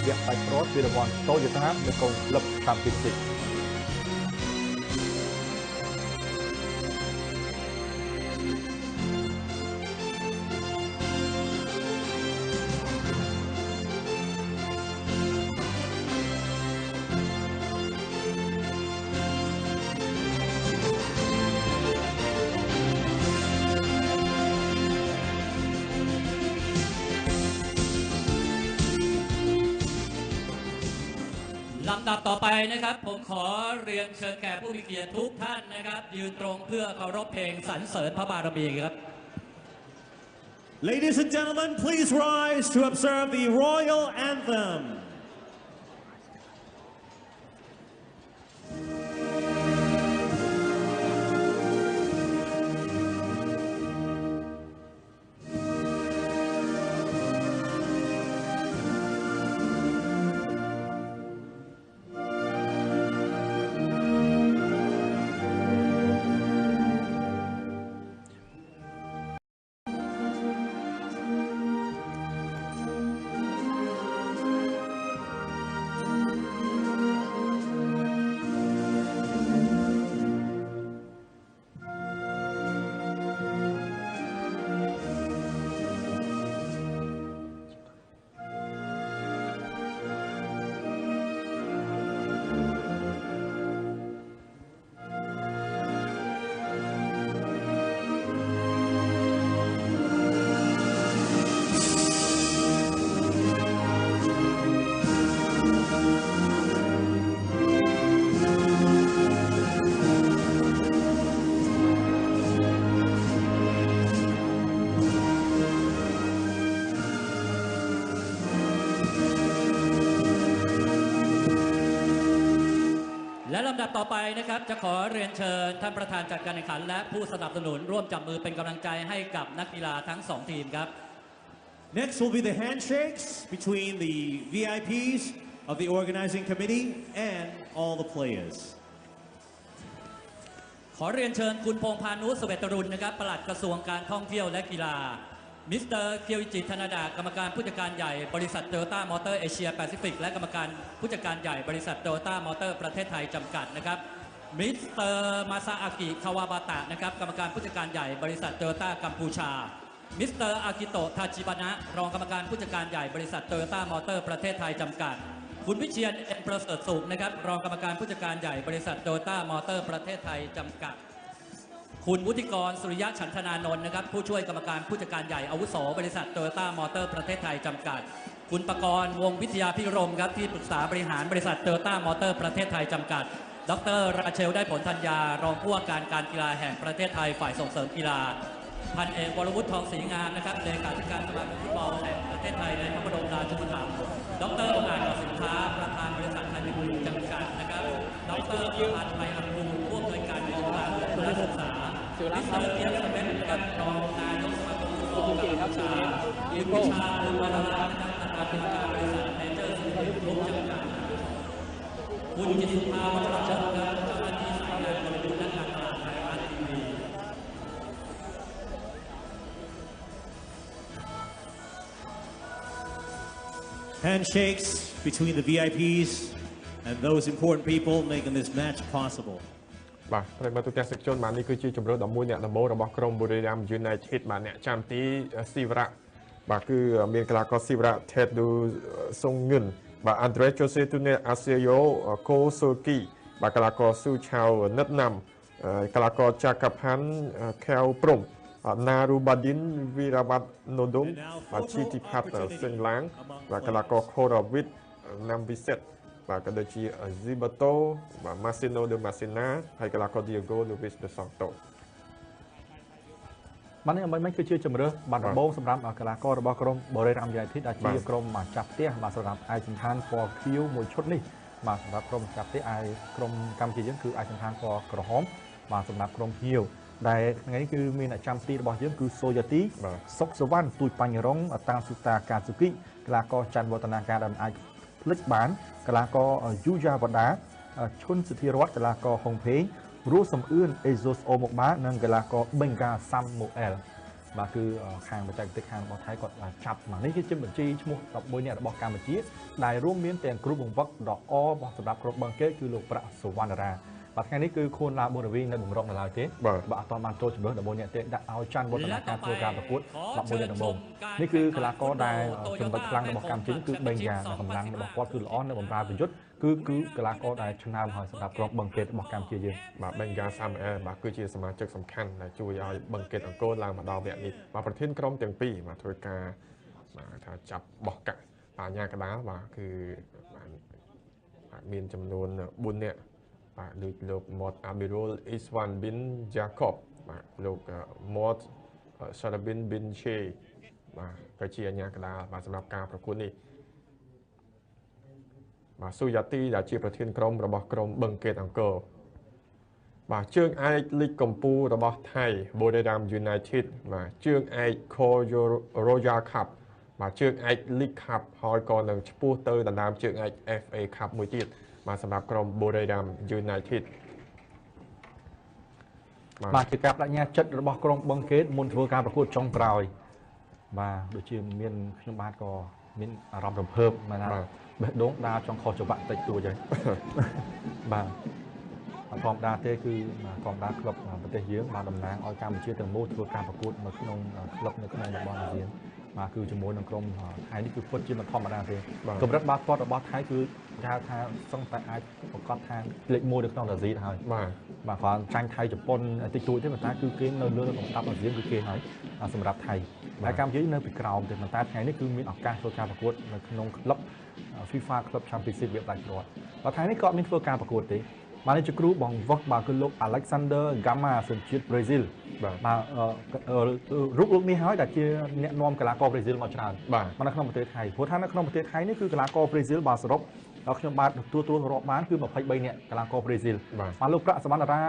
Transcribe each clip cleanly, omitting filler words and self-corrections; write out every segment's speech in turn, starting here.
វគ្គផ្ដាច់ព្រ័ត្រពានរង្វាន់ Toyota Mekong Club Championship។ ลำดับต่อไปนะครับผมขอเรียนเชิญแขกผู้มีเกียรติทุกท่านนะครับยืนตรงเพื่อเคารพเพลงสรรเสริญพระบารมีครับ Ladies and gentlemen, please rise to observe the royal anthem. และลำดับต่อไปนะครับจะขอเรียนเชิญท่านประธานจัดการแข่งขันและผู้สนับสนุนร่วมจับมือเป็นกำลังใจให้กับนักกีฬาทั้งสองทีมครับ Next will be the handshakes between the VIPs of the organizing committee and all the players. ขอเรียนเชิญคุณพงษ์พานุ เสวตรุณนะครับปลัดกระทรวงการท่องเที่ยวและกีฬามิสเตอร์เคียวอิจิ ธนดากรรมการผู้จัดการใหญ่บริษัทโตโยต้ามอเตอร์เอเชียแปซิฟิกและกรรมการผู้จัดการใหญ่บริษัทโตโยต้ามอเตอร์ประเทศไทยจำกัดนะครับมิสเตอร์มาซาอากิคาวาบาตะนะครับกรรมการผู้จัดการใหญ่บริษัทโตโยต้ากัมพูชามิสเตอร์อากิโตะทาจิบานะรองกรรมการผู้จัดการใหญ่บริษัทโตโยต้ามอเตอร์ประเทศไทยจำกัดคุณวิเชียร เอ็มประเสริฐสุขนะครับรองกรรมการผู้จัดการใหญ่บริษัทโตโยต้ามอเตอร์ประเทศไทยจำกัดคุณวุฒิกรสุริยะฉันธนานนท์นะครับผู้ช่วยกรรมการผู้จัดการใหญ่อาวุโสบริษัทโตโยต้ามอเตอร์ประเทศไทยจำกัดคุณปกรณ์วงวิทยาพิรมครับที่ปรึกษาบริหารบริษัทโตโยต้ามอเตอร์ประเทศไทยจำกัดดร.ราเชลได้ผลธัญญารองผู้ว่าการการกีฬาแห่งประเทศไทยฝ่ายส่งเสริมกีฬาพันเอกวรวุฒิทองศรีงามนะครับเลขาธิการสมาคมฟุตบอลแห่งประเทศไทยในพระบรมราชูปถัมภ์ดร.องอาจ ก่อสินค้าประธานบริษัทไทยพิบูลจำกัดนะครับดร.ประพันธ์ไทยอัมพูผู้อำนวยการกองการและศึกษามิสเตอร์เปียกสเปนกับรองนายกสมาคมฟุตบอลกัมพูชาคุณวิชาบุญวรรัตน์นะครับประธานกรรมการบริษัทเมเจอร์สุขุมวิทกรุ๊ปจำกัดคุณจิตสุภาวัชรชนครับเจ้าหน้าที่สายงานกลยุทธ์และการตลาดไทยรัฐทีวี Handshakes between the VIPs and those important people making this match possible. បាទប្រិយមិត្តទូទាំងសិកជនបាទនេះគឺជាជម្រើស11អ្នកដំបូងរបស់ក្រុមបុរីរ៉ាម United បាទអ្នកចាំទីស៊ីវរៈបាទគឺមានកីឡាករស៊ីវរៈថេតឌូសុងងឹនបាទអាន់ដ្រេជូសេទូនេអាសេយ៉ូកូសូគីបាទកីឡាករស៊ូឆាវនិតណាំកីឡាករចាកាផាន់ខែវព្រំណារូបាឌិនវីរ៉ាវ៉ាត់ណូដុំបាទជីទីផាត់សេងឡាងបាទកីឡាករខូរ៉ាវីតណាំវិសិតបាទក៏ដូចជាស៊ីបាតូបាទម៉ាស៊ីណូដេម៉ាស៊ីណាហើយកីឡាករឌីយ៉ូលូវីសដេសង់តូបាទនេះមិនគឺជាជម្រើសបាទដំបូងសម្រាប់កីឡាកររបស់ក្រុមបូរីរ៉ាម United ដែលជាក្រុមចាប់ផ្ទះបាទសម្រាប់ឯកសណ្ឋានពណ៌ខៀវមួយឈុតនេះបាទសម្រាប់ក្រុមចាប់ផ្ទះឯក្រុមកម្ពុជាយើងគឺឯកសណ្ឋានពណ៌ក្រហមបាទសម្រាប់ក្រុមភ្ញៀវដែលថ្ងៃនេះគឺមានចាំទីរបស់យើងគឺសូយ៉ាទីសុកសវណ្ណទូចបញ្ញរងតាស៊ូតាកាស៊ូគីកីឡាករច័ន្ទវឌ្ឍនាការដែលអាចភ្លេចបានកីឡាករយូយ៉ាវ៉ាដាឈុនសុធិរតកីឡាករហុងភេងរស់សំអឿនអេសូសអូម៉ូបានិងកីឡាករបេងកាសាំម៉ូអែល បាទគឺខាងបច្ចេកទេសខាងរបស់ថៃគាត់ចាប់មកនេះគឺជាបញ្ជីឈ្មោះ11នាក់របស់កម្ពុជាដែលរួមមានទាំងគ្រូបង្វឹកដ៏អសម្រាប់ក្រុមបឹងកេតគឺលោកប្រាក់សុវណ្ណរាបាទថ្ងៃនេះគឺខួនឡាប៊ុនរវីនៅបង្រកនៅឡើយទេបាទអត់ទាន់បានចូលជម្រើស11នាក់ទេដាក់ឲ្យច័ន្ទវឌ្ឍនាការធ្វើការប្រកួត11នាក់ដំបូងនេះគឺកីឡាករដែលចំណុចខ្លាំងរបស់កម្ពុជាគឺបេងយ៉ាកម្លាំងរបស់គាត់គឺល្អនៅបម្រើប្រយុទ្ធគឺកីឡាករដែលឆ្នើមហើយសម្រាប់ក្រុមបឹងកេតរបស់កម្ពុជាយើងបាទបេងយ៉ាសាមអែលបាទគឺជាសមាជិកសំខាន់ដែលជួយឲ្យបឹងកេតអង្គរឡើងមកដល់វគ្គនេះបាទប្រធានក្រុមទាំងពីរបាទធ្វើការបាទថាចាប់បោះកាក់បាទអាញាកដាលបាទគឺបាទមានចំនួន4នាក់បាទដូចលោក Mod Amirul Iswan bin Jacob បាទលោក Mod Sarabin bin Che បាទក៏ជាអាជ្ញាកណ្ដាលបាទសម្រាប់ការប្រកួតនេះបាទស៊ូយ៉ាទីដែលជាប្រធានក្រុមរបស់ក្រុមបឹងកេតអង្គរបាទជើងឯកលីកកម្ពុជារបស់ថៃ Buriram United បាទជើងឯក Royal Cup បាទជើងឯក League Cup ហើយក៏នឹងឆ្ពោះទៅដណ្ដើមជើងឯក FA Cup មួយទៀតបាទសម្រាប់ក្រុម Buriram United បាទជាការបដិញ្ញាចិត្តរបស់ក្រុមបឹងកេតមុនធ្វើការប្រកួតចុងក្រោយបាទដូចជាមានខ្ញុំបាទក៏មានអារម្មណ៍រំភើបមកណាបេះដូងដើរចង់ខុសច្បាក់តិចតួចហើយបាទធម្មតាទេគឺធម្មតាក្លឹបប្រទេសយើងបាទតំណាងឲ្យកម្ពុជាទាំងមូលធ្វើការប្រកួតនៅក្នុងក្លឹបនៅក្នុងតំបន់អាស៊ានបាទគឺជាមួយនឹងក្រុមថៃនេះគឺពិតជាមិនធម្មតាទេកម្រិតបាល់ទាត់របស់ថៃគឺគេហៅថាសឹងតែអាចប្រកាសថាលេខ1នៅក្នុងអាស៊ីហើយបាទបាទគ្រាន់ចាញ់ថៃជប៉ុនតិចតួចទេប៉ុន្តែគឺគេនៅលើលំដាប់អាស៊ានគឺគេហើយសម្រាប់ថៃតែកម្ពុជានៅពីក្រោមទេប៉ុន្តែថ្ងៃនេះគឺមានឱកាសធ្វើការប្រកួតនៅក្នុងក្លឹប FIFA Club Championship វាផ្ដាច់ព្រាត់បាទថ្ងៃនេះក៏អត់មានធ្វើការប្រកួតទេបាទនេះជាគ្រូបង្វឹកបាទគឺលោក Alexander Gama សញ្ជាតិប្រេស៊ីលបាទរូបលោកនេះហើយដែលជាអ្នកនាំកីឡាករប្រេស៊ីលមកច្រើនបាទនៅក្នុងប្រទេសថៃព្រោះថានៅក្នុងប្រទេសថៃនេះគឺកីឡាករប្រេស៊ីលបាទសរុបដល់ខ្ញុំបាទទទួលទទួលរាប់បានគឺ23នាក់កីឡាករប្រេស៊ីលបាទលោកប្រាក់សវណ្ណរា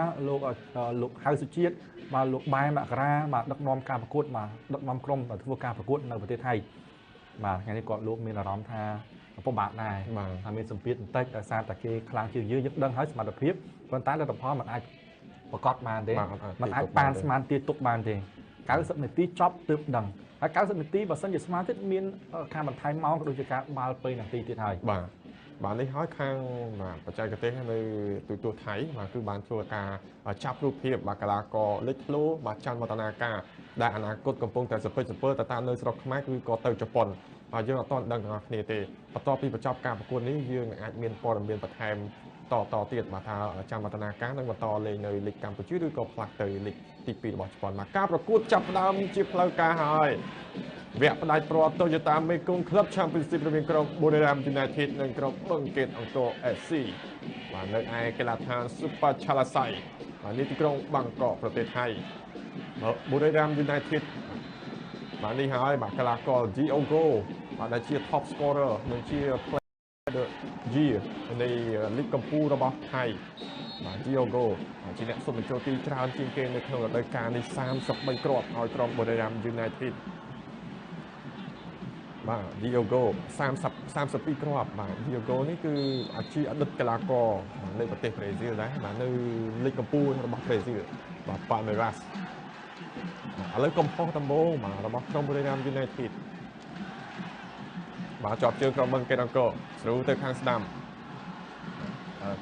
លោកហៅសុជាតិបាទលោកបែមករាបាទដឹកនាំការប្រកួតបាទដឹកនាំក្រុមធ្វើការប្រកួតនៅប្រទេសថៃបាទថ្ងៃនេះគាត់លោកមានអារម្មណ៍ថាពិបាកដែរថាមានសម្ពាធបន្តិចដោយសារតែគេខ្លាំងជាងយើងយើងដឹងហើយសមត្ថភាពប៉ុន្តែលទ្ធផលมันអាចប្រកាសបានទេมันអាចប៉ានស្មានទាទុកបានទេ90នាទីចប់ទើបដឹងហើយ90នាទីបើសិនជាស្មានទៀតមានការបន្ថែមម៉ោងក៏ដូចជាការបាល់2នាទីទៀតហើយបាទបាទនេះហើយខាងបាទបច្ចេកទេសនៅទូទស្សន៍ថៃបាទគឺបានធ្វើការចាប់រូបភាពបាទកីឡាករលេចធ្លោបាទច័ន្ទវឌ្ឍនាការដែលអនាគតកំពុងតែសពេចសពើទៅតាមនៅស្រុកខ្មែរគឺក៏ទៅជប៉ុនបាទយើងអត់ទាន់ដឹងទាំងអស់គ្នាទេបន្ទាប់ពីបញ្ចប់ការប្រកួតនេះយើងនឹងអាចមានព័ត៌មានបន្ថែមតទៀតបាទថាច័ន្ទវឌ្ឍនាការនឹងបន្តលេងនៅលីកកម្ពុជាឬក៏ផ្លាស់ទៅលីកទី2របស់ជប៉ុនបាទការប្រកួតចាប់ផ្ដើមជាផ្លូវការហើយវគ្គផ្ដាច់ព្រាត់ Toyota Mekong Club Championship រវាងក្រុម Buriram United និងក្រុមបឹងកេតអង្គរ SC បាទនៅឯកីឡដ្ឋាន Super Chalasai បាទនេះទីក្រុងបាងកកប្រទេសថៃ Buriram United បាទនេះហើយបាទកីឡាករ Diogo បាទដែលជា top scorer និងជា player the year នៃលីកកម្ពុជារបស់ថៃបាទ Diogo ជាអ្នកសុំបញ្ចូលទីច្រើនជាងគេនៅក្នុងរដូវកាលនេះ33គ្រាប់ឲ្យក្រុម Buriram United បាទ Diogo 32គ្រាប់បាទ Diogo នេះគឺជាអតីតកីឡាករនៅប្រទេសប្រេស៊ីលដែរបាទនៅលីកកម្ពុជារបស់ប្រេស៊ីលបាទ Palmeiras ឥឡូវកំហុសដំបូងបាទរបស់ក្រុម Buriram United បាទជាប់ជើងក្រុមបឹងកេតអង្គរស្រូវទៅខាងស្ដាំ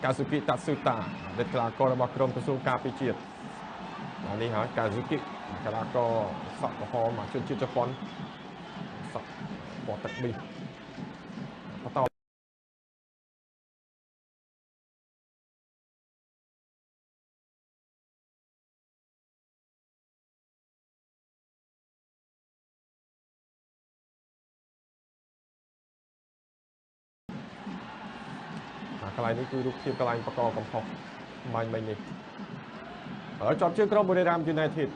កាស៊ូគីតាស៊ូតាអតីតកីឡាកររបស់ក្រុមក្រសួងការពារជាតិបាទនេះហើយកាស៊ូគីកីឡាករសក់ក្រហមបាទជនជាតិជប៉ុនសក់ពណ៌ទឹកមាសបន្តកន្លែងនេះគឺរូបភាពកន្លែងបកកំហុសបាញ់មិញនេះហើយជាប់ជើងក្រុម Buriram United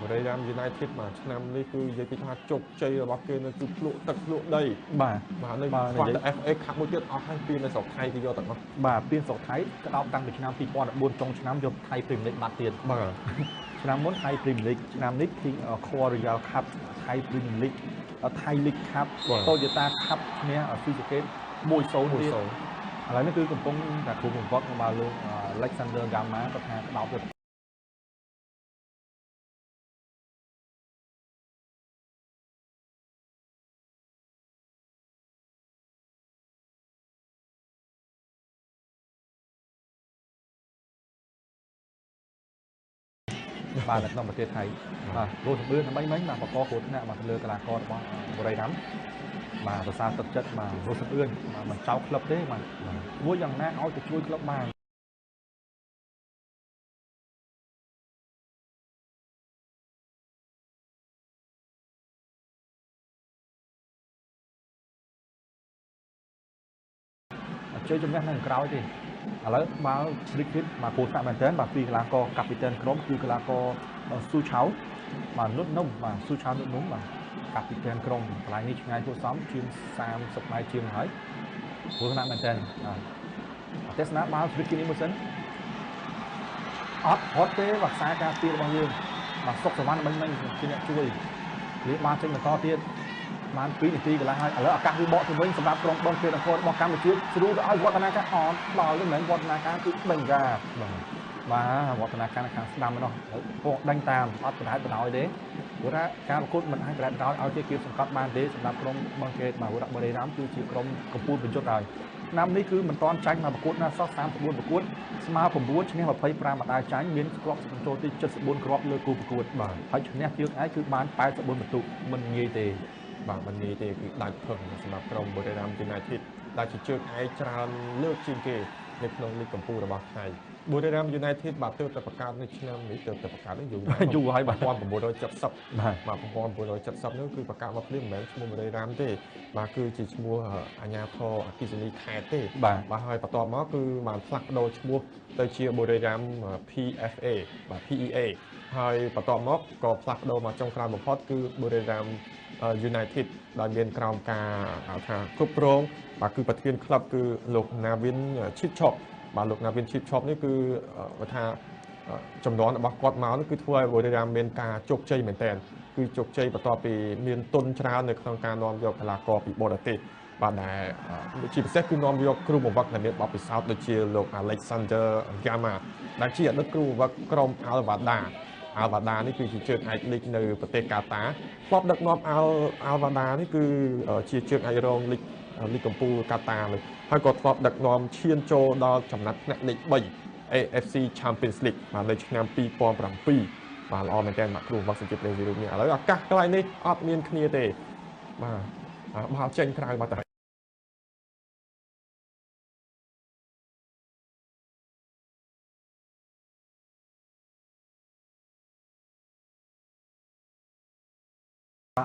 Buriram United បាទឆ្នាំនេះគឺនិយាយពីថាជោគជ័យរបស់គេនៅគឺភ្លក់ទឹកភ្លក់ដីបាទបាទនៅខ្វះតែ FA ខាប់មួយទៀតអស់ហើយពីនៅស្រុកថៃគេយកទាំងអស់បាទពីស្រុកថៃក្តោបតាំងពីឆ្នាំ2014ចុងឆ្នាំយកថៃ Premier League បាត់ទៀតបាទឆ្នាំមុនថៃ Premier League ឆ្នាំនេះ King Core Royal Cup ថៃ Premier League ថៃ League Cup Toyota Cup ឈ្នះស៊ីសាកេត 1-0 ទៀតឥឡូវនេះគឺកំពុងតែគ្រូបង្វឹករបស់លោក Alexander Gama គាត់ថាក្តោបទៅ បាទនៅក្នុងប្រទេសថៃបាទរស់សម្បឿនដើម្បីមិញបាទបកកគ្រោះថ្នាក់បាទលើកីឡាកររបស់បុរីរ៉ាំបាទប្រសាទឹកចិត្តបាទរស់សម្បឿនបាទមិនចោលក្លឹបទេបាទមួយយ៉ាងណាឲ្យទៅជួយក្លឹបបានជ័យជំនះនៅក្រោយទេឥឡូវបាល់ free kick បាទគ្រោះថ្នាក់មែនទែនបាទពីកីឡាករកាពីតែនក្រុមគឺកីឡាករស៊ូឆៅបាទនុតនំបាទស៊ូឆៅនុតនំបាទកាពីតែនក្រុមកន្លែងនេះឆ្ងាយគួរសមជាង30ម៉ែត្រជាងហើយគ្រោះថ្នាក់មែនទែនបាទទស្សនាបាល់ free kick នេះមួយសិនអត់ហត់ទេបាទខ្សែការពាររបស់យើងបាទសុកសវណ្ណមិញមិញជាអ្នកជួយលាបាល់ចេញបន្តទៀតបាន2នាទីកន្លះហើយឥឡូវឱកាសវាបកទៅវិញសម្រាប់ក្រុមបឹងកេតអង្គររបស់កម្ពុជាស្រួលទៅឲ្យវឌ្ឍនាការអត់ដល់ទេមិនមែនវឌ្ឍនាការគឺដេញការបាទវឌ្ឍនាការនៅខាងស្ដាំនោះពងដេញតាមអត់ប្រហែលបណ្ដោយទេព្រោះថាការប្រកួតមិនអាចប្រហែលបណ្ដោយឲ្យគេគៀបសង្កត់បានទេសម្រាប់ក្រុមបឹងកេតបាទវរៈបុរីរ៉ាមគឺជាក្រុមកំពូលបញ្ចុតហើយឆ្នាំនេះគឺមិនទាន់ចាញ់មកប្រកួតណាសោះ34ប្រកួតស្មើ9ឈ្នះ25ម្ដាយចាញ់មានគ្រាប់បញ្ចូលទី74គ្រាប់លើគូប្រកួតបាទហើយឈ្នះជើងឯងគឺបាន84ពិន្ទុមិនងាយទេបាទមិនងាយទេគឺដាច់ផឹងសម្រាប់ក្រុមបុរីរ៉ាម United ដែលជាជើងឯកច្រើនលើកជាងគេនៅក្នុងលីកកំពូលរបស់ថៃបុរីរ៉ាម United បាទទើបតែបង្កើតនៅឆ្នាំនេះទើបតែបង្កើតយូរយូរហើយបាទ1970បាទ1970នោះគឺបង្កើតមកភ្លាមមិនមែនឈ្មោះបុរីរ៉ាមទេបាទគឺជាឈ្មោះអាជ្ញាធរអគ្គិសនីខេត្តទេបាទហើយបន្ទាប់មកគឺបានផ្លាស់ប្ដូរឈ្មោះទៅជាបុរីរ៉ាម PFA បាទ PEA ហើយបន្ទាប់មកក៏ផ្លាស់ប្ដូរមកចុងក្រោយបំផុតគឺបុរីរ៉ាម United ដែលមានក្រោមការថាគ្រប់គ្រងបាទគឺប្រធានក្លឹបគឺលោក Navin Chitchop បាទលោក Navin Chitchop នេះគឺបើថាចំនួនរបស់គាត់មកនោះគឺធ្វើឲ្យបុរីរ៉ាមមានការជោគជ័យមែនទែនគឺជោគជ័យបន្ទាប់ពីមានទុនច្រើននៅក្នុងការនាំយកកីឡាករពីបរទេសបាទដែលជាពិសេសគឺនាំយកគ្រូបង្វឹកដែលមានបទពិសោធន៍ដូចជាលោក Alexander Gama ដែលជាអតីតគ្រូបង្វឹកក្រុម Al Wahda នេះគឺជាជើងឯកលីកនៅប្រទេសកាតាធ្លាប់ដឹកនាំ Al Wahda នេះគឺជាជើងឯករងលីកកំពូលកាតានោះហើយក៏ធ្លាប់ដឹកនាំឈានចូលដល់ចំណាត់ថ្នាក់លេខ3 AFC Champions League បាទនៅឆ្នាំ2007បាទល្អមែនទែនបាទគ្រូបង្វឹកសញ្ជាតិប្រេស៊ីលរូបនេះឥឡូវឱកាសកន្លែងនេះអត់មានគ្នាទេបាទបាល់ចេញក្រៅបាត់ទៅ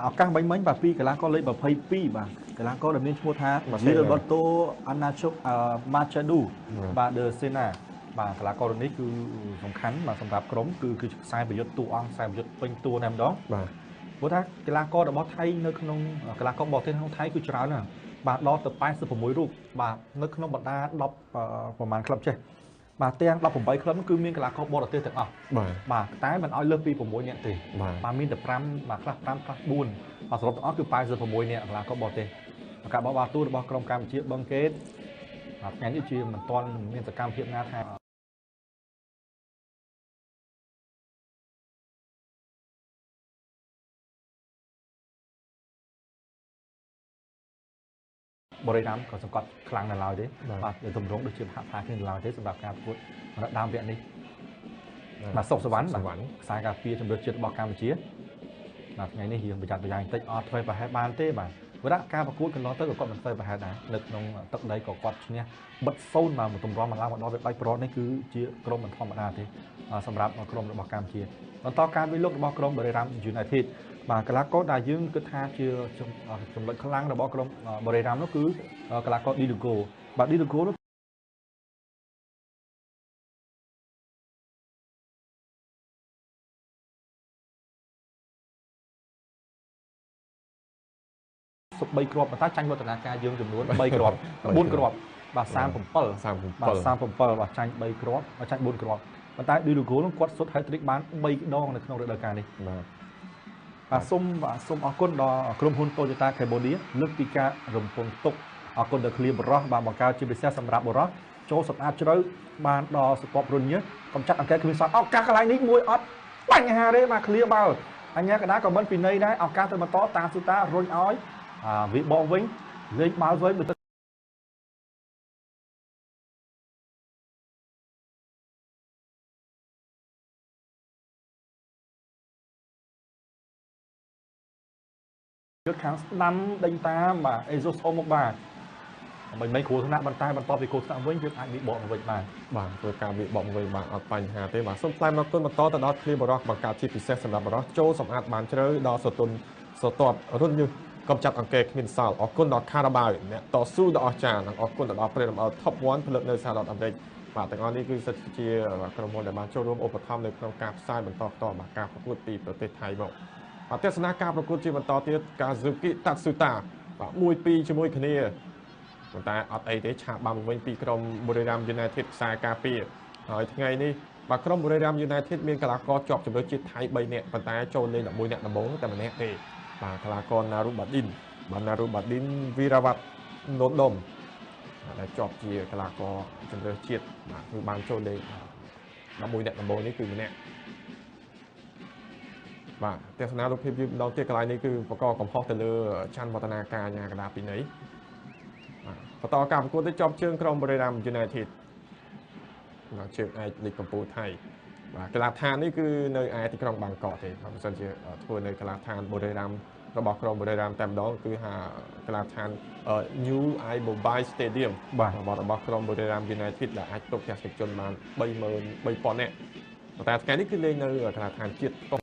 ឱកាសមិញមិញបាទពីកីឡាករលេខ22បាទកីឡាករដែលមានឈ្មោះថា Gilberto Anacho Machado បាទ De Sena បាទកីឡាករនេះគឺសំខាន់បាទសម្រាប់ក្រុមគឺខ្សែប្រយុទ្ធតួអង្គខ្សែប្រយុទ្ធពេញតួតែម្ដងបាទព្រោះថាកីឡាកររបស់ថៃនៅក្នុងកីឡាករបរទេសក្នុងថៃគឺច្រើនណាស់បាទដល់ទៅ86រូបបាទនៅក្នុងបណ្ដា10ប្រហែលក្លឹបចេះបាទទាំង18ក្លឹបគឺមានកីឡាករបរទេសទាំងអស់បាទតែមិនឲ្យលើសពី6នាក់ទេបាទមានតែ5បាទខ្លះ5ខ្លះ4បាទសរុបទាំងអស់គឺ86នាក់កីឡាករបរទេសការបោះបាល់ទូរបស់ក្រុមកម្ពុជាបឹងកេតបាទថ្ងៃនេះជាមិនទាន់មានសកម្មភាពណាថាបុរីរ៉ាមក៏សង្កត់ខ្លាំងនៅឡើយទេបាទទម្រង់ដូចជាហាក់ផាគ្នានៅឡើយទេសម្រាប់ការប្រកួតដើមវគ្គនេះបាទសុកសវណ្ណបាទខ្សែការពារជម្រើសជាតិរបស់កម្ពុជាបាទថ្ងៃនេះរៀងប្រយ័ត្នប្រយែងតិចអត់ធ្វើប្រហែលបានទេបាទព្រោះការប្រកួតកន្លងទៅក៏គាត់មិនធ្វើប្រហែលដែរនៅក្នុងទឹកដីក៏គាត់ឈ្នះបិទសូន្យបាទទម្រាំមកឡើងមកដល់វាដាច់ប្រត់នេះគឺជាក្រុមមិនធម្មតាទេសម្រាប់ក្រុមរបស់កម្ពុជាបន្តការវិលុករបស់ក្រុមបុរីរ៉ាម United បាទកីឡាករដែលយើងគិតថាជាចំណុចខ្លាំងរបស់ក្រុមបុរីរ៉ាមនោះគឺកីឡាករ Dilugo បាទ Dilugo នោះ3គ្រាប់តែចាញ់វឌ្ឍនាការយើងចំនួន3គ្រាប់4គ្រាប់បាទ37បាទ37បាទចាញ់3គ្រាប់ចាញ់4គ្រាប់ប៉ុន្តែ Dilugo នោះគាត់សុទ្ធ hat-trick បាន3ដងនៅក្នុងរដូវកាលនេះបាទបាទសូមអរគុណដល់ក្រុមហ៊ុន Toyota Cambodia លើកពីការរំពឹងទុកអរគុណដល់ឃ្លាបរោះបាទបង្កើតជាពិសេសសម្រាប់បរោះចូលសម្អាតជ្រៅបានដល់សពរុញកំចាត់អង្កេតគ្មានសល់ឱកាសកន្លែងនេះមួយអត់បញ្ហាទេបាទឃ្លាបាល់អញ្ញាកដាក៏មិនពិន័យដែរឱកាសទៅបន្តតាស៊ូតារុញឲ្យវាបកវិញលេងបាល់វិញ យុទ្ធខាងស្ដាំដេញតាមបាទអេសូសអូមកបាទមិនគ្រោះថ្នាក់បន្តែបន្ទាប់ពីគ្រោះថ្នាក់វិញយើងអាចវិបកមកវិញបានបាទធ្វើការវិបកមកវិញបាទអត់បញ្ហាទេបាទសូមថ្លែងអរគុណបន្តទៅដល់ឃ្លាបរោះបង្កើតជាពិសេសសម្រាប់បរោះចូលសម្អាតបានជ្រៅដល់សតុនសតបរុនញឹសកំចាត់អង្គេគ្មានសល់អរគុណដល់ខារ៉ាបាវអ្នកតស៊ូដ៏អស្ចារ្យនិងអរគុណទៅដល់ព្រះលំអ Top 1ផលិតនៅសហរដ្ឋអាមេរិកបាទទាំងអស់នេះគឺសិតជាក្រុមហ៊ុនដែលបានចូលរួមឧបត្ថម្ភនៅក្នុងការផ្សាយបន្តផ្ទាល់បាទការប្រកួតពីប្រទេសថៃមកបាទទស្សនាការប្រកួតជាបន្តទៀតកាស៊ូគីតាស៊ូតាបាទ1-2ជាមួយគ្នាប៉ុន្តែអត់អីទេឆាកបានវិញពីក្រុមបូរីរ៉ាម United ខ្សែការពារហើយថ្ងៃនេះបាទក្រុមបូរីរ៉ាម United មានកីឡាករជាប់ជម្រើសជាតិថៃ3នាក់ប៉ុន្តែចូលលេង11នាក់ដំបូងតែម្នាក់ទេបាទកីឡាករណារូបាឌីនបាទណារូបាឌីនវីរ៉ាវ៉ាត់ណូដុំដែលជាប់ជាកីឡាករជម្រើសជាតិបាទគឺបានចូលលេង11នាក់ដំបូងនេះគឺម្នាក់បាទទស្សនារូបភាពយឺតម្ដងទៀតកន្លែងនេះគឺបកកំហុសទៅលើច័ន្ទវឌ្ឍនាការអាញាកដាពីនៃបន្តការប្រកួតទៅជាប់ជើងក្រុមបូរីរ៉ាម United ជើងឯកលីកកម្ពុជាថៃបាទកីឡាដ្ឋាននេះគឺនៅឯទីក្រុងបាងកកទេបើមិនសិនជាធ្វើនៅកីឡាដ្ឋានបូរីរ៉ាមរបស់ក្រុមបូរីរ៉ាមតែម្ដងគឺថាកីឡាដ្ឋាន New I Mobile Stadium បាទរបស់ក្រុមបូរីរ៉ាម United ដែលអាចផ្ទុកទស្សនិកជនបាន 33,000 នាក់ប៉ុន្តែថ្ងៃនេះគឺលេងនៅកីឡាដ្ឋានជាតិ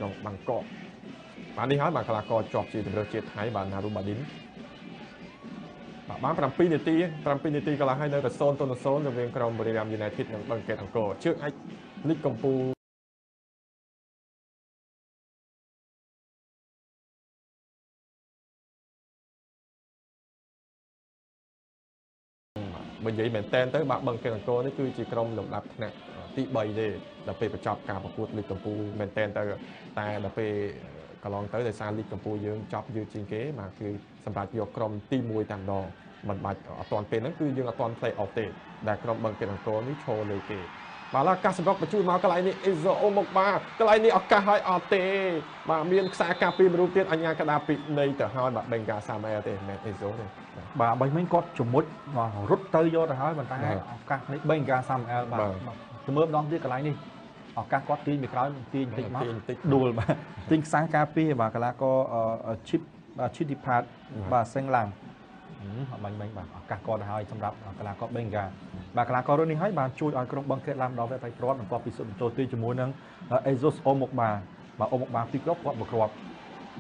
ក្នុងបាងកកបាទនេះហើយបាទកីឡាករជាប់ជាជម្រើសជាតិថៃបាទណារូបាឌីនបាទបាន7នាទី7នាទីកន្លះហើយនៅតែ0-0រវាងក្រុមបូរីរ៉ាម United និងបឹងកេតអង្គរជើងឯកលីកកម្ពុជាបើនិយាយមែនតែនទៅបាទបឹងកេតអង្គរនេះគឺជាក្រុមលំដាប់ថ្នាក់ទី3ទេដល់ពេលបញ្ចប់ការប្រកួតលីកកម្ពុជាមែនតែនទៅតែដល់ពេលកន្លងទៅដោយសារលីកកម្ពុជាយើងចប់យឺតជាងគេបាទគឺសម្រាប់យកក្រុមទី1តែម្ដងមិនបាច់អត់ទាន់ពេលហ្នឹងគឺយើងអត់ទាន់ play off ទេដែលក្រុមបឹងកេតអង្គរនេះឈរលើគេបាទឡើយឱកាសសម្រុកបញ្ជូនមកកន្លែងនេះអេសូអូមកបាទកន្លែងនេះឱកាសហើយអត់ទេបាទមានខ្សែការពីររូបទៀតអញ្ញាកដាពីនៃទៅហើយបាទបេងកាសាម៉ែទេមិនមែនអេសូទេបាទបើមិនគាត់ជំមុជរត់ទៅយកទៅហើយប៉ុន្តែឱកាសនេះបេងកាសាម៉ែបាទទៅមើលម្ដងទៀតកន្លែងនេះឱកាសគាត់ទាញពីក្រោយទាញបន្តិចមកដួលបាទទាញខ្សែការពារបាទកីឡាករឈីបឈីឌីផាតបាទសេងឡាំងបាញ់បាទឱកាសគាត់ទៅហើយសម្រាប់កីឡាករបេងកាបាទកីឡាករรุ่ននេះហើយបានជួយឲ្យក្រុមបឹងកេតឡើងដល់វគ្គផ្ដាច់ព្រាត់បន្ទាប់ពីសុទ្ធបញ្ចូលទីជាមួយនឹងអេសូសអូម៉ុកបាបាទអូម៉ុកបាពីរគ្រាប់គាត់មួយគ្រាប់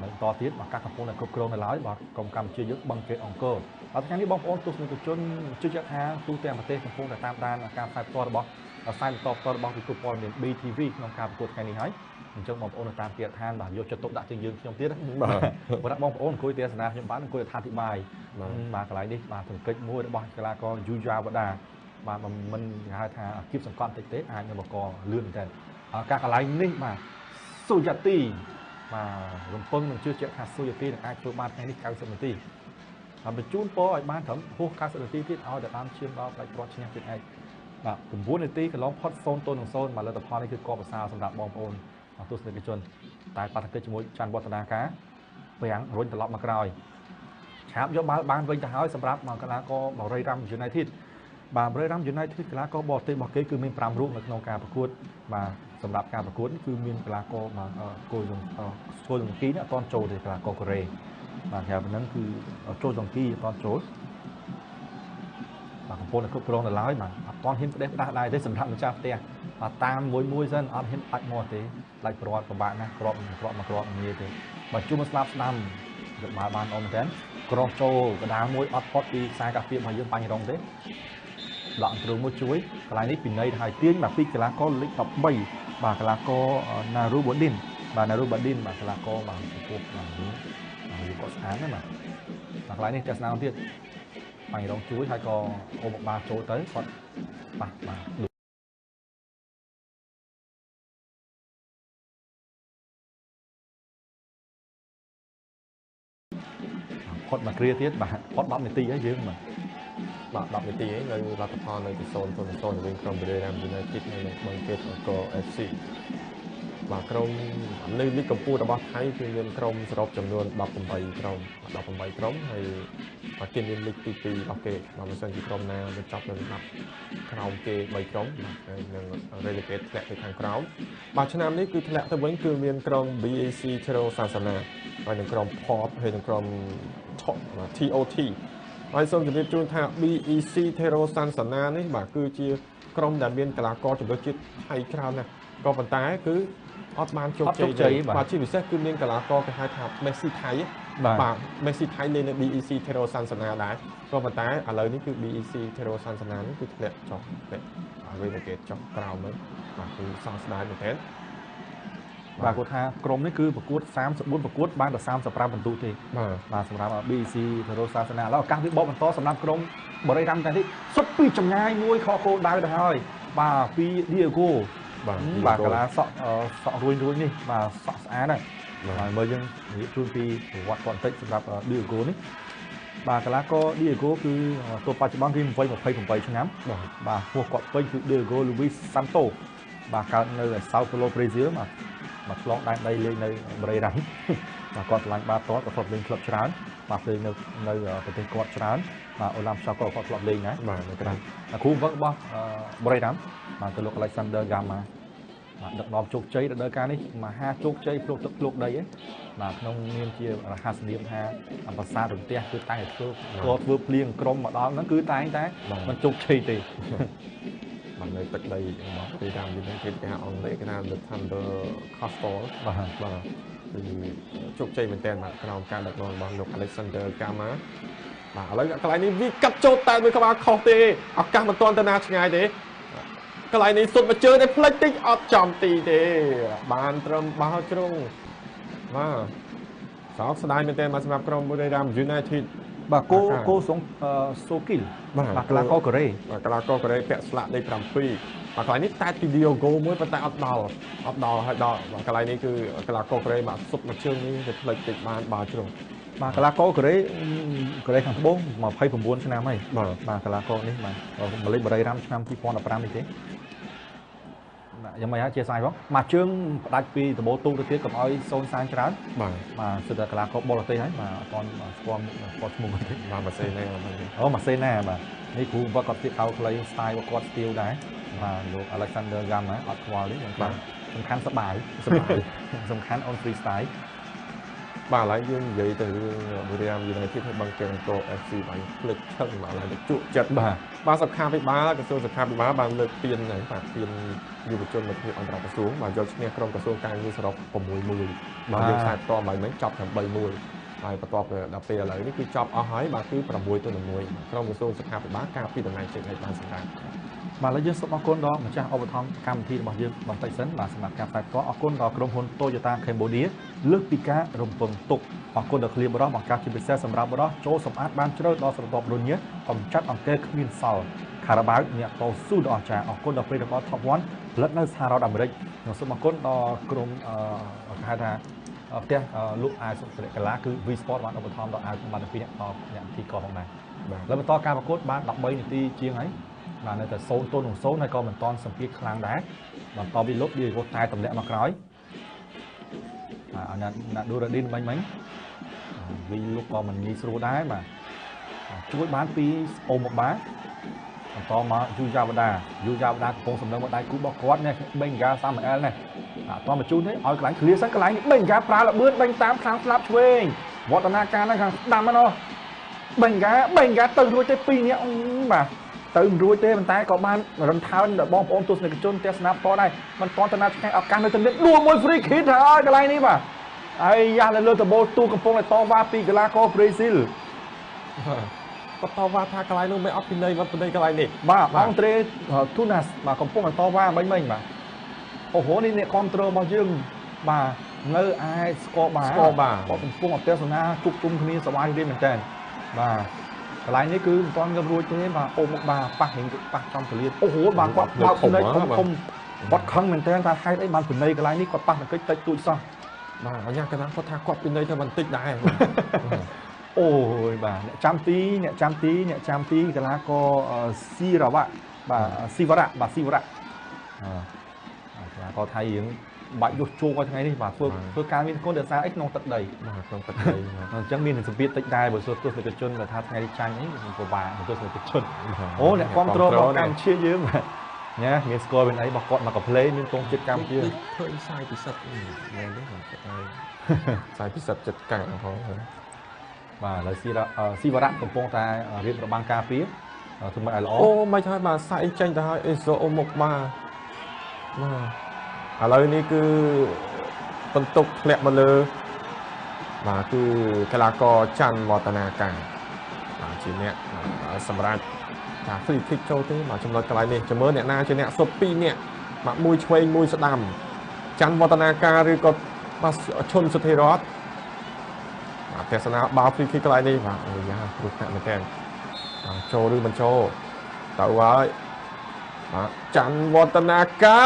បន្តទៀតឱកាសកំពុងតែគ្រប់គ្រងនៅឡើយបាទក្រុមកម្ពុជាយើងបឹងកេតអង្គរបាទថ្ងៃនេះបងប្អូនទស្សនិកជនជឿជាក់ថាទូទាំងប្រទេសកំពុងតែតាមដានការផ្សាយផ្ទាល់របស់ផ្សាយបន្តផ្ទាល់របស់វិទ្យុព័ត៌មាន BTV ក្នុងការប្រកួតថ្ងៃនេះហើយអញ្ចឹងបងប្អូននៅតាមគាឋានបាទយកចិត្តទុកដាក់ជាងយើងខ្ញុំទៀតបាទព្រោះបងប្អូនអង្គុយទស្សនាខ្ញុំបានអង្គុយអត្ថាធិប្បាយបាទកន្លែងនេះបាទទង្គិចមួយរបស់កីឡាករយូយ៉ាវដាបាទមិនគេហៅថាគៀបសង្កត់តិចទេអាចនឹងបកលឿនមែនតើការកន្លែងនេះបាទសុយទីបាទរំពឹងនឹងជឿជាក់ថាសុយទីនឹងអាចធ្វើបានថ្ងៃនេះ90នាទីហើយបញ្ជូនពរឲ្យបានត្រឹមហួស90នាទីទៀតឲ្យតែតាមឈានដល់ផ្ដាច់ព្រាត់ឈ្នះទៀតឯងបាទ9នាទីកន្លងផុត0-0បាទលទ្ធផលនេះគឺគប្បីប្រសើរសម្រាប់បងប្អូនទស្សនិកជនតែបាតុកិច្ចជាមួយច័ន្ទវឌ្ឍនាការប្រាំងរុញត្រឡប់មកក្រោយឆាបយកបាល់បានវិញទៅហើយសម្រាប់កីឡាករបូរីរ៉ាម United បាទបូរីរ៉ាម United កីឡាករបរទេសរបស់គេគឺមាន5រូបនៅក្នុងការប្រកួតបាទសម្រាប់ការប្រកួតគឺមានកីឡាករបាទគោលសង្គីនេះអត់ទាន់ចូលទេកីឡាករកូរ៉េបាទក្រៅពីហ្នឹងគឺចូលសង្គីអត់ទាន់ចូលបាទកំពុងតែគ្រប់គ្រងនៅឡើយបាទអត់ទាន់ហ៊ានផ្ដេសផ្ដាស់ដែរទេសម្រាប់ម្ចាស់ផ្ទះបាទតាមមួយមួយសិនអត់ហ៊ានដាច់មាត់ទេដាច់ប្រវត្តិពិបាកណាស់គ្រាប់គ្រាប់មកគ្រាប់ងាយទេបាទជួបមកស្លាប់ស្ដាំយកបាល់បានអមមែនទែនក្រោះចូលកដាលមួយអត់ផុតពីខ្សែកាពីរបស់យើងបាញ់រងទេដកទ្រូងមួយជួយកន្លែងនេះពិន័យទៅហើយទាញបាទពីកីឡាករលេខ13បាទកីឡាករណារូបូឌីនបាទណារូបាឌីនបាទកីឡាករបាទប្រកួតបាទនេះគាត់ស្អាតណាស់បាទកន្លែងនេះទស្សនាទៀតបាញ់រងជួយហើយក៏អូបបាចូលទៅគាត់បាទបាទផុតមកគ្រាទៀតបាទផុត10នាទីហើយយើងបាទបាទ10នាទីហើយនៅលទ្ធផលនៅទី0-0រវាងក្រុមបូរីរ៉ាម United និងបឹងកេតអង្គរ FC បាទក្រុមនៅលីកកម្ពុជារបស់ថៃគឺមានក្រុមសរុបចំនួន18ក្រុម18ក្រុមហើយបាទគេមានលីកទី2របស់គេបាទបើសិនជាក្រុមណាបញ្ចប់នៅលំដាប់ក្រោមគេ3ក្រុមបាទនឹង relegate ធ្លាក់ទៅខាងក្រោមបាទឆ្នាំនេះគឺធ្លាក់ទៅវិញគឺមានក្រុម BAC Tero Sasana ហើយនឹងក្រុម Port ហើយនឹងក្រុម TOT ហើយសូមជម្រាបជូនថា BEC Tero Sansana នេះបាទគឺជាក្រុមដែលមានកីឡាករជម្រើសជាតិថៃច្រើនណាស់ក៏ប៉ុន្តែគឺអត់បានជោគជ័យបាទជាពិសេសគឺមានកីឡាករគេហៅថា Messi ថៃបាទ Messi ថៃលេងនៅ BEC Tero Sansana ដែរក៏ប៉ុន្តែឥឡូវនេះគឺ BEC Tero Sansana នេះគឺធ្លាក់ចុះធ្លាក់ relegate ចុះក្រោមហ្នឹងបាទគឺសោកស្ដាយមែនទែនបាទគាត់ថាក្រុមនេះគឺប្រកួត34ប្រកួតបានតែ35ពិន្ទុទេបាទសម្រាប់ BEC Tero Sansana ឥឡូវឱកាសវាបកបន្តសម្រាប់ក្រុមបរិយារំតែនេះសុទ្ធពីចម្ងាយមួយខកគោលដៅទៅហើយបាទពី Diego បាទកាឡាសក់សក់រួញរួញនេះបាទសក់ស្អាតណាស់បាទមើលយើងនិយាយជូនពីប្រវត្តិគាត់បន្តិចសម្រាប់ Diego នេះបាទកីឡាករ Diego គឺទោះបច្ចុប្បន្នគឺវ័យ28ឆ្នាំបាទឈ្មោះគាត់ពេញគឺ Diego Luis Santos បាទកើតនៅ Sao Paulo Brazil បាទបាទឆ្លងដែនដីលេងនៅបរិយារំបាទគាត់ឆ្លាញ់បាល់ទាត់គាត់ធ្លាប់លេងក្លឹបច្រើនបាទលេងនៅប្រទេសគាត់ច្រើនបាទអូឡាំសាកគាត់ធ្លាប់លេងដែរបាទនៅក្រៅគ្រូវឹករបស់បរិយារំបាទទៅលោក Alexander Gama បាទដឹកនាំជោគជ័យរដូវកាលនេះមហាជោគជ័យភ្លុកទឹកភ្លុកដីឯងបាទក្នុងនាមជារហស្សនាមថាប្រាសាទរន្ទះគឺតែងតែធ្វើក៏ធ្វើភ្លៀងក្រុមមកដល់ហ្នឹងគឺតែងតែមិនជោគជ័យទេបាទនៅទឹកដីរបស់ទីតាមយូណៃតេតគេហៅអង់គ្លេសគេថា The Thunder Castle បាទបាទគឺជោគជ័យមែនទែនបាទក្រោមការដឹកនាំរបស់លោក Alexander Gama បាទឥឡូវកន្លែងនេះវាកាត់ចូលតែមួយក្បាលខុសទេឱកាសមិនទាន់ទៅណាឆ្ងាយទេកន្លែងនេះសុទ្ធមកជើងតែផ្លិចតិចអត់ចំទីទេបានត្រឹមបាល់ជ្រុងបាទសោកស្ដាយមែនទែនបាទសម្រាប់ក្រុម Buriram United បាទគោសុងសូគីលបាទកីឡាករកូរ៉េបាទកីឡាករកូរ៉េពាក់ស្លាកលេខ7បាទកន្លែងនេះតែពី Diogo មួយប៉ុន្តែអត់ដល់ហើយដល់បាទកន្លែងនេះគឺកីឡាករកូរ៉េបាទសុទ្ធមកជើងនេះវាផ្លិចតិចបានបាល់ជ្រុងបាទកីឡាករកូរ៉េខាងត្បូង29ឆ្នាំហើយបាទកីឡាករនេះបាទមកលេងបរិយារំឆ្នាំ2015នេះទេយ៉ាងម៉េចហើយជាស្អីបងមកជើងផ្ដាច់ពីដបូទូទៅទៀតកុំឲ្យសូនសានច្រើនបាទបាទសិតតែកីឡាករបរទេសហើយបាទអត់ទាន់ស្គាល់ឈ្មោះគាត់ទេបាទម៉ាសេណាអូម៉ាសេណាបាទនេះគ្រូវឹកគាត់ទៀតខោខ្លី style របស់គាត់ស្ទាវដែរបាទលោក Alexander Gama អត់ខ្វល់ទេសំខាន់សបាយសំខាន់ on free style បាទឥឡូវយើងនិយាយទៅរឿង Buriram United ហើយបឹងកេងអង្គរ FC បាទភ្លេចឈឹងបាទឥឡូវទៅជក់ចិត្តបាទបាទសុខាភិបាលក្រសួងសុខាភិបាលបានលើកពានហើយបាទពានយុវជនមិត្តភាពអន្តរក្រសួងបាទយកឈ្នះក្រុមក្រសួងការងារសរុប 6-1 បាទយើងផ្សាយផ្ទាល់បាយមិញចប់តែ 3-1 ហើយបន្ទាប់ដល់ពេលឥឡូវនេះគឺចប់អស់ហើយបាទគឺ6-1ក្រុមក្រសួងសុខាភិបាលការពីតំណែងជើងឯកបានសម្រាប់បាទឥឡូវយើងសូមអរគុណដល់ម្ចាស់ឧបត្ថម្ភកម្មវិធីរបស់យើងបន្តិចសិនបាទសម្រាប់ការផ្សាយផ្ទាល់អរគុណដល់ក្រុមហ៊ុន Toyota Cambodia លើសពីការរំពឹងទុកអរគុណដល់ឃ្លាបរោះបង្កើតជាពិសេសសម្រាប់បរោះចូលសម្អាតបានជ្រៅដល់ស្រទាប់រុញកំចាត់អង្គើគ្មានសល់ខារ៉ាបាវអ្នកតស៊ូដ៏អស្ចារ្យអរគុណដល់ប្រិយរបស់ Top 1ផលិតនៅសហរដ្ឋអាមេរិកនិងសូមអរគុណដល់ក្រុមគេហៅថាផ្ទះលក់អាវសុខកលាគឺ V Sport បានឧបត្ថម្ភដល់អាវបានពីអ្នកអ្នកពិធីករផងដែរបាទឥឡូវបន្តការប្រកួតបាន13នាទីជាងហើយបាទនៅតែ0-0ហើយក៏មិនតាន់សម្ពាធខ្លាំងដែរបន្តវិលុបឌីកូតែទម្លាក់មកក្រោយបាទអាណាឌូរ៉ាឌីនបាញ់មិញវិលុបក៏មិនងាយស្រួលដែរបាទជួយបានពីអូម៉ាបាបន្តមកយូយ៉ាវដាកំពុងសម្លឹងមកដៃគូរបស់គាត់នេះបេងហ្គាសាម៉ាអែលនេះអត់តមកជូនទេឲ្យកន្លែងឃ្លៀសិនកន្លែងបេងហ្គាប្រើលបឿនបេងតាមខាងស្លាប់ឆ្វេងវឌ្ឍនាការនៅខាងស្ដាំហ្នឹងបេងហ្គាទៅរួចទេ2នាក់បាទទៅមិនរួចទេប៉ុន្តែក៏បានរំថើនដល់បងប្អូនទស្សនិកជនទស្សនាផ្ទាល់ដែរមិនទាន់ទៅណាឆ្ងាយឱកាសនៅតែមានដួលមួយ free kick ហើយកន្លែងនេះបាទហើយយ៉ានៅលើដបូលទូកំពុងតែតវ៉ាពីកីឡាករប្រេស៊ីល គាត់តវ៉ាថាកន្លែងនោះមិនអត់ពិន័យវត្តពិន័យកន្លែងនេះបាទអង់ដ្រេទូណាសបាទកំពុងតែតវ៉ាមិញបាទអូហូនេះអ្នកគ្រប់គ្រងរបស់យើងបាទនៅឯស្កបាគាត់កំពុងអទស្សនាជួបជុំគ្នាសប្បាយរីកមែនតើបាទកន្លែងនេះគឺមិនទាន់ងើបរួចទេបាទអូមកបាទប៉ះរៀងប៉ះចំពលានអូហូបាទគាត់បើកភ្នែកធំធំគាត់ខឹងមែនតើថាហេតុអីបានពិន័យកន្លែងនេះគាត់ប៉ះតែកិច្ចតិចតួចសោះបាទអញ្ញាកណាគាត់ថាគាត់ពិន័យតែបន្តិចដែរអូយបាទអ្នកចាំទីកីឡាករស៊ីរវៈបាទស៊ីវរៈបាទស៊ីវរៈកីឡាករថៃរៀង បាច់យុះជោគឲ្យថ្ងៃនេះបាទធ្វើការមានគុណដោយសារអីក្នុងទឹកដីបាទក្នុងទឹកដីអញ្ចឹងមានសម្ពាធតិចដែរបើសួរទស្សនិកជនដែលថាថ្ងៃនេះចាញ់អីពិបាកទស្សនិកជនអូអ្នកគ្រប់គ្រងរបស់កម្ពុជាយើងបាទញ៉ាមានស្គាល់មានអីរបស់គាត់មកកាផ្លេមានទងជាតិកម្ពុជាឃើញសាយពិសិដ្ឋមែនទេបាទហើយសាយពិសិដ្ឋចិត្តកាំងផងបាទឥឡូវស៊ីវរៈកំពុងតែរៀបរបាំងការពារធ្វើម៉េចឲ្យល្អអូមិនហើយបាទសាយចេញទៅហើយអេសូអូមុខបាទបាទឥឡូវនេះគឺបន្ទុកធ្លាក់មកលើបាទគឺកីឡាករច័ន្ទវឌ្ឍនាការបាទជាអ្នកសម្រាប់ថា free kick ចូលទេបាទចំណុចកន្លែងនេះចាំមើលអ្នកណាជាអ្នកសុប2នាក់បាទមួយឆ្វេងមួយស្ដាំច័ន្ទវឌ្ឍនាការឬក៏បាទឈុនសុធិរតបាទទស្សនាបាល់ free kick កន្លែងនេះបាទអូយ៉ាគ្រោះថ្នាក់មែនទែនបាទចូលឬមិនចូលទៅហើយបាទច័ន្ទវឌ្ឍនាកា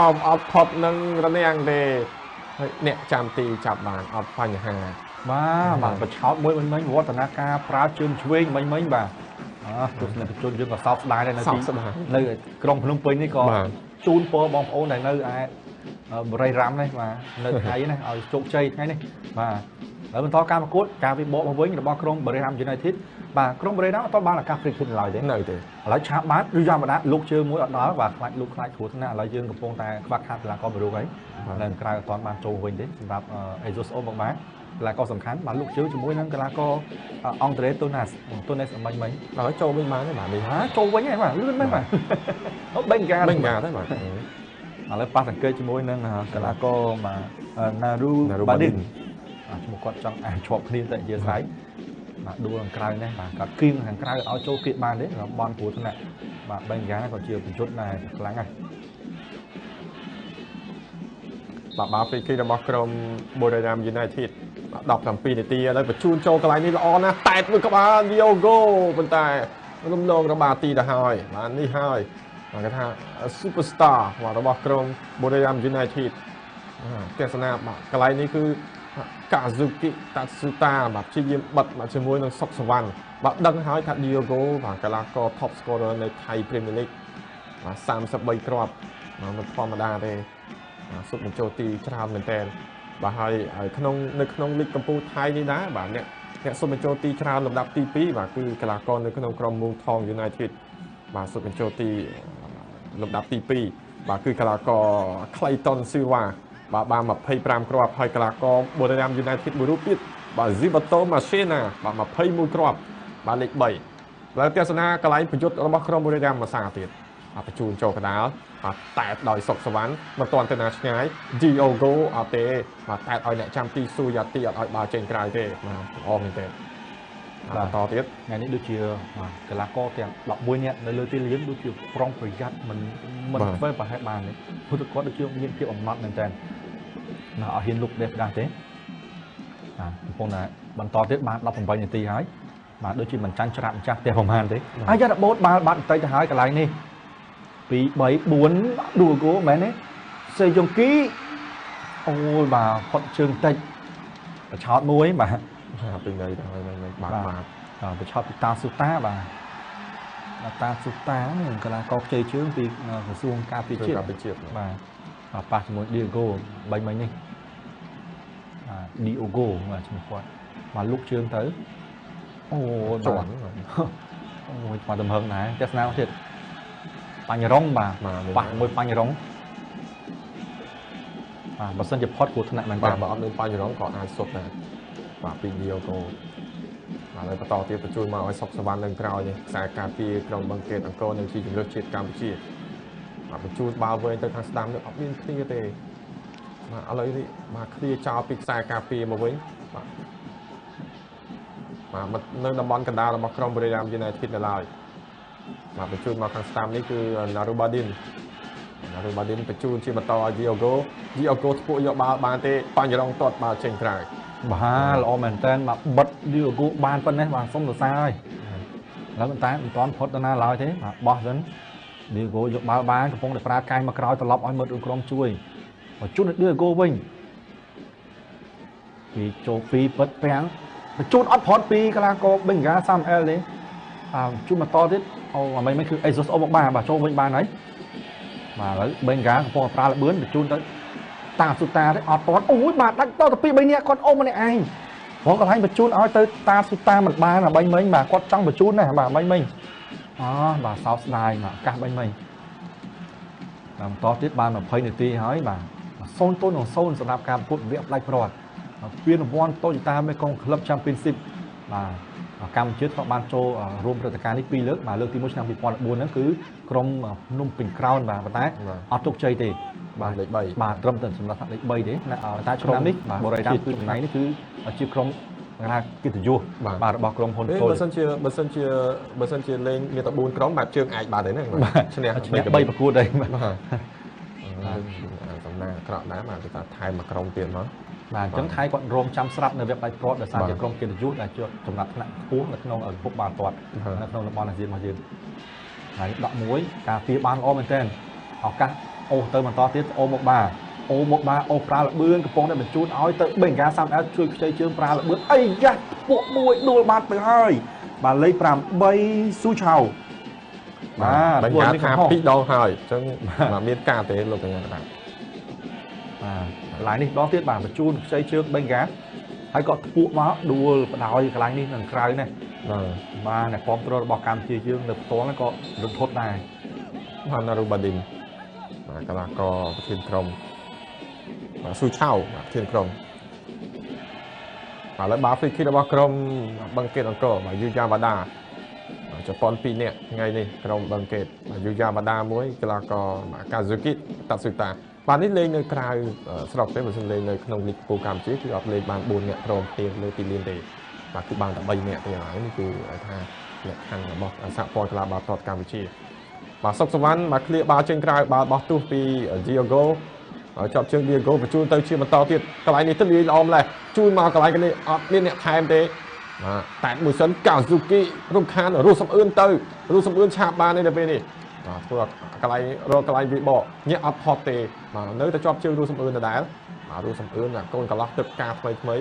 រអត់ផុតនឹងរនាំងទេហើយអ្នកចាំទីចាប់បានអត់បញ្ហាបាទបាទបឆោតមួយមិញវឌ្ឍនាការប្រើជើងឆ្វេងមិញបាទទស្សនិកជនយើងក៏សោកស្ដាយដែរនៅទីនៅក្រុងភ្នំពេញនេះក៏ជូនពរបងប្អូនដែលនៅឯបុរីរ៉ាំនេះបាទនៅថ្ងៃនេះឲ្យជោគជ័យថ្ងៃនេះបាទហើយបន្តការប្រកួតការវិបកមកវិញរបស់ក្រុមបុរីរ៉ាំ United បាទក្រុមបុរីរ៉ាំអត់បានឱកាស free kick ឡើយទេនៅទេឥឡូវឆាបបានឬយ៉ាងម៉េចលោកជើងមួយអត់ដល់បាទខ្លាចលោកខ្លាចគ្រោះថ្នាក់ឥឡូវយើងកំពុងតែខ្វះខាតកីឡាករមួយរូបហើយនៅក្រៅអត់ទាន់បានចូលវិញទេសម្រាប់ Asus O មកបាទកីឡាករសំខាន់បាទលោកជើងជាមួយនឹងកីឡាករអង់ដ្រេតូណាសមិញដល់ចូលវិញបានទេបាទនេះហាចូលវិញហើយបាទលឿនមែនបាទអូបេងកាទេបាទឥឡូវប៉ះសង្កេតជាមួយនឹងកីឡាករបាទណារូបាឌីនឈ្មោះគាត់ចង់អានជាប់គ្នាតែនិយាយស្រ័យបាទដួលខាងក្រៅនេះបាទគាត់គៀងខាងក្រៅឲ្យចូលគៀកបានទេបនព្រោះថ្នាក់បាទបេងកាក៏ជាប្រយុទ្ធដែរខ្លាំងណាស់បាទបាល់ free kick របស់ក្រុម Buriram United 17នាទីឥឡូវបញ្ជូនចូលកន្លែងនេះល្អណាស់តែតមួយក្បាល Diogo ប៉ុន្តែរំលងរបាទីទៅហើយបាទនេះហើយបាទគេថា Superstar របស់ក្រុម Buriram United ទស្សនាបាទកន្លែងនេះគឺ Kazuki Tatsuta បាទព្យាយាមបិទបាទជាមួយនឹងសុកសវណ្ណបាទដឹងហើយថា Diogo បាទកីឡាករ Top Scorer នៅថៃ Premier League បាទ33គ្រាប់បាទមិនធម្មតាទេបាទសុទ្ធបញ្ចូលទីច្រើនមែនទែនបាទហើយនៅក្នុងលីកកម្ពុជាថៃនេះដែរបាទអ្នកសុទ្ធបញ្ចូលទីច្រើនលំដាប់ទី2បាទគឺកីឡាករនៅក្នុងក្រុមមូថង United បាទសុទ្ធបញ្ចូលទីលំដាប់ទី2បាទគឺកីឡាករ Clayton Silva បាទបាន25គ្រាប់ហើយកីឡាករ Buriram United មួយរូបទៀតបាទ Zibato Machena បាទ21គ្រាប់បាទលេខ3ហើយទស្សនាកន្លែងប្រយុទ្ធរបស់ក្រុម Buriram មួយសារទៀតបាទបញ្ជូនចូលកដាលបាទតែតដោយសុកសវណ្ណមិនទាន់ទៅណាឆ្ងាយ Diogo អត់ទេបាទតែតឲ្យអ្នកចាំទីស៊ូយ៉ាទីអត់ឲ្យបាល់ចេញក្រៅទេបាទល្អមែនទេបាទបន្តទៀតថ្ងៃនេះដូចជាកីឡាករទាំង11នាក់នៅលើទីលានដូចជាប្រុងប្រយ័ត្នមិនធ្វើប្រហែលបានទេព្រោះគាត់ដូចជាមានភាពអំណត់មែនតើណាអត់ហ៊ានលុកដេះផ្ដាស់ទេបាទកំពុងតែបន្តទៀតបាន18នាទីហើយបាទដូចជាមិនចាញ់ច្រាបម្ចាស់ផ្ទះប្រហែលទេហើយយ៉ារបូតបាល់បាត់បន្តិចទៅហើយកន្លែងនេះ2 3 4ឌូហ្គោមែនទេសេយុងគីអូយបាទផុតជើងតិចបឆោតមួយបាទ ពេញដីទៅហើយមិនបាទបាទបឆោតពីតាស៊ូតាបាទតាស៊ូតានេះកីឡាករខ្ចីជើងពីក្រសួងការពារជាតិបាទប៉ះជាមួយ Diogo បាញ់មិញនេះបាទ Diogo បាទឈ្មោះគាត់បាទលុកជើងទៅអូជាន់អូយបាទទំហឹងដែរទស្សនាទៀតបាញ់រងបាទប៉ះមួយបាញ់រងបាទបើសិនជាផុតគ្រោះថ្នាក់មែនបាទបើអត់មានបាញ់រងក៏អាចសុទ្ធដែរបាទពី Diogo បាទហើយបន្តទៀតបញ្ជូនមកឲ្យសុកសវណ្ណនឹងក្រោយនេះខ្សែការពារក្រុមបឹងកេតអង្គរនិងជាជម្រើសជាតិកម្ពុជាបាទបញ្ជូនបាល់វែងទៅខាងស្ដាំនេះអត់មានគ្នាទេបាទឥឡូវនេះបាទឃ្លាចោលពីខ្សែការពារមកវិញបាទបាទនៅតំបន់កណ្ដាលរបស់ក្រុម Buriram United នៅឡើយបាទបញ្ជូនមកខាងស្ដាំនេះគឺ Narubadin បញ្ជូនជាបន្តឲ្យ Diogo ធ្ពួកយកបាល់បានទេបាញ់រងទាត់បាល់ចេញក្រៅ បាទល្អមែនតើបាទបិទ Diogo បានប៉ុណ្ណេះបាទសុំសរសើរហើយឡើយប៉ុន្តែមិនទាន់ផុតដល់ណាឡើយទេបាទបោះសិន Diogo យកបាល់បានកំពុងតែប្រើកាយមកក្រោយត្រឡប់ឲ្យមិត្តរួមក្រុមជួយបញ្ជូនឲ្យ Diogo វិញពីចូលពីពិតពាំងបញ្ជូនអត់ផុតពីកីឡាករបេងហ្គាសាមអែលទេបាទជូនបន្តទៀតអូអាមិនគឺ Asus អូមកបាទចូលវិញបានហើយបាទឥឡូវបេងហ្គាកំពុងប្រើល្បឿនបញ្ជូនទៅ តាស៊ូតាទេអត់តអូយបាទដាច់តទៅ2 3នាក់គាត់អូម្នាក់ឯងរងកន្លែងបញ្ជូនឲ្យទៅតាស៊ូតាមិនបានបាញ់មិញបាទគាត់ចង់បញ្ជូនណាបាទបាញ់មិញអូបាទសោកស្ដាយបាទឱកាសបាញ់មិញបាទបន្តទៀតបាន20នាទីហើយបាទ0-0សម្រាប់ការប្រកួតវគ្គផ្ដាច់ព្រាត់ពានរង្វាន់ Toyota Mekong Club Championship បាទកម្ពុជាធ្លាប់បានចូលរួមព្រឹត្តិការណ៍នេះ2លើកបាទលើកទី1ឆ្នាំ2014ហ្នឹងគឺក្រុមភ្នំពេញក្រោនបាទប៉ុន្តែអត់ជោគជ័យទេបាទលេខ3បាទត្រឹមតែសម្រាប់លេខ3ទេតែឆ្នាំនេះបាទបរិយាគឺថ្ងៃនេះគឺជាក្រុមគេថាកិត្តិយសបាទរបស់ក្រុមហ៊ុន បើសិនជាលេងមានតែ4ក្រុមបាទជើងអាចបាទទេណាឈ្នះ3ប្រកួតទេបាទសំណាងអាក្រក់ដែរបាទគេថាថែមមួយក្រុមទៀតមកបាទអញ្ចឹងថៃគាត់រងចាំស្រាប់នៅវគ្គផ្ដាច់ព្រាត់ដោយសារជាក្រុមកិត្តិយសដែលជាប់ចំណាត់ថ្នាក់ខ្ពស់នៅក្នុងពិភពបាល់ទាត់នៅក្នុងតំបន់អាស៊ានរបស់យើងហើយដកមួយការពារបានល្អមែនទែនឱកាសអូសទៅបន្តទៀតអូមកបាអូមកបាអូប្រាលបឿនកំពុងតែបញ្ជូនឲ្យទៅបេងកាសាំអែលជួយខ្ចីជើងប្រាលបឿនអីយ៉ាពួកមួយដួលបាត់ទៅហើយបាទលេខ8ស៊ូឆៅបាទបេងកាថា2ដងហើយអញ្ចឹងបាទមានការទេលោកកញ្ញាបាទបាទកន្លែងនេះដងទៀតបាទបញ្ជូនខ្ចីជើងបេងកាហើយក៏ធ្ពួកមកដួលបដោយកន្លែងនេះនឹងក្រៅនេះបាទអ្នកគាំទ្ររបស់កម្ពុជាយើងនៅផ្ទាល់ក៏រន្ធត់ដែរបាទណារូបាឌីនបាទកីឡាករប្រធានក្រុមបាទស៊ូឆៅបាទប្រធានក្រុមបាទឥឡូវបាល់ហ្វ្រីគីរបស់ក្រុមបឹងកេតអង្គរបាទយូយ៉ាវ៉ាដាជប៉ុន2នាក់ថ្ងៃនេះក្រុមបឹងកេតបាទយូយ៉ាវ៉ាដាមួយកីឡាករកាស៊ូគីតាស៊ូតាបាទនេះលេងនៅក្រៅស្រុកទេបើមិនលេងនៅក្នុងលីកពូកម្ពុជាគឺអត់លេងបាន4នាក់ព្រមគ្នាលើទីលានទេបាទគឺបានតែ3នាក់ទេហើយនេះគឺថាលក្ខខណ្ឌរបស់សហព័ន្ធកីឡាបាល់ទាត់កម្ពុជាបាទសុកសវណ្ណបាទឃ្លៀបាល់ចេញក្រៅបាល់បោះទូសពី Diogo ជាប់ជើង Diogo បញ្ជូនទៅជាបន្តទៀតកន្លែងនេះទៅលាយល្អម្ល៉េះជូនមកកន្លែងនេះអត់មានអ្នកថែមទេបាទតែមួយសិនកាស៊ូគីរំខានរស់សំអឿនទៅរស់សំអឿនឆាបបានទេនៅពេលនេះបាទធ្វើកន្លែងរកកន្លែងវិបកញាក់អត់ផុតទេបាទនៅតែជាប់ជើងរស់សំអឿនដដែលបាទរស់សំអឿនកូនកន្លោះទឹកការថ្មីថ្មី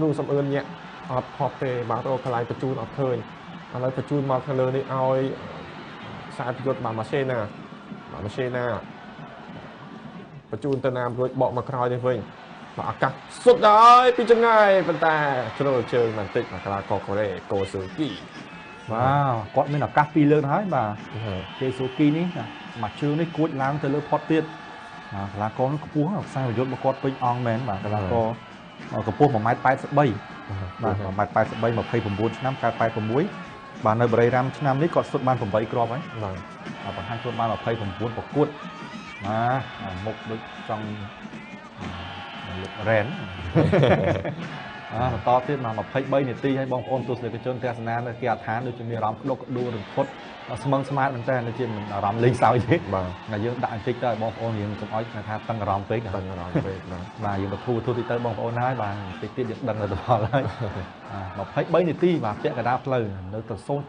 រស់សំអឿនញាក់អត់ផុតទេបាទរកកន្លែងបញ្ជូនអត់ឃើញឥឡូវបញ្ជូនមកខាងលើនេះឲ្យខ្សែប្រយុទ្ធបាទម៉ាសេណាបាទម៉ាសេណាបញ្ជូនទៅណារួចបកមកក្រោយនេះវិញបាទឱកាសសុទ្ធហើយពីចង្ងាយប៉ុន្តែជ្រុលជើងបន្តិចបាទកីឡាករកូរ៉េកូស៊ូគីបាទគាត់មានឱកាស2លើកហើយបាទកេស៊ូគីនេះមួយជើងនេះគួចឡើងទៅលើផុតទៀតបាទកីឡាករនោះខ្ពស់ខ្សែប្រយុទ្ធរបស់គាត់ពេញអង្គមែនបាទកីឡាករកម្ពស់ 1.83 ម៉ែត្របាទ 1.83 29ឆ្នាំកើត86បាទនៅបរិរាមឆ្នាំនេះគាត់សុទ្ធបាន8គ្រាប់ហើយបាទបង្ហាញខ្លួនបាន29ប្រកួតបាទមុខដូចចង់លោករ៉ែនបន្តទៀតមក23នាទីឲ្យបងប្អូនទស្សនិកជនទស្សនានៅគេអដ្ឋានដូចជាមានអារម្មណ៍ក្តុកក្តួលរន្ធត់ស្មឹងស្មាតមែនតើដូចជាមិនអារម្មណ៍លេងសើចទេបាទតែយើងដាក់បន្តិចទៅឲ្យបងប្អូនយើងកុំឲ្យថាតឹងអារម្មណ៍ពេកតឹងអារម្មណ៍ពេកបាទបាទយើងបធូរធូរតិចទៅបងប្អូនហើយបាទបន្តិចទៀតយើងដឹងទៅដល់ហើយ23នាទីបាទពាក់កណ្ដាលផ្លូវនៅទៅ0-0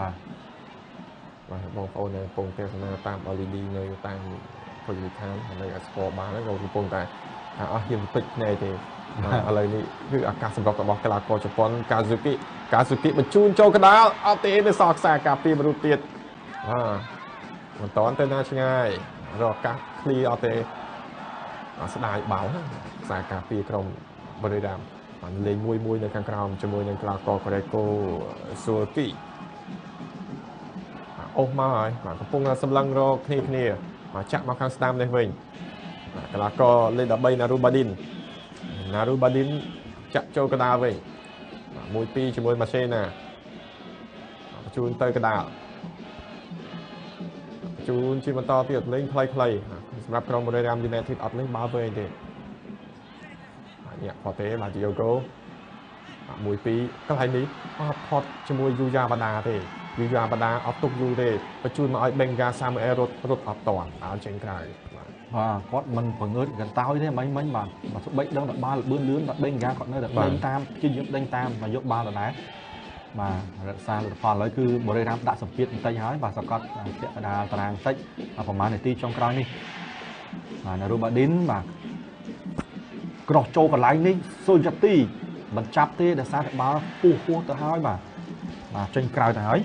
បាទបាទបងប្អូននៅកំពុងទស្សនាតាម LED នៅតាមភោជនីយដ្ឋាននៅឲ្យស្គាល់បានក៏កំពុងតែថាអស់ហ៊ានពេចភ្នែកទេបាទឥឡូវនេះគឺឱកាសសម្រុករបស់កីឡាករជប៉ុនកាស៊ូគីបញ្ជូនចូលកណ្ដាលអត់ទេនៅសល់ខ្សែការពារមួយរូបទៀតបាទមិនតាន់ទៅណាឆ្ងាយរកឱកាសឃ្លីអត់ទេស្ដាយបាល់ខ្សែការពារក្រុមបរិរាមបានលេងមួយមួយនៅខាងក្រោមជាមួយនឹងកីឡាករកូរ៉េកូស៊ូគីអូសមកហើយបាទកំពុងសម្លឹងរកគ្នាបាទចាក់មកខាងស្ដាំនេះវិញបាទកីឡាករលេខ13ណារូបាឌីនចាក់ចូលកណ្ដាលវិញបាទ1-2ជាមួយម៉ាសេណាបញ្ជូនទៅកណ្ដាលបញ្ជូនជាបន្តទៀតលេងខ្លីៗសម្រាប់ក្រុមបរិរាម United អត់លេងបាល់វែងទេបាទញាក់ផុតទេបាទ Diogo បាទ1-2កន្លែងនេះអត់ផុតជាមួយយូយ៉ាវ៉ាដាទេយូយ៉ាវ៉ាដាអត់ទុកយូរទេបញ្ជូនមកឲ្យបេងហ្គាសាមូអែលរត់អត់តាន់ឲ្យចេញក្រៅបាទគាត់មិនបង្ងើតកន្តោយទេមិញបាទបាទស្បែកដឹងតែបាល់លឿនលឿនបាទបេងហ្គាគាត់នៅតែដេញតាមព្យាយាមដេញតាមមកយកបាល់ដដែលបាទរក្សាលទ្ធផលឥឡូវគឺបរិរាមដាក់សម្ពាធបន្តិចហើយបាទសកត់ពាក់កណ្ដាលតារាងតិចប្រហែលនាទីចុងក្រោយនេះបាទណារូបាឌីនបាទក្រោះចូលកន្លែងនេះសូយ៉ាទីមិនចាប់ទេដោយសារតែបាល់ពុះហួសទៅហើយបាទបាទចេញក្រៅទៅហើយ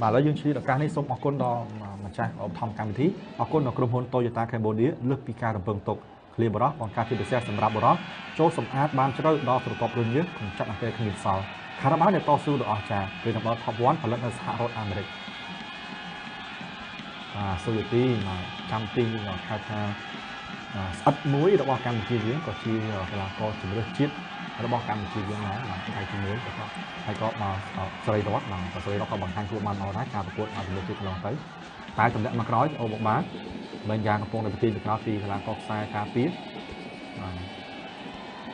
បាទឥឡូវយើងឆ្លៀតឱកាសនេះសូមអរគុណដល់ម្ចាស់ឧបត្ថម្ភកម្មវិធីអរគុណដល់ក្រុមហ៊ុន Toyota Cambodia លើសពីការរំពឹងទុក ឃ្លាបរោះបង្ការជាពិសេសសម្រាប់បរោះចូលសម្អាតបានជ្រៅដល់ស្រទាប់រញើសកម្ចាត់អង្កេតគ្មានសល់ខារ៉ាបាវដែលតស៊ូដ៏អស្ចារ្យពេលដល់ Top 1ផលិតនៅសហរដ្ឋអាមេរិកបាទសូយទីមកចាំទីហៅថាស្អិតមួយរបស់កម្ពុជាយើងក៏ជាកីឡាករជម្រើសជាតិរបស់កម្ពុជាយើងដែរបាទថ្ងៃទី1ក៏ហើយក៏មកស្រីរតបាទស្រីរតក៏បង្ហាញខ្លួនបានមកដែរការប្រកួតមកជម្រើសជាតិកន្លងទៅតែទម្លាក់មកក្រោយអូបបាមិនយ៉ាងកំពុងតែប្រទីក្រោយពីកីឡាករខ្សែការពារបាទ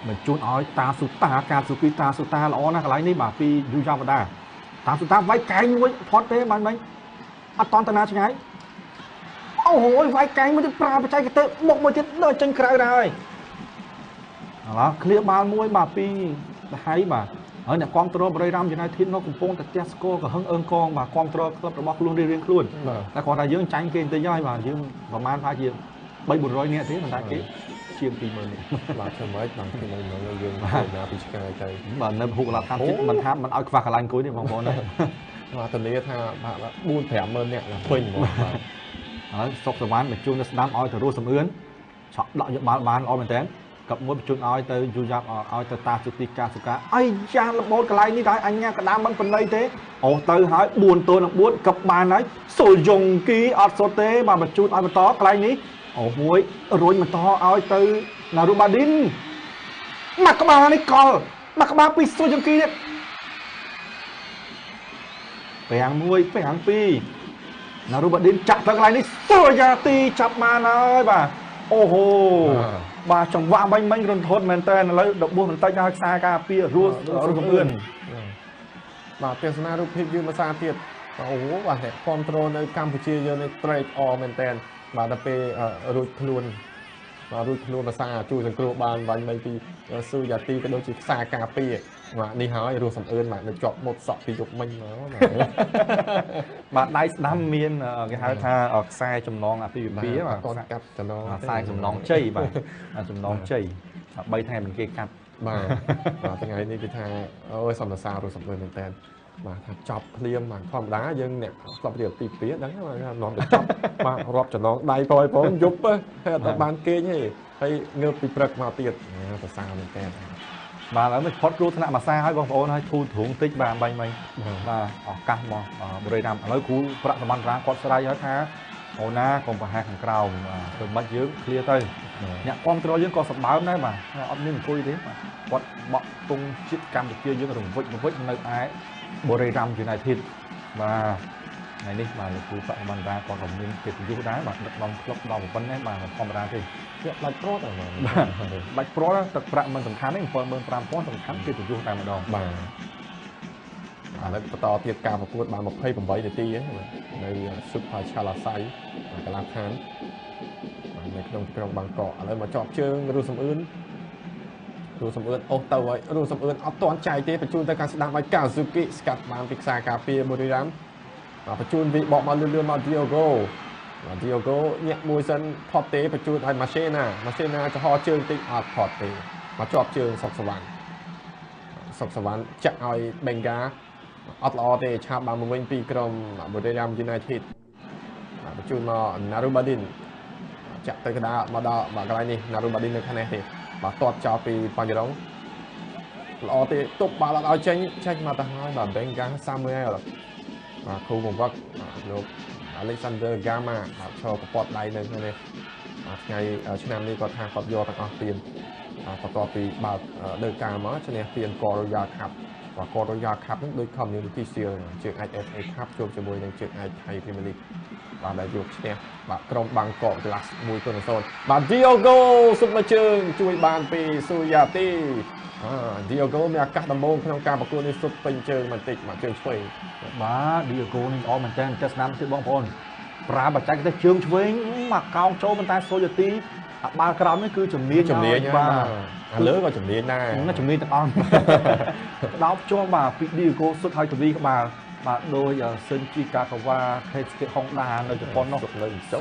បញ្ជូនឲ្យតាស៊ូតាការស៊ូគីតាស៊ូតាល្អណាស់កន្លែងនេះបាទពីយូយ៉ាវដាតាស៊ូតាវាយកែងមួយផុតទេបានមិញអត់តន្តនាឆ្ងាយអូហូយវាយកែងមួយទៀតប្រើបច្ចេកទេសបុកមួយទៀតដើរចេញក្រៅដែរហើយឥឡូវឃ្លៀបាល់មួយបាទពីដៃបាទហើយអ្នកគាំទ្របរិរាមយូណៃធីតនោះកំពុងតែទះស្គរកហឹងអើងកងបាទគាំទ្រក្លឹបរបស់ខ្លួនរៀងៗខ្លួនតែគ្រាន់តែយើងចាញ់គេបន្តិចហើយបាទយើងប្រហែលថាជា3 400នាក់ទេមិនតែគេជាង 20000 នាក់បាទធ្វើម៉េចបានធ្វើម៉េចយើងណាពីឆ្ងាយទៅបាទនៅពហុកីឡដ្ឋានជាតិមិនថាមិនឲ្យខ្វះកន្លែងអង្គុយទេបងប្អូនណាបាទធានាថាបាទ4 50000នាក់ពេញហ្មងបាទហើយសុកសវណ្ណបញ្ជូនទៅស្ដាំឲ្យទៅរស់សំអឿនឆក់ដកយកបាល់បានល្អមែនតើកັບមួយបញ្ជូនឲ្យទៅយូយ៉ាប់ឲ្យទៅតាសុទីកាសុកាអីយ៉ារបូតកន្លែងនេះដែរអញ្ញាកដាមមិនប៉ុណ្ណីទេអូទៅហើយ4ទល់នឹង4កັບបានហើយសូលយងគីអត់សុទ្ធទេបាទបញ្ជូនឲ្យបន្តកន្លែងនេះអូមួយរួញបន្តឲ្យទៅណារូបាឌីនមកក្បាលនេះកលមកក្បាលពីសូលយងគីទៀតពាំង1ពាំង2ណារូបាឌីនចាក់ទៅកន្លែងនេះសូលយ៉ាទីចាប់បានហើយបាទអូហូបាទចង្វាក់បាញ់មិញរន្ធត់មែនតើឥឡូវរបួសបន្តិចហើយខ្សែការពាររស់រំអឿនបាទទស្សនារូបភាពយឺតភាសាទៀតអូបាទអ្នកគ្រប់គ្រងនៅកម្ពុជាយើងនេះត្រេកអរមែនតើបាទដល់ពេលរួចខ្លួនបាទរួចខ្លួនភាសាជួយសង្គ្រោះបានបាញ់មិញពីស៊ូយ៉ាទីក៏ដូចជាខ្សែការពារបាទនេះហើយរស់សំអឿនបាទនៅជាប់មុតសក់ពីយប់មិញមកបាទដៃស្ដាំមានគេហៅថាខ្សែចំណងអាពាហ៍ពិពាហ៍បាទ កូនកាត់ចំណងខ្សែចំណងជ័យបាទចំណងជ័យ3ថ្ងៃមិនគេកាត់បាទបាទថ្ងៃនេះគេថាអូយសំសារស់សំអឿនមែនតើបាទថាចប់ភ្លាមបាទធម្មតាយើងអ្នកស្លាប់រៀបទី2ដឹងបាទនាំទៅចប់បាទរាប់ចំណងដៃផងផងយប់ហើយអត់បានគេងទេហើយងើបពីព្រឹកមកទៀតសរសើរមែនតើបាទឥឡូវនេះផុតគ្រោះថ្នាក់មួយសាហើយបងប្អូនហើយធូរទ្រូងតិចបាទបាញ់មិញបាទឱកាសមកបុរីរាមឥឡូវគ្រូប្រាក់សមន្តរាគាត់ស្រ័យហើយថាអូណាកុំប្រហែសខាងក្រោមបាទធ្វើម៉េចយើងឃ្លាទៅអ្នកគាំទ្រយើងក៏សម្បើមដែរបាទអត់មានអង្គុយទេបាទគាត់បក់ទង់ជាតិកម្ពុជាយើងរំវិចរំវិចនៅឯបុរីរាមយូណៃធីតបាទថ្ងៃនេះបាទលោកគ្រូប្រាក់សមន្តរាគាត់ក៏មានកិត្តិយសដែរបាទដឹកនាំក្លឹបដល់ប៉ុណ្ណេះបាទធម្មតាទេ ដាច់ព្រាត់បាទដាច់ព្រាត់ទឹកប្រាក់មិនសំខាន់ទេ 75000 សំខាន់កិត្តិយសតែម្ដងបាទឥឡូវបន្តទៀតការប្រកួតបាន28នាទីហ្នឹងនៅ Super Chalasai កីឡាដ្ឋានបាទនៅក្នុងទីក្រុងបាងកកឥឡូវមកជាប់ជើងរស់សំអឿនរស់សំអឿនអូសទៅហើយរស់សំអឿនអត់ទាន់ចែកទេបញ្ជូនទៅខាងស្ដាំឲ្យកាស៊ូគីស្កាត់បានពីខ្សែការពារបូរីរ៉ាំបាទបញ្ជូនវិបកមកលឿនៗមក Diogo បាទ Diogo ញាក់មួយសិនផុតទេបញ្ជូនឲ្យម៉ាសេណាម៉ាសេណាចំហជើងតិចអត់ផុតទេមកជាប់ជើងសុកសវណ្ណសុកសវណ្ណចាក់ឲ្យបេងហ្គាអត់ល្អទេឆាបបានមកវិញពីក្រុមបូរីរ៉ាំ United បាទបញ្ជូនមកណារូបាឌីនចាក់ទៅកណ្ដាលមកដល់បាទកន្លែងនេះណារូបាឌីននៅខាងនេះទេបាទទាត់ចោលពីបញ្ញរងល្អទេទប់បាល់អត់ឲ្យចេញចេញមកទៅហើយបាទបេងហ្គាសាមូអែលបាទគ្រូបង្វឹកលោក Alexander Gama បាទឈរប្រព័ន្ធដៃនៅនេះបាទថ្ងៃឆ្នាំនេះគាត់ថាគាត់យកទាំងអស់ពានបាទបន្ទាប់ពីបើកលើការមកឈ្នះពាន Royal Cup បាទ Royal Cup ហ្នឹងដូច Community Shield ជើងអាច FA Cup ជួបជាមួយនឹងជើងអាច Thai Premier League បាទដែលយកឈ្នះបាទក្រុមបាងកក Glass 1-0បាទ Diogo សុទ្ធមកជើងជួយបានពីស៊ូយ៉ាទីDiogo មានឱកាសដំបូងក្នុងការប្រកួតនេះសុទ្ធពេញជើងបន្តិចមកជើងឆ្វេងបាទ Diogo នេះល្អមែនតើចេះស្ដាំទៀតបងប្អូនប្រើបច្ចេកទេសជើងឆ្វេងមកកោងចូលប៉ុន្តែសូយ៉ាទីអាបាល់ក្រោមនេះគឺជំនាញបាទអាលើក៏ជំនាញដែរជំនាញទាំងអស់ដោបជាប់បាទពី Diogo សុទ្ធឲ្យទ្វីក្បាលបាទដោយសិនជីកាកាវ៉ាខេស្កេហុងដានៅជប៉ុននោះសុ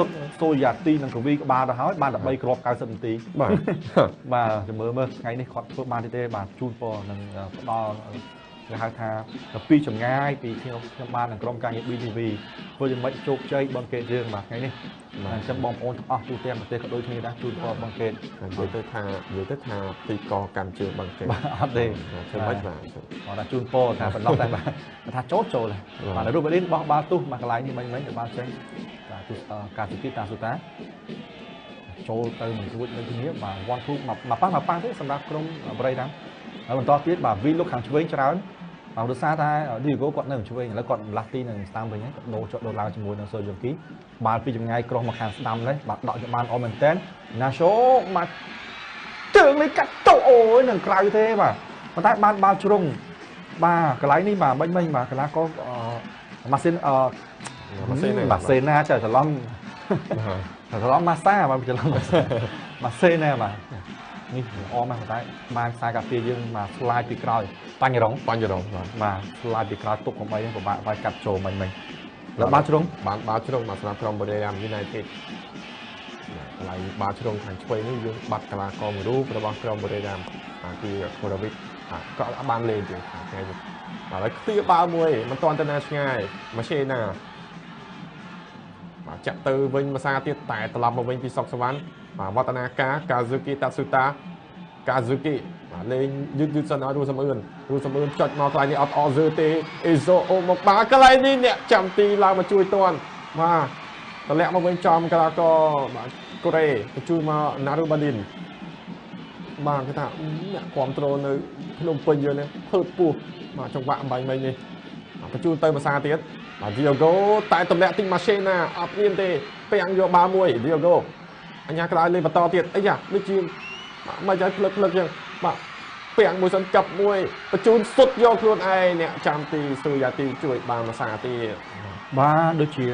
ទ្ធសូយ៉ាទីនិងកវីក្បាលទៅហើយបាន13គ្រាប់90នាទីបាទបាទចាំមើលមើលថ្ងៃនេះគាត់ធ្វើបានទេបាទជូនពរនឹងផ្ដល់ គេហៅថាពីចម្ងាយពីខ្ញុំបាននឹងក្រុមការងារ BTV ធ្វើយ៉ាងម៉េចជោគជ័យបងកេតយើងបាទថ្ងៃនេះអញ្ចឹងបងប្អូនទាំងអស់ទូទាំងប្រទេសក៏ដូចគ្នាដែរជូនពរបងកេតនិយាយទៅថាពីកកាន់ជើងបងកេតបាទអត់ទេធ្វើម៉េចបាទគាត់ថាជូនពរថាប៉ុណ្ណោះតែបាទថាចូលបាទរូបឌីនបោះបាល់ទុះមកកន្លែងនេះមិញទៅបាល់ចេញការទុះការសុគីតាស៊ូតាចូលទៅមិនរួចដូចគ្នាបាទ1 2មកប៉ះទេសម្រាប់ក្រុមបរិយរាំហើយបន្តទៀតបាទវីលុកខាងឆ្វេងច្រើនបាទដោយសារតែឌីហ្គោគាត់នៅឆ្វេងឥឡូវគាត់ម្លាស់ទីនឹងស្ដាំវិញហើយគាត់ដូរចុះដូរឡើងជាមួយនឹងសូយ៉ូគីបាល់ពីចម្ងាយក្រុសមកខាងស្ដាំនេះបាទដកបានអមែនតែនណាសូមកជើងនេះកាត់ចុះអូយនឹងក្រៅទេបាទប៉ុន្តែបានបាល់ជ្រុងបាទកន្លែងនេះបាទមិញបាទកីឡាករម៉ាស៊ីនម៉ាសេណាចាច្រឡំម៉ាសាបាទច្រឡំម៉ាសេណាបាទនេះល្អណាស់តែបានខ្សែកាពីយើងមកស្លាយពីក្រោយបាញ់រងបាទស្លាយពីក្រោយទុកកុំអីហ្នឹងពិបាកវាយកាត់ចូលមិញแล้วបាល់ជ្រុងបានបាល់ជ្រុងមកសម្រាប់ក្រុមបូរីរ៉ាមយូណៃតេតកន្លែងបាល់ជ្រុងខាងឆ្វេងនេះយើងបាត់កីឡាករមួយរូបរបស់ក្រុមបូរីរ៉ាមគឺខូរ៉ាវិតក៏បានលេងទៀតថ្ងៃនេះបាទហើយខ្ទាបាល់មួយមិនទាន់ទៅណាឆ្ងាយម៉ាសេណាបាទចាក់ទៅវិញមួយសាទៀតតែត្រឡប់មកវិញពីសុកសវណ្ណបាទវឌ្ឍនាការកាស៊ូគីតាស៊ូតាកាស៊ូគីបាទលេងយឺតសិនឲ្យរស់សំអឿនចុចមកកន្លែងនេះអត់អសឺទេអេសូអូមកបាល់កន្លែងនេះអ្នកចាំទីឡើងមកជួយតាន់បាទតម្លាក់មកវិញចំកីឡាករបាទកូរ៉េជួយមកណារូបាឌីនបាទគេថាអ្នកគ្រប់ត្រូលនៅភ្នំពេញយើងនេះភើតពោះបាទចង្វាក់អំបញ្ញមិញនេះបញ្ជូនទៅភាសាទៀតបាទ Diogo តែតម្លាក់តិចម៉ាសេណាអត់មានទេពាំងយកបាល់មួយ Diogo អញ្ញាក្រោយលេងបន្តទៀតអីយ៉ាដូចជាមិនឲ្យផ្លឹកចឹងបាទពាំងមួយសិនចាប់មួយបញ្ជូនសុទ្ធយកខ្លួនឯងអ្នកចាំទីស៊ូយ៉ាទីជួយបានភាសាទៀតបាទដូចជា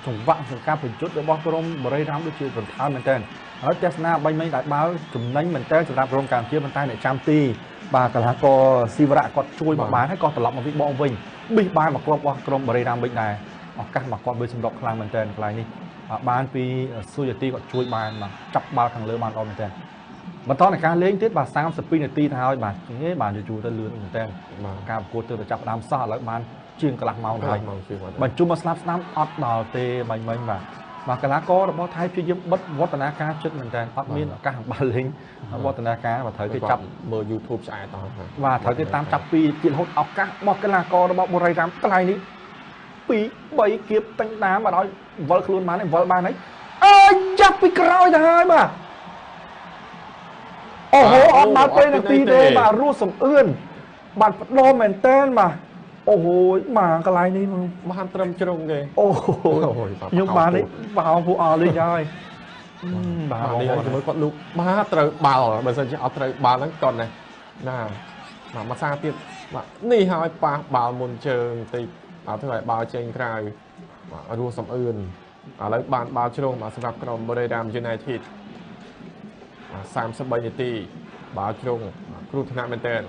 ចង្វាក់សង្ការប្រយុទ្ធរបស់ក្រុមបរិរាមដូចជារំខានមែនតើហើយទស្សនាបាញ់មិញដែលបាល់ចំណេញមែនតើសម្រាប់ក្រុមកម្ពុជាប៉ុន្តែអ្នកចាំទីបាទកីឡាករស៊ីវរៈគាត់ជួយមកបានហើយក៏ត្រឡប់មកវិញបកវិញប៊ីសបានមកគ្រាប់របស់ក្រុមបរិរាមវិញដែរឱកាសមកគាត់វិញសម្រុកខ្លាំងមែនតើកន្លែងនេះបានពីស៊ូយ៉ាទីគាត់ជួយបានបាទចាប់បាល់ខាងលើបានល្អមែនតើបន្តនៃការលេងទៀតបាទ32នាទីទៅហើយបាទនេះបាទយូរទៅលឿនមែនតើការប្រកួតទៅចាប់ដើមសោះឥឡូវបានជាងកន្លះម៉ោងហើយបញ្ជុំមកស្លាប់ស្ដាំអត់ដល់ទេបាញ់មិញបាទបាទកីឡាកររបស់ថៃព្យាយាមបិទវឌ្ឍនាការចិត្តមែនតើអត់មានឱកាសបាល់លេងវឌ្ឍនាការបាទត្រូវគេចាប់មើល YouTube ឆ្អែតដល់បាទត្រូវគេតាមចាប់ពីទៀតរហូតឱកាសរបស់កីឡាកររបស់បូរីរ៉ាមកន្លែងនេះ2 3គៀបតាញ់តាមមកដល់វិលខ្លួនបានវិលបានហើយអើយចាប់ពីក្រោយទៅហើយបាទអូហូអត់ដល់ពេលនាទីទេបាទរស់សំអឿនបាទបដូរមែនតើបាទអូហូបាទកន្លែងនេះបានត្រឹមជ្រុងទេអូខ្ញុំបាននេះបោពួកអស់លេងហើយបាទនេះជាមួយគាត់លូកបាទត្រូវបាល់បើសិនជាអត់ត្រូវបាល់ហ្នឹងគាត់ណាណាបាទមួយសាទៀតបាទនេះហើយប៉ះបាល់មុនជើងតិចបាទធ្វើឲ្យបាល់ចេញក្រៅបាទរស់សំអឿនឥឡូវបានបាល់ជ្រុងបាទសម្រាប់ក្រុមបូរីរ៉ាមយូណៃធីត33នាទីបាល់ជ្រុងគ្រោះថ្នាក់មែនទែន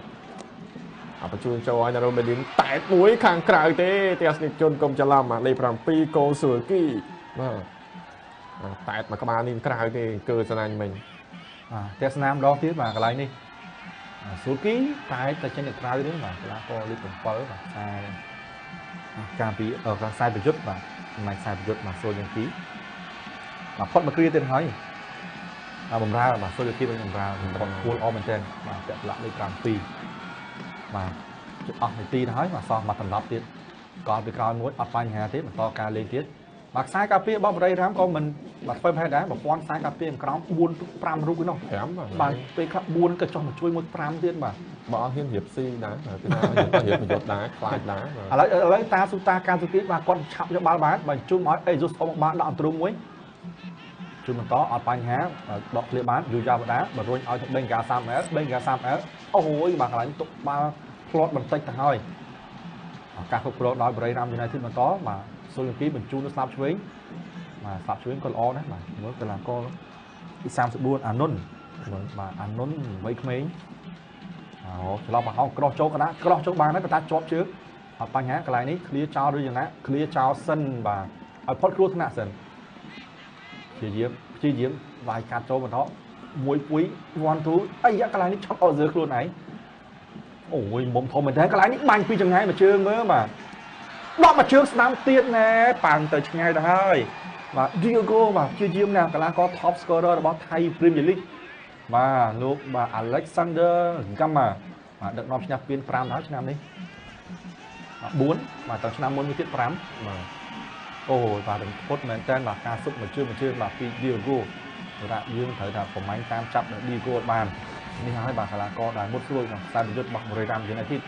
បញ្ជូនចូលឲ្យណារ៉ូមេឌីនតែមួយខាងក្រៅទេទស្សនិកជនកុំច្រឡំលេខ7កូស៊ូគីបាទតែមួយក្បាលនេះក្រៅទេគឺស្នាញ់មិញបាទទស្សនាម្ដងទៀតបាទកន្លែងនេះស៊ូគីតែតែចេញទៅក្រៅទេបាទកីឡាករលេខ7បាទខ្សែការពីខ្សែប្រយុទ្ធបាទចំណែកខ្សែប្រយុទ្ធបាទសូយ៉ាងគីបាទផុតមកគ្រាទៀតហើយបាទបំរើបាទសូយ៉ាងគីវិញបំរើគាត់គួលអមែនទែនបាទពាក់ផ្លាកលេខ7បាទជិតអស់នាទីទៅហើយបាទសោះមកត្រឡប់ទៀតកលពីក្រោយមួយអត់បញ្ហាទេបន្តការលេងទៀតបាទខ្សែការពាររបស់បរិយរាមក៏មិនបាទធ្វើប្រហែលដែរប្រព័ន្ធខ្សែការពារក្រោម4 5រូបឯនោះ5បាទពេលខ្លះ4ក៏ចុះមកជួយមួយ5ទៀតបាទបើអត់ហ៊ានរៀបស៊ីដែរគេថារៀបប្រយុទ្ធដែរខ្លាចដែរឥឡូវតាស៊ូតាការស៊ូទីបាទគាត់ឆាប់យកបាល់បានបាទជុំឲ្យអេស៊ូសអុំបានដាក់អន្ទ្រូមួយជុំបន្តអត់បញ្ហាដកឃ្លាបានយូយ៉ាបដាបើរុញឲ្យទៅបេងកា 3L បេងកា 3L អូយបាទកន្លែងទុកបាល់ផ្លាត់បន្តិចទៅហើយឱកាសគ្រប់គ្រងដោយបរិយរាមយូណៃធីតបន្តបាទសូលីគីបញ្ជូនទៅស្លាប់ឆ្វេងបាទស្លាប់ឆ្វេងក៏ល្អដែរបាទមើលកីឡាករទី34អានុនបាទអានុនវ័យក្មេងអូច្រឡំប្រហោងក្រោះចូលក៏ដែរក្រោះចូលបានហើយប៉ុន្តែជាប់ជើងអត់បញ្ហាកន្លែងនេះឃ្លាចោលឬយ៉ាងណាឃ្លាចោលសិនបាទឲ្យផុតគ្រោះថ្នាក់សិនព្យាយាមវាយកាត់ចូលបន្តមួយពុយ1 2អីយ៉ាកន្លែងនេះឆប់អត់សើខ្លួនឯង អូយមុំធំមែនតើកន្លែងនេះបាញ់ពីចម្ងាយមួយជើងមើលបាទដកមួយជើងស្ដាំទៀតណែប៉ាំងទៅឆ្ងាយទៅហើយបាទ Diogo បាទព្យាយាមណាកីឡាករ top scorer របស់ថៃ Premier League បាទលោកបាទ Alexander Gama បាទដឹកនាំឈ្នះពាន5ហើយឆ្នាំនេះ4បាទតឆ្នាំមុនមួយទៀត5បាទអូបាទរន្ធត់មែនតើបាទការសុបមួយជើងបាទពី Diogo បាទយើងត្រូវថាប្រមាញ់តាមចាប់ Diogo បាននេះហើយបាទកីឡាករដែលមុតស្រួយក្នុងខ្សែប្រយុទ្ធរបស់ Buriram United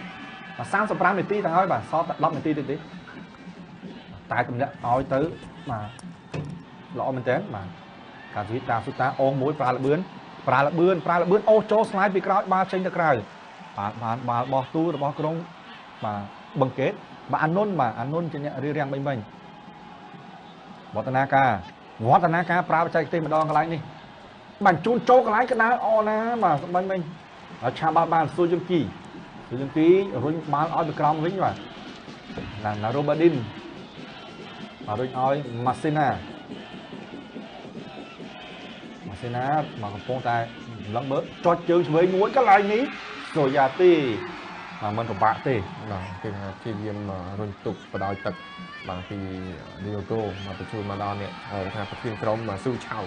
បាទ35នាទីទៅហើយបាទសល់តែ10នាទីទៀតទេតែទម្លាក់ឲ្យទៅបាទល្អមែនតើបាទកាស៊ូតាស៊ូតាអងមួយប្រាលបឿនអូចូលស្លាយពីក្រោយបាល់ចេញទៅក្រៅបាទបានបាល់បោះទូរបស់ក្រុមបាទបឹងកេតបាទអានុនបាទអានុនជាអ្នករៀបរៀងមិញវឌ្ឍនាការប្រើបច្ចេកទេសម្ដងកន្លែងនេះបានជូនចូលកន្លែងកណ្ដាលអណាបាទសម្បាញ់មិញហើយឆាបាល់បានស៊ូយឹងគីរុញបាល់ឲ្យទៅក្រោមវិញបាទណារ៉ូបាឌីនបាទរុញឲ្យម៉ាសេណាមកកំពុងតែលឹងមើលចុចជើងឆ្វេងមួយកន្លែងនេះសូយ៉ាទីបាទមិនពិបាកទេបាទគឺថាព្យាយាមរុញទុកបដោយទឹកបាទពី Diogo មកបញ្ជូនមកដល់នេះថាប្រធានក្រុមស៊ូឆៅ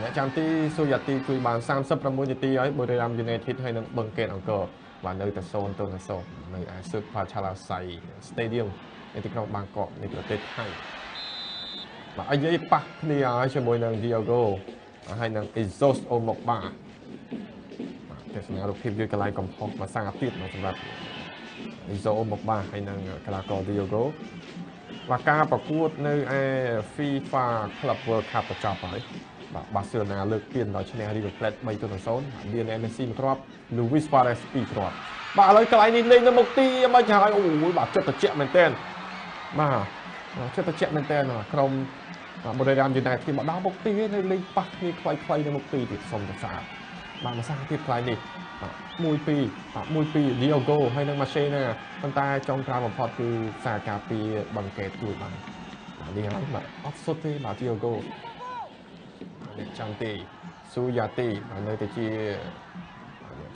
អ្នកចាំទីសូយ៉ាទីជួយបាន36នាទីហើយ Buriram United ហើយនឹងបឹងកេតអង្គរបាទនៅតែ0-0នៅឯស៊ឹកផាឆាឡាសៃ Stadium នៅទីក្រុងបាងកកនៃប្រទេសថៃបាទឲ្យនិយាយប៉ះគ្នាហើយជាមួយនឹង Diogo ហើយនឹង Exos Omokba បាទទស្សនារូបភាពយើងកន្លែងកំហុសមួយសារទៀតសម្រាប់ Exos Omokba ហើយនឹងកីឡាករ Diogo បាទការប្រកួតនៅឯ FIFA Club World Cup បញ្ចប់ហើយបាទបាសេឡូណាលើកពានដល់ឈ្នះ River Plate 3-0 Lionel Messi មួយគ្រាប់ Luis Suarez 2គ្រាប់បាទឥឡូវកន្លែងនេះលេងនៅមុខទីមិនហើយអូយបាទចិត្តត្រជាក់មែនទែនបាទចិត្តត្រជាក់មែនទែនក្រុម Buriram United មកដល់មុខទីនៅលេងប៉ះគ្នាខ្លីៗនៅមុខទីទៀតសុំសរសើរបាទមួយសារទៀតកន្លែងនេះបាទ1-2បាទ1-2 Diogo ហើយនិង Machena ប៉ុន្តែចុងក្រោយបំផុតគឺសារការពារបឹងកេតជួយបានបាទនេះហើយបាទអត់សុទ្ធទេបាទ Diogo អ្នកចាំទីស៊ូយ៉ាទីបាទនៅតែជា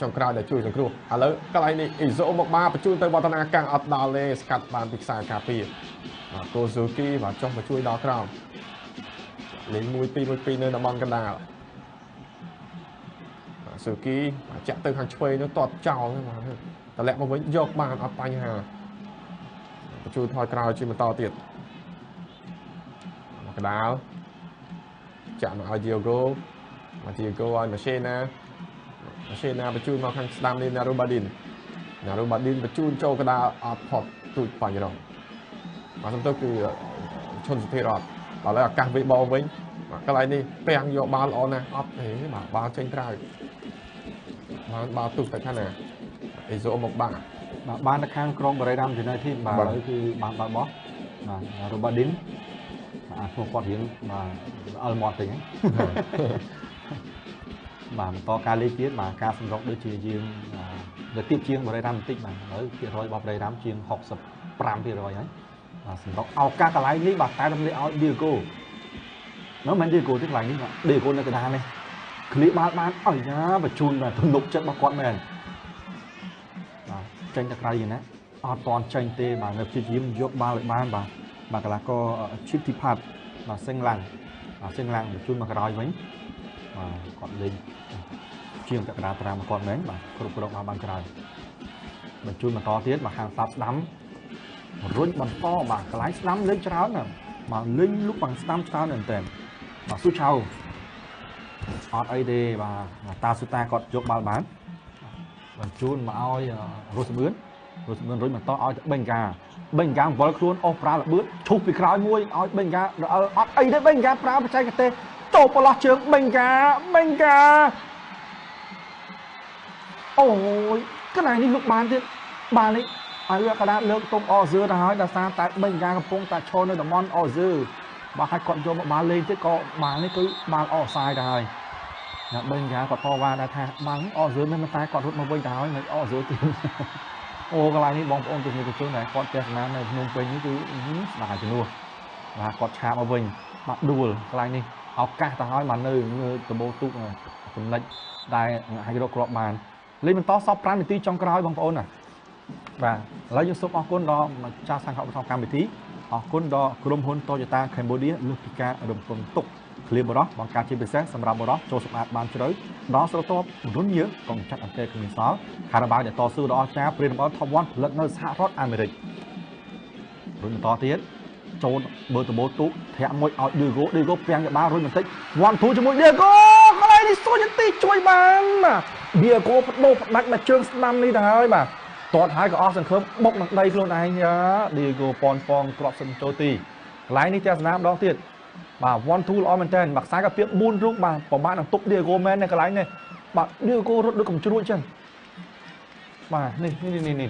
ចុងក្រោយដែលជួយសង្គ្រោះឥឡូវកន្លែងនេះអ៊ីសូមកបាបញ្ជូនទៅវឌ្ឍនាការអត់ដល់ទេស្កាត់បានពីខ្សែការពារបាទកូស៊ូគីបាទចុះមកជួយដល់ក្រោមលេង1-2 1-2នៅតំបន់កណ្ដាលបាទស៊ូគីបាទចាក់ទៅខាងឆ្វេងនោះទាត់ចោលបាទតម្លាក់មកវិញយកបានអត់បញ្ហាបញ្ជូនថយក្រោយជាបន្តទៀតមកកណ្ដាលចាក់មកឲ្យ Diogo មក Diogo ឲ្យ Machena បញ្ជូនមកខាងស្ដាំនេះ Narubadin បញ្ជូនចូលកណ្ដាលអត់ផុតទូចបាញ់រងបាទសំទោសគឺឈុនសុធិរតបាទឥឡូវឱកាសវិបលវិញបាទកន្លែងនេះពាំងយកបាល់ល្អណាស់អត់ទេបាទបាល់ចេញក្រៅបានបាល់ទុកទៅខាងណាអេសូមកបាបាទបានទៅខាងក្រុម Buriram United បាទឥឡូវគឺបានបាល់បោះបាទ Robadin បាទឈ្មោះគាត់រៀងបាទអល់មាត់តិចហ្នឹងបាទបន្តការលេងទៀតបាទការសម្រុកដូចជាយើងទៅទៀតជាង Buriram បន្តិចបាទឥឡូវភាគរយរបស់ Buriram ជាង 65% ហើយបាទសម្រុកឱកាសកន្លែងនេះបាទតែរំលែកឲ្យ Diogo នោះមិន Diogo ទេកន្លែងនេះបាទ Diogo នៅកណ្ដាលនេះឃ្លៀបាល់បានអីយ៉ាបញ្ជូនបាទទំនុកចិត្តរបស់គាត់មែនបាទចេញទៅក្រៅយ៉ាងណាអត់តន់ចេញទេបាទនៅព្យាយាមយកបាល់ឲ្យបានបាទបាទកីឡាករឈីបទីផាត់បាទសេងឡាំងបាទសេងឡាំងបញ្ជូនមកក្រោយវិញបាទគាត់លេងជាងកក្កដាត្រាមកគាត់មែនបាទគ្រប់គ្រងបានច្រើនបញ្ជូនបន្តទៀតបាទខាងសាប់ស្ដាំរុញបន្តបាទកន្លែងស្ដាំលេងច្រើនណាបាទលេងលុបបានស្ដាំច្រើនមែនតើបាទស៊ូឆៅអត់អីទេបាទតាស៊ូតាគាត់យកបាល់បានបញ្ជូនមកឲ្យរស់សមឿនរុញបន្តឲ្យបេងកាវល់ខ្លួនអស់ប្រាលបឿនឈុះពីក្រោយមួយឲ្យបេងការអត់អីទេបេងការប្រើបច្ចេកទេសចូលប្រឡោះជើងបេងការអូយកន្លែងនេះលុកបានទៀតបាល់នេះឲ្យវាកដាលើកទុំអសឿទៅហើយដោយសារតែបេងការកំពុងតែឈរនៅតំបន់អសឿបាទឲ្យគាត់យកមកបាល់លេងទៀតក៏បាល់នេះគឺបាល់អសាយទៅហើយណាបេងការគាត់តវ៉ាដែរថាបាល់នេះអសឿមិនតែគាត់រត់មកវិញទៅហើយមិនអសឿទៀតអូកន្លែងនេះបងប្អូនទស្សនិកជនដែលគាត់ទស្សនានៅភ្នំពេញនេះគឺស្ដាយជំនួសបាទគាត់ឆាបមកវិញបាទដួលកន្លែងនេះឱកាសទៅហើយមកនៅដបូទូកចំណុចដែលអាចរកគ្រាប់បាន លេងបន្តសល់5នាទីចុងក្រោយបងប្អូនណាបាទឥឡូវយើងសូមអរគុណដល់ម្ចាស់សង្ឃឧបត្ថម្ភកម្មវិធីអរគុណដល់ក្រុមហ៊ុន Toyota Cambodia លើសពីការរំពឹងទុកឃ្លាបរោះបង្ការជាពិសេសសម្រាប់បរោះចូលសម្អាតបានជ្រៅដល់ស្រទាប់រុនយើងកុំចាត់អង្កេតគ្មានសល់ខារ៉ាបាវដែលតស៊ូដ៏អស្ចារ្យព្រានអំអល់ Top 1ផលិតនៅសហរដ្ឋអាមេរិករុញបន្តទៀតចូលមើលតបោទូធាក់មួយឲ្យ Diego Diego ពាំងច្បារុញបន្តិច1 2ជាមួយ Diego កន្លែងនេះសូយទីជួយបានបាទ Diego បដូរផ្ដាច់មកជើងស្ដាំនេះទៅហើយបាទទាត់ហើយក៏អស់សង្ឃឹមបុកនឹងដីខ្លួនឯងយ៉ា Diego ប៉នប៉ងគ្រាប់សិនចូលទីកន្លែងនេះទស្សនាម្ដងទៀតបាទ1 2ល្អមែនតើបាទខ្សែកាពី4រូបបាទប្រមាណនឹងទប់ Diego មែននៅកន្លែងនេះបាទ Diego រត់ដូចកំជ្រួចចឹងបាទនេះនេះនេះនេះ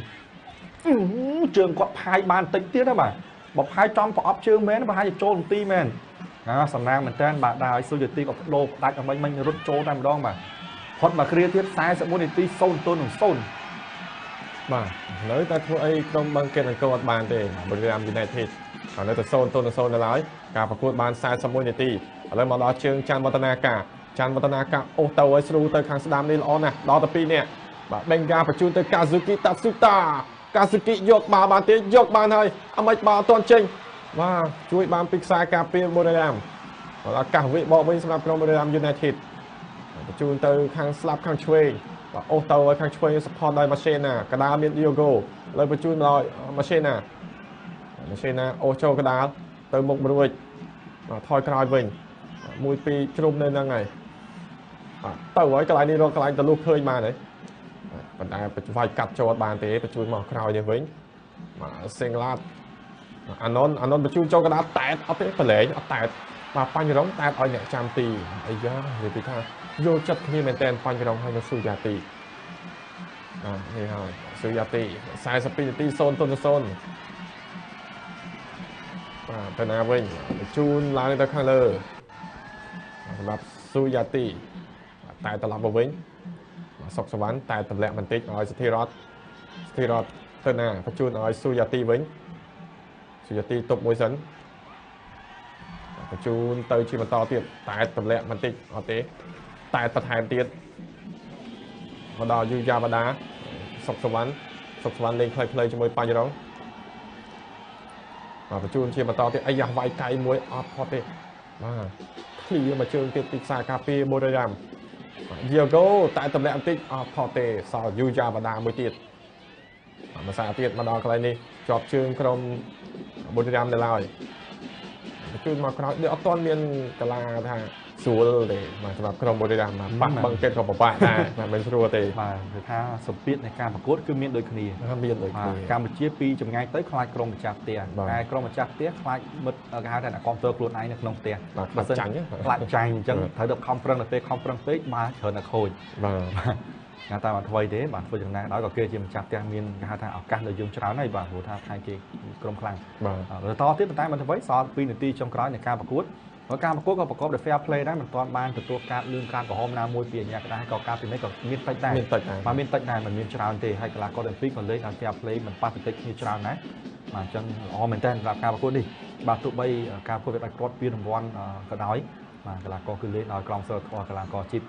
ជើងគាត់ផាយបានតិចទៀតណាបាទបើផាយចំប្រអប់ជើងមែនប្រហែលជាចូលទីមែនណាសំណាងមែនតើបាទដើរឲ្យស៊ូយទីក៏បដូរផ្ដាច់ឲ្យមិញរត់ចូលតែម្ដងបាទផុតមកគ្រាទៀត41នាទី0-0បាទនៅតែធ្វើអីក្រុមបឹងកេតអង្គរអត់បានទេបុរីរ៉ាម United នៅតែ0-0នៅឡើយការប្រកួតបាន41នាទីឥឡូវមកដល់ជើងច័ន្ទវឌ្ឍនាការច័ន្ទវឌ្ឍនាការអូសទៅឲ្យស្រួលទៅខាងស្ដាំនេះល្អណាស់ដល់ទៅ2នាក់បាទបេងកាបញ្ជូនទៅកាស៊ូគីតាស៊ូតាកាស៊ូគីយកបាល់បានទេយកបានហើយអាមិនបាល់អត់ទាន់ចេញបាទជួយបានពីខ្សែការពារបូរីរ៉ាមបាទឱកាសវិបកវិញសម្រាប់ក្រុមបុរីរ៉ាម United បញ្ជូនទៅខាងស្លាប់ខាងឆ្វេងបាទអូសទៅឲ្យខាងឆ្វេង support ដោយម៉ាសេណាកដាលមាន Diogo ឥឡូវបញ្ជូនដល់ម៉ាសេណាម៉ាសេណាអូសចូលកដាលទៅមុខរួចបាទថយក្រោយវិញ1 2ជ្រុំនៅហ្នឹងហើយបាទទៅហើយកន្លែងនេះរកកន្លែងទៅលុះឃើញបានហើយប៉ុន្តែបញ្វាយកាត់ចូលអត់បានទេបញ្ជូនមកក្រោយនេះវិញបាទសេងឡាតអាណុនអាណុនបញ្ជូនចូលកដាលតែតអត់ទេប្រឡែងអត់តែតបាទបាញ់រងតែតឲ្យអ្នកចាំទីអាយ៉ានិយាយពីថាយល់ចិត្តគ្នាមែនតើបាញ់រងហើយនៅស៊ូយ៉ាទីបាទនេះហើយស៊ូយ៉ាទី42នាទី0-0បាទទៅណាវិញបញ្ជូនឡើងទៅខាងលើសម្រាប់ស៊ូយ៉ាទីតែត្រឡប់មកវិញសុកសវណ្ណតែទម្លាក់បន្តិចឲ្យសធិរតសធិរតទៅណាបញ្ជូនឲ្យស៊ូយ៉ាទីវិញស៊ូយ៉ាទីទប់មួយសិនបញ្ជូនទៅជាបន្តទៀតតែទម្លាក់បន្តិចអត់ទេតែបន្ថែមទៀតមកដល់យូយ៉ាបាដាសុកសវណ្ណសុកសវណ្ណលេងខ្លីៗជាមួយបាញ់រងបាទបញ្ជូនជាបន្តទៀតអាយ៉ាវាយកៃមួយអត់ផុតទេបាទឃ្លៀមកជើងទៀតទីផ្សារការពារបូរីរ៉ាម Diego តែទម្លាក់បន្តិចអត់ផុតទេសល់យូយ៉ាបាដាមួយទៀតមួយសារទៀតមកដល់កន្លែងនេះជាប់ជើងក្រុមបូរីរ៉ាមនៅឡើយបញ្ជូនមកក្រោយដូចអត់ទាន់មានកលាថាស្រួលទេបាទសម្រាប់ក្រុមបូរីរ៉ាមបាក់បឹងកេតក៏ពិបាកដែរបាទមិនស្រួលទេបាទគឺថាសម្ពាធនៃការប្រកួតគឺមានដូចគ្នាមានដូចគ្នាកម្ពុជាពីចម្ងាយទៅខ្លាចក្រុមម្ចាស់ផ្ទះតែក្រុមម្ចាស់ផ្ទះខ្លាចមិត្តគេហៅថាអ្នកគាំទ្រខ្លួនឯងនៅក្នុងផ្ទះបាទខ្លាចចាញ់ខ្លាចចាញ់អញ្ចឹងត្រូវតែខំប្រឹងទៅពេលខំប្រឹងពេកបាទច្រើនតែខូចបាទ តែបានថ្មីទេបាទធ្វើយ៉ាងណាដោយក៏គេជាម្ចាស់ផ្ទះមានគេហៅថាឱកាសលើយើងច្រើនហើយបាទព្រោះថាថៃគេក្រុមខ្លាំងបាទតទៀតប៉ុន្តែមិនថ្មីសល់2នាទីចុងក្រោយនៃការប្រកួតហើយការប្រកួតក៏ប្រកបដោយ fair play ដែរមិនទាន់បានទទួលការលឿនក្រានក្រហមណាមួយពីអាជ្ញាកណ្ដាលក៏ការពីនេះក៏មានតិចដែរបាទមានតិចដែរមិនមានច្រើនទេហើយកីឡាករទាំងពីរក៏លេងដោយ fair play មិនប៉ះទង្គិចគ្នាច្រើនដែរបាទអញ្ចឹងល្អមែនទែនសម្រាប់ការប្រកួតនេះបាទទោះបីការប្រកួតវាដាច់គ្រាប់ពីរង្វាន់ក៏ដោយបាទកីឡាករគឺលេងដោយក្រមសីលធម៌កីឡាករជីប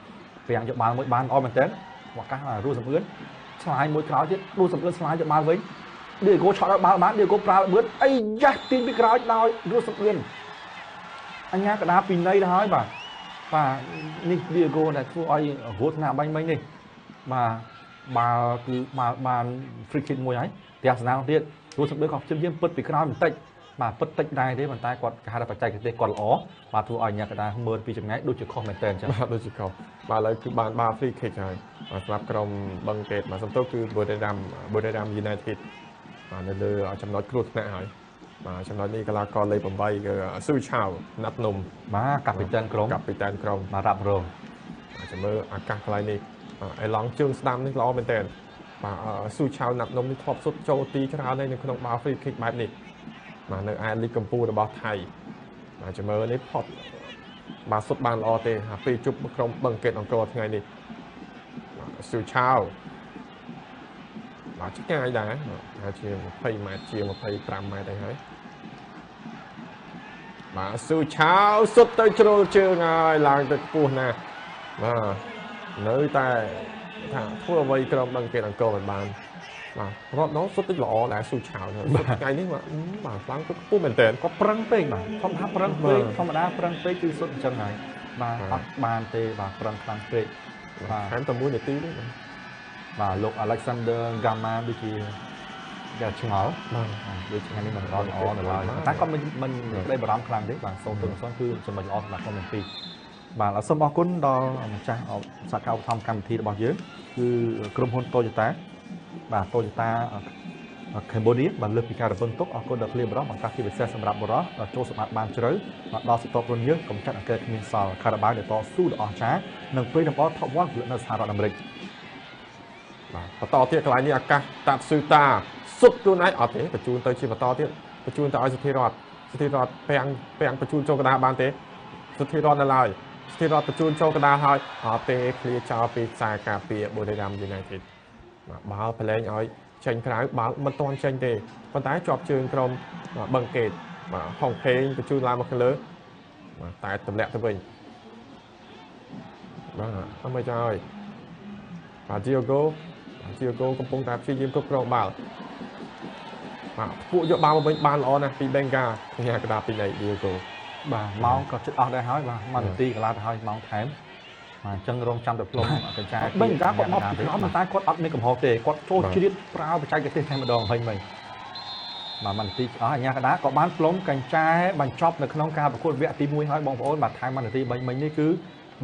ពាំងយកបាល់មួយបានល្អមែនទែនឱកាសរੂសំអឿនឆ្លាយមួយក្រោយទៀតរੂសំអឿនឆ្លាយយកបាល់វិញឌីហ្គោឆក់ដល់បាល់បានឌីហ្គោប្រើលឿនអីយ៉ាស់ទាញពីក្រោយដោយរੂសំអឿនអញ្ញាកដាពីនៃទៅហើយបាទបាទនេះឌីហ្គោដែលធ្វើឲ្យរត់ថ្នាក់បាញ់មិញនេះបាទបាល់គឺបាល់បាន free kick មួយហើយផ្ទះស្នាមទៀតរੂសំអឿនក៏ព្យាយាមពឹតពីក្រោយបន្តិចបាទពិតតិចដែរទេប៉ុន្តែគាត់គេហៅថាបច្ចេកទេសគាត់ល្អបាទធ្វើឲ្យអាជ្ញាកណ្ដាលមើលពីចម្ងាយដូចជាខុសមែនតើអញ្ចឹងបាទដូចជាខុសបាទឥឡូវគឺបានបាល់ free kick ហើយបាទសម្រាប់ក្រុមបឹងកេតបាទសំទោសគឺ Buriram United បាទនៅលើចំណុចគ្រោះថ្នាក់ហើយបាទចំណុចនេះកីឡាករលេខ8គឺស៊ូឆាវណាត់នំបាទកាពីតានក្រុមបាទរ៉ាប់រងបាទចាំមើលឱកាសកន្លែងនេះអេឡង់ជើងស្ដាំនេះល្អមែនតើបាទស៊ូឆាវណាត់នំនេះធ្លាប់សុទ្ធចូលទីច្រើនហើយនៅក្នុងបាល់ free kick បែបនេះបាទនៅឯលីកកម្ពុជារបស់ថៃបាទចាំមើលនេះផុតបាទសុទ្ធបានល្អទេហាពេលជប់ក្រុមបឹងកេតអង្គរថ្ងៃនេះបាទស៊ូឆាវបាទឆ្ងាយដែរបាទជា20ម៉ែត្រជា25ម៉ែត្រអីហើយបាទស៊ូឆាវសុទ្ធទៅជ្រុលជើងហើយឡើងទៅខ្ពស់ណាស់បាទនៅតែ ថាធ្វើអ្វីក្រុមបឹងកេតអង្គរមិនបានបាទរត់ដល់សុទ្ធតិចល្អដែរស៊ូឆាវថ្ងៃនេះបាទឡើងទៅខ្ពស់មែនតើ គាត់ប្រឹងពេកបាទធម្មតាប្រឹងពេកធម្មតាប្រឹងពេកគឺសុទ្ធអញ្ចឹងហើយបាទអត់បានទេបាទប្រឹងខ្លាំងពេកបាទ ថែមតែ1នាទីទេ បាទលោក Alexander Gamma ដូចជាគេឆ្ងល់បាទដូចថ្ងៃនេះមិនល្អល្អនៅឡើយតែគាត់មិនក្តីបារម្ភខ្លាំងទេបាទ0-0គឺចំណុចល្អសម្រាប់ក្រុមទាំងពីរបាទសូមអរគុណដល់ម្ចាស់សហការឧបត្ថម្ភកម្មវិធីរបស់យើងគឺក្រុមហ៊ុន Toyota បាទ Toyota Cambodia បានលើសពីការរំពឹងទុកអរគុណដល់ភ្លាមបរោះបង្កើតជាពិសេសសម្រាប់បរោះចូលសម្បត្តិបានជ្រៅបាទដល់សតបរនយើងកំចាត់អង្កេតគ្មានសល់ខារ៉ាបាវដែលតស៊ូដ៏អស្ចារ្យនិងព្រៃតំបន់ Top 1ផលិតនៅសហរដ្ឋអាមេរិក បាទបន្តទៀតកន្លែងនេះអាកាសតាត់ស៊ូតាសុទ្ធខ្លួនឯងអត់ទេបញ្ជូនទៅជាបន្តទៀតបញ្ជូនទៅឲ្យសុធិរតសុធិរតពាំងពាំងបញ្ជូនចូលកណ្ដាលបានទេសុធិរតនៅឡើយសុធិរតបញ្ជូនចូលកណ្ដាលហើយអត់ទេឃ្លាចោលពីខ្សែការពារបូរីរ៉ាមយូណៃធីតបាទបាល់ប្រឡែងឲ្យចេញក្រៅបាល់មិនទាន់ចេញទេប៉ុន្តែជាប់ជើងក្រុមបឹងកេតបាទហុងផេងបញ្ជូនឡើងមកខាងលើបាទតែទម្លាក់ទៅវិញបាទអត់មិនចោលបាទ Diogo Diogo កំពុងតែព្យាយាមគ្រប់គ្រងបាល់បាទពួកយកបាល់មកវិញបានល្អណាស់ពី Benga ញ៉ាកដាពីនៃ Diogo បាទម៉ោងក៏ជិតអស់ដែរហើយបាទ1នាទីកន្លះទៅហើយម៉ោងថែមបាទអញ្ចឹងរងចាំតែផ្លុំកញ្ចែ Benga គាត់មកពីក្រោមតែគាត់អត់មានកំហុសទេគាត់ចូលជ្រៀតប្រើបច្ចេកទេសតែម្ដងវិញមិញបាទ1នាទីអស់អាញាកដាក៏បានផ្លុំកញ្ចែបញ្ចប់នៅក្នុងការប្រកួតវគ្គទី1ហើយបងប្អូនបាទថែម1នាទី3មិញនេះគឺ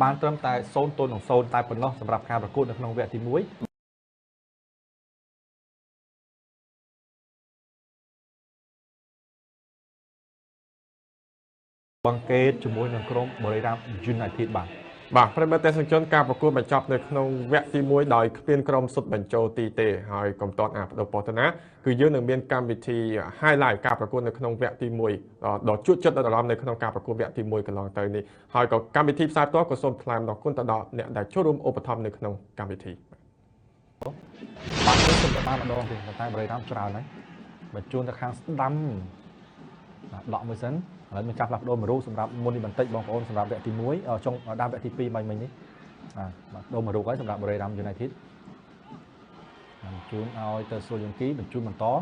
បានត្រឹមតែ0-0តែប៉ុណ្ណោះសម្រាប់ការប្រកួតនៅក្នុងវគ្គទី1បង្កេតជាមួយនឹងក្រុមបរិរាម United បាទ បាទប្រិយមិត្តទស្សនិកជនការប្រកួតបញ្ចប់នៅក្នុងវគ្គទី1ដោយគ្មានក្រុមសុទ្ធបញ្ចូលទីទេហើយកុំទាន់អាបដូរប៉ុស្តិ៍ណាគឺយើងនឹងមានកម្មវិធី highlight ការប្រកួតនៅក្នុងវគ្គទី1ដ៏ជក់ចិត្តដល់អារម្មណ៍នៅក្នុងការប្រកួតវគ្គទី1កន្លងទៅនេះហើយក៏កម្មវិធីផ្សាយផ្ទាល់ក៏សូមថ្លែងអំណរគុណទៅដល់អ្នកដែលចូលរួមឧបត្ថម្ភនៅក្នុងកម្មវិធី បាទខ្ញុំសូមតែបានម្ដងទេប៉ុន្តែបរិរាមច្រើនហើយបញ្ជូនទៅខាងស្ដាំដកមួយសិនឥឡូវមានការផ្លាស់ប្ដូរមួយរូបសម្រាប់មុននេះបន្តិចបងប្អូនសម្រាប់វគ្គទី1ចុងដើមវគ្គទី2មិញនេះបាទដូរមួយរូបហើយសម្រាប់បរិរាម United បញ្ជូនឲ្យទៅស៊ូយុងគីបញ្ជូនបន្ត1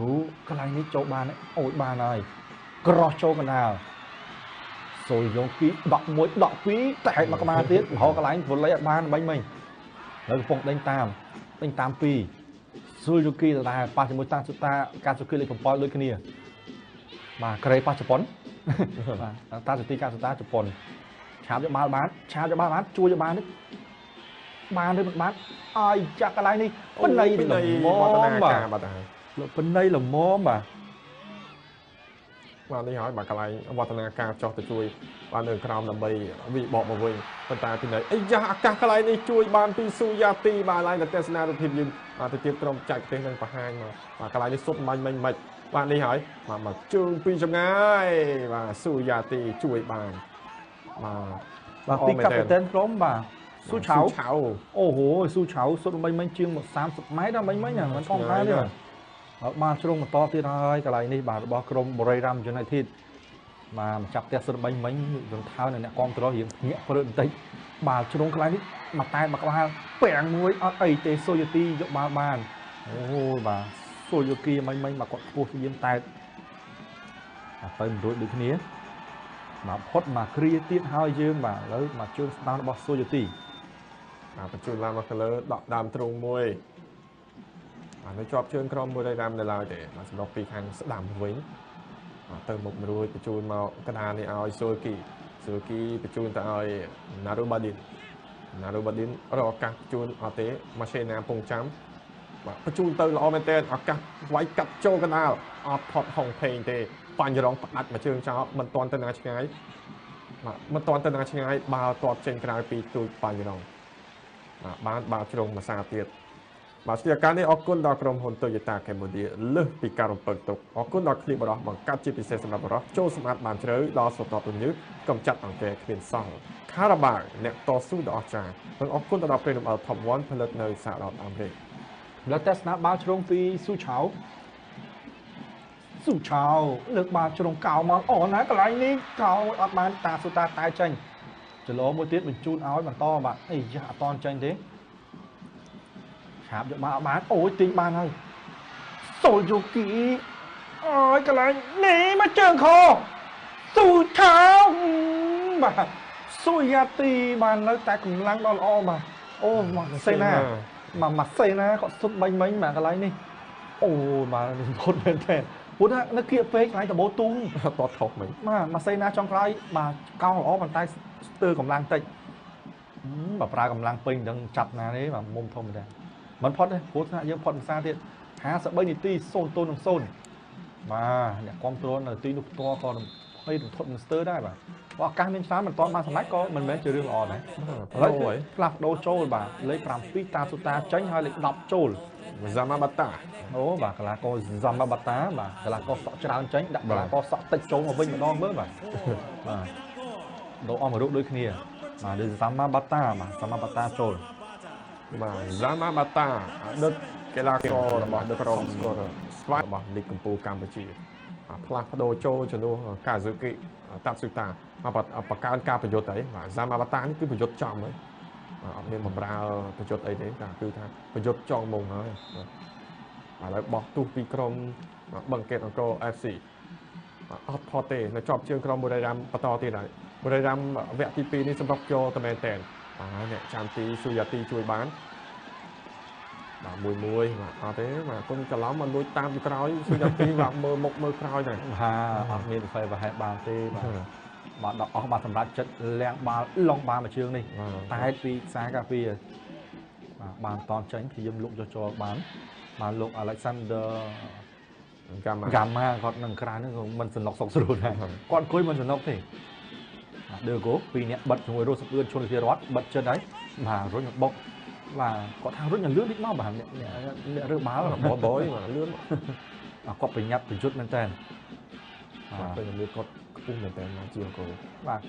2កន្លែងនេះចូលបានអូយបានហើយក្រោះចូលកណ្ដាលស៊ូយុងគីដក1ដក2តែមកក្បាលទៀតរហកន្លែងវ៉ូឡេអត់បានមិញមិញឥឡូវកំពុងដេញតាម2ស៊ូយុងគីដដែលប៉ះជាមួយតាស៊ូតាកាស៊ូគីលេខ7ដូចគ្នាបាទក្រេប៉ះជប៉ុនបាទតាសុទីកាសុតាជប៉ុនឆាបយកបាល់បានឆាបយកបាល់បានជួយយកបាននេះបានឬមិនបានអើយចាក់កន្លែងនេះបណៃល្មមបាទលោកបណៃល្មមបាទ បាទនេះហើយបាទកន្លែងវឌ្ឍនាការចោះទៅជួយបាទនៅក្រោមដើម្បីវិបកមកវិញប៉ុន្តែពីណៃអីយ៉ាអាកាសកន្លែងនេះជួយបានពីស៊ូយ៉ាទីបាទឡើងទៅទស្សនារូបភាពយើងបាទទៅទៀតក្រុមចែកទេសនឹងបង្ហាញមកបាទកន្លែងនេះសុទ្ធបាញ់មិញមិនបាទនេះហើយបាទមកជើងពីចម្ងាយបាទស៊ូយ៉ាទីជួយបានបាទ បាទពីកាពីតែនក្រុមបាទស៊ូឆៅអូហូស៊ូឆៅសុទ្ធមិញមិញជាង30ម៉ែត្រដល់មិញមិញមិនធម្មតាទេបាទបានជ្រុងបន្តទៀតហើយកន្លែងនេះបាទរបស់ក្រុមបរិរាម United បាទម្ចាស់ផ្ទះសុទ្ធមិញមិញរងថើនៅអ្នកគាំទ្ររៀងភ្ញាក់ព្រឺបន្តិចបាទជ្រុងកន្លែងនេះមកតែមកក្បាលពាំងមួយអត់អីទេស៊ូយ៉ាទីយកបាល់បានអូបាទស៊ូយ៉ាគីមិញមិញមកគាត់ខ្ពស់ជាងតែទៅមិនរួចដូចគ្នាបាទផុតមកគ្រាទៀតហើយយើងបាទឥឡូវមកជើងស្ដាំរបស់ស៊ូយ៉ាទី បាទបញ្ជូនឡើងមកខាងលើដកដើមទ្រូងមួយបាទនៅជាប់ជើងក្រុមមួយរ៉ាមនៅឡើយទេបាទសម្រាប់ពីខាងស្ដាំវិញបាទទៅមុខរួចបញ្ជូនមកកណ្ដាលនេះឲ្យស៊ូគីស៊ូគីបញ្ជូនទៅឲ្យណារូបាឌីនណារូបាឌីនរកឱកាសបញ្ជូនអត់ទេម៉ាសេណាពងចាំបាទបញ្ជូនទៅល្អមែនទែនឱកាសវាយកាត់ចូលកណ្ដាលអត់ផុតហុងផេងទេបញ្ញរងផ្ដាច់មួយជើងចោលមិនទាន់ទៅណាឆ្ងាយបាទមិនទាន់ទៅណាឆ្ងាយបាល់ទាត់ចេញក្រៅពីទូចបញ្ញរងបាទបានបាល់ជ្រុងមួយសាទៀតបាទស្ទីអាការនេះអរគុណដល់ក្រុមហ៊ុន Toyota Cambodia លើសពីការរំពឹងទុកអរគុណដល់ឃ្លីបរោះបង្កាត់ជាពិសេសសម្រាប់បរោះចូលសម្អាតបានជ្រៅដល់សតពញើកំចាត់អង្គែគ្មានសល់ខារ៉ាបាវអ្នកតស៊ូដ៏អស្ចារ្យនិងអរគុណដល់ព្រេងលំអ Top 1ផលិតនៅសហរដ្ឋអាមេរិក លើទស្សនៈបាល់ជ្រុងពីស៊ូឆៅស៊ូឆៅលើកបាល់ជ្រុងកោមកអូណាកន្លែងនេះកោអត់បានតាស៊ូតាតែចេញ ចលោមួយទៀតបញ្ជូនឲ្យបន្តបាទអីយ៉ាអត់តន់ចេញទេឆាបយកមកអត់បានអូយទាញបានហើយសូលយូគីអូយកន្លែងនេះមកជើងខស៊ូថោបាទស៊ូយ៉ាទីបាននៅតែកម្លាំងដ៏ល្អបាទអូមកសេណាមកសេណាគាត់សុទ្ធបាញ់មិញបាទកន្លែងនេះអូបាទផុតមែនទេព្រោះថានៅគៀកពេកកន្លែងដបូទូងតតខុសមិញបាទមកសេណាចុងក្រោយបាទកោងល្អប៉ុន្តែស្ទើរកម្លាំងតិចបើប្រើកម្លាំងពេញមិនដឹងចាប់ណាទេបាទមុំធំដែរមិនផុតទេព្រោះថ្នាក់យើងផុតភាសាទៀត53នាទី0-0បាទអ្នកគ្រប់គ្រងនៅទីនោះផ្ទាល់ក៏ភ័យរន្ធត់នឹងស្ទើរដែរបាទបើឱកាសមានច្រើនមិនទាន់បានសម្រេចក៏មិនមែនជារឿងល្អដែរឥឡូវផ្លាស់ប្ដូរចូលបាទលេខ7តាស៊ូតាចេញហើយលេខ10ចូលហ្សាម៉ាបាតាអូបាទកីឡាករហ្សាម៉ាបាតាបាទកីឡាករសក់ច្រើនចេញដាក់កីឡាករសក់តិចចូលមកវិញម្ដងមើលបាទបាទដូរអស់មួយរូបដូចគ្នាបាទដូចហ្សាម៉ាបាតាបាទហ្សាម៉ាបាតាចូលបាទហ្សាម៉ាបាតាដឹកកីឡាកររបស់ក្រុមស្វាយរបស់លីកកម្ពុជាកម្ពុជាផ្លាស់ប្ដូរចូលជំនួសកាស៊ូគីតាស៊ូតាមកបង្កើនការប្រយុទ្ធអីបាទហ្សាម៉ាបាតានេះគឺប្រយុទ្ធចំហើយអត់មានបំរើប្រយុទ្ធអីទេគឺថាប្រយុទ្ធចង់មុងហើយឥឡូវបោះទូពីក្រុមបឹងកេតអង្គរ FC អត់ផុតទេនៅជាប់ជើងក្រុមបូរីរ៉ាំបន្តទៀតហើយបូរីរ៉ាំវគ្គទី2នេះសម្រាប់យកតែមែនតែនបាទអ្នកចាំទីស៊ូយ៉ាទីជួយបានបាទមួយមួយបាទអត់ទេបាទគុំច្រឡំមកលួចតាមពីក្រោយស៊ូយ៉ាទីបាទមើលមុខមើលក្រោយដែរបាទអត់មានប្រហែលបានទេបាទបាទដល់អស់បាទសម្រាប់ចិត្តលាងបាល់ឡុងបាល់មួយជើងនេះតែពីខ្សែកាពីបាទបានតន់ចេញព្យាយាមលុកយកចូលបានបាទលោក Alexander ហ្គាម៉ាគាត់នឹងក្រៅហ្នឹងក៏មិនសំណុកសុកស្រួលដែរគាត់អង្គុយមិនសំណុកទេបាទឌឺហ្គោពីរអ្នកបិទជាមួយរស់សំអឿនឈុនវិរតបិទចិត្តហើយបាទរុញមកបុកបាទគាត់ថារុញឲ្យលឿនតិចមកបាទអ្នករើបាល់បបយបាទលឿនគាត់ប្រញាប់ប្រយុទ្ធមែនតើបាទពេលនេះគាត់ខ្ពស់មែនតើមកជាងគោបាទ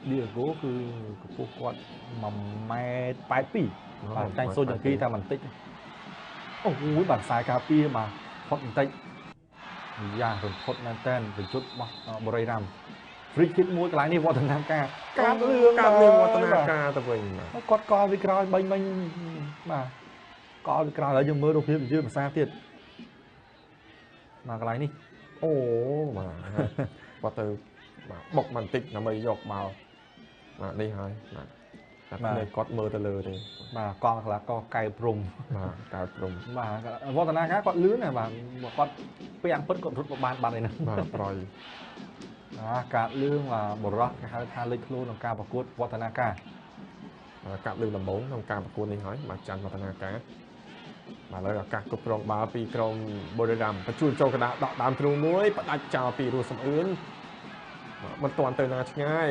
ឌីអេហ្គោគឺកម្ពស់គាត់1.82ម៉ែត្របាទចាញ់សូចង្គីតែបន្តិចអូយបាទខ្សែការពារបាទផុតបន្តិចយ៉ាងរន្ធត់មែនតើប្រយុទ្ធរបស់បូរីរ៉ាំ free kick មួយកន្លែងនេះវឌ្ឍនាការកាត់លឿងកាត់លឿងវឌ្ឍនាការទៅវិញគាត់កលពីក្រោយបាញ់មិញបាទកលពីក្រោយហើយយើងមើលរូបភាពយឺតភាសាទៀតបាទកន្លែងនេះអូបាទគាត់ទៅបាទបុកបន្តិចដើម្បីយកបាល់បាទនេះហើយបាទតែភ្នែកគាត់មើលទៅលើទេបាទកង់កីឡាករកែវព្រំបាទកែវព្រំបាទវឌ្ឍនាការគាត់លឿនណាស់បាទគាត់ពាំងពិតគាត់រត់មកបានបាត់អីហ្នឹងបាទប្រយបាទកាត់លឿងបាទបរោះគេហៅថាលេចខ្លួនក្នុងការប្រកួតវឌ្ឍនាការកាត់លឿងដំបូងក្នុងការប្រកួតនេះហើយបាទច័ន្ទវឌ្ឍនាការបាទឥឡូវឱកាសគ្រប់គ្រងបាល់ពីក្រុមបូរីរ៉ាំបញ្ជូនចូលកណ្ដាលដកដើមទ្រូងមួយផ្ដាច់ចោលពីរស់សំអឿនមិនទាន់ទៅណាឆ្ងាយ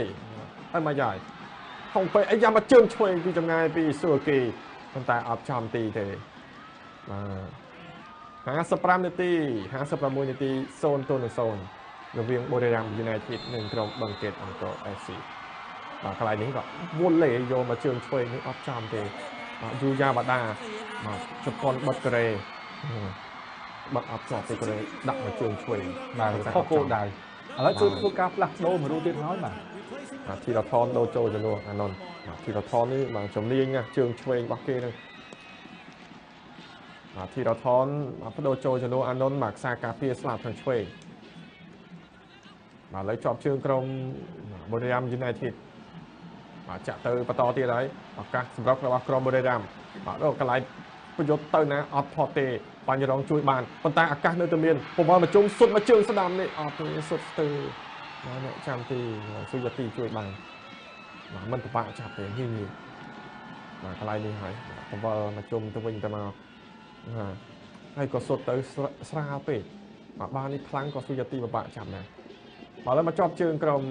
អត់មកយ៉ាយហុងពេអីយ៉ាមកជើងឆ្វេងពីចម្ងាយពីស៊ូគីប៉ុន្តែអត់ចំទីទេបាទ55នាទី56នាទី0-0រវាងបូរីរ៉ាំ United និងក្រុមបឹងកេតអង្គរ FC បាទកន្លែងនេះក៏វល់លេយកមកជើងឆ្វេងនេះអត់ចំទេបាទយូយ៉ាបាដាបាទជប៉ុនបិទកូរ៉េបិទអត់ជាប់ទេកូរ៉េដាក់មកជើងឆ្វេងបាទខុសគោលដៅឥឡូវគឺធ្វើការផ្លាស់ប្ដូរមួយរូបទៀតហើយបាទបាទធីរថនដូរចូលជំនួសអាននបាទធីរថននេះបាទជំនាញណាជើងឆ្វេងរបស់គេហ្នឹងបាទធីរថនបាទប្ដូរចូលជំនួសអាននបាទខ្សែការពារស្លាប់ខាងឆ្វេងបាទឥឡូវជាប់ជើងក្រុមបូរីរ៉ាំ United បាទចាក់ទៅបន្តទៀតហើយឱកាសសម្រាប់របស់ក្រុមបូរីរ៉ាំបាទដល់កន្លែងប្រយុទ្ធទៅណាអត់ផុតទេបញ្ញរងជួយបានប៉ុន្តែឱកាសនៅតែមានពវល់មកជុំសុទ្ធមកជើងស្ដាំនេះអត់ទេសុទ្ធស្ទើរបាទអ្នកចាំទីស៊ូយ៉ាទីជួយបានបាទមិនពិបាកចាប់ទេងាយងាយបាទកន្លែងនេះហើយពវល់មកជុំទៅវិញទៅមកបាទហើយក៏សុទ្ធទៅស្រាលពេកបាទបាននេះខ្លាំងក៏ស៊ូយ៉ាទីពិបាកចាប់ដែរបាទឥឡូវមកជាប់ជើងក្រុម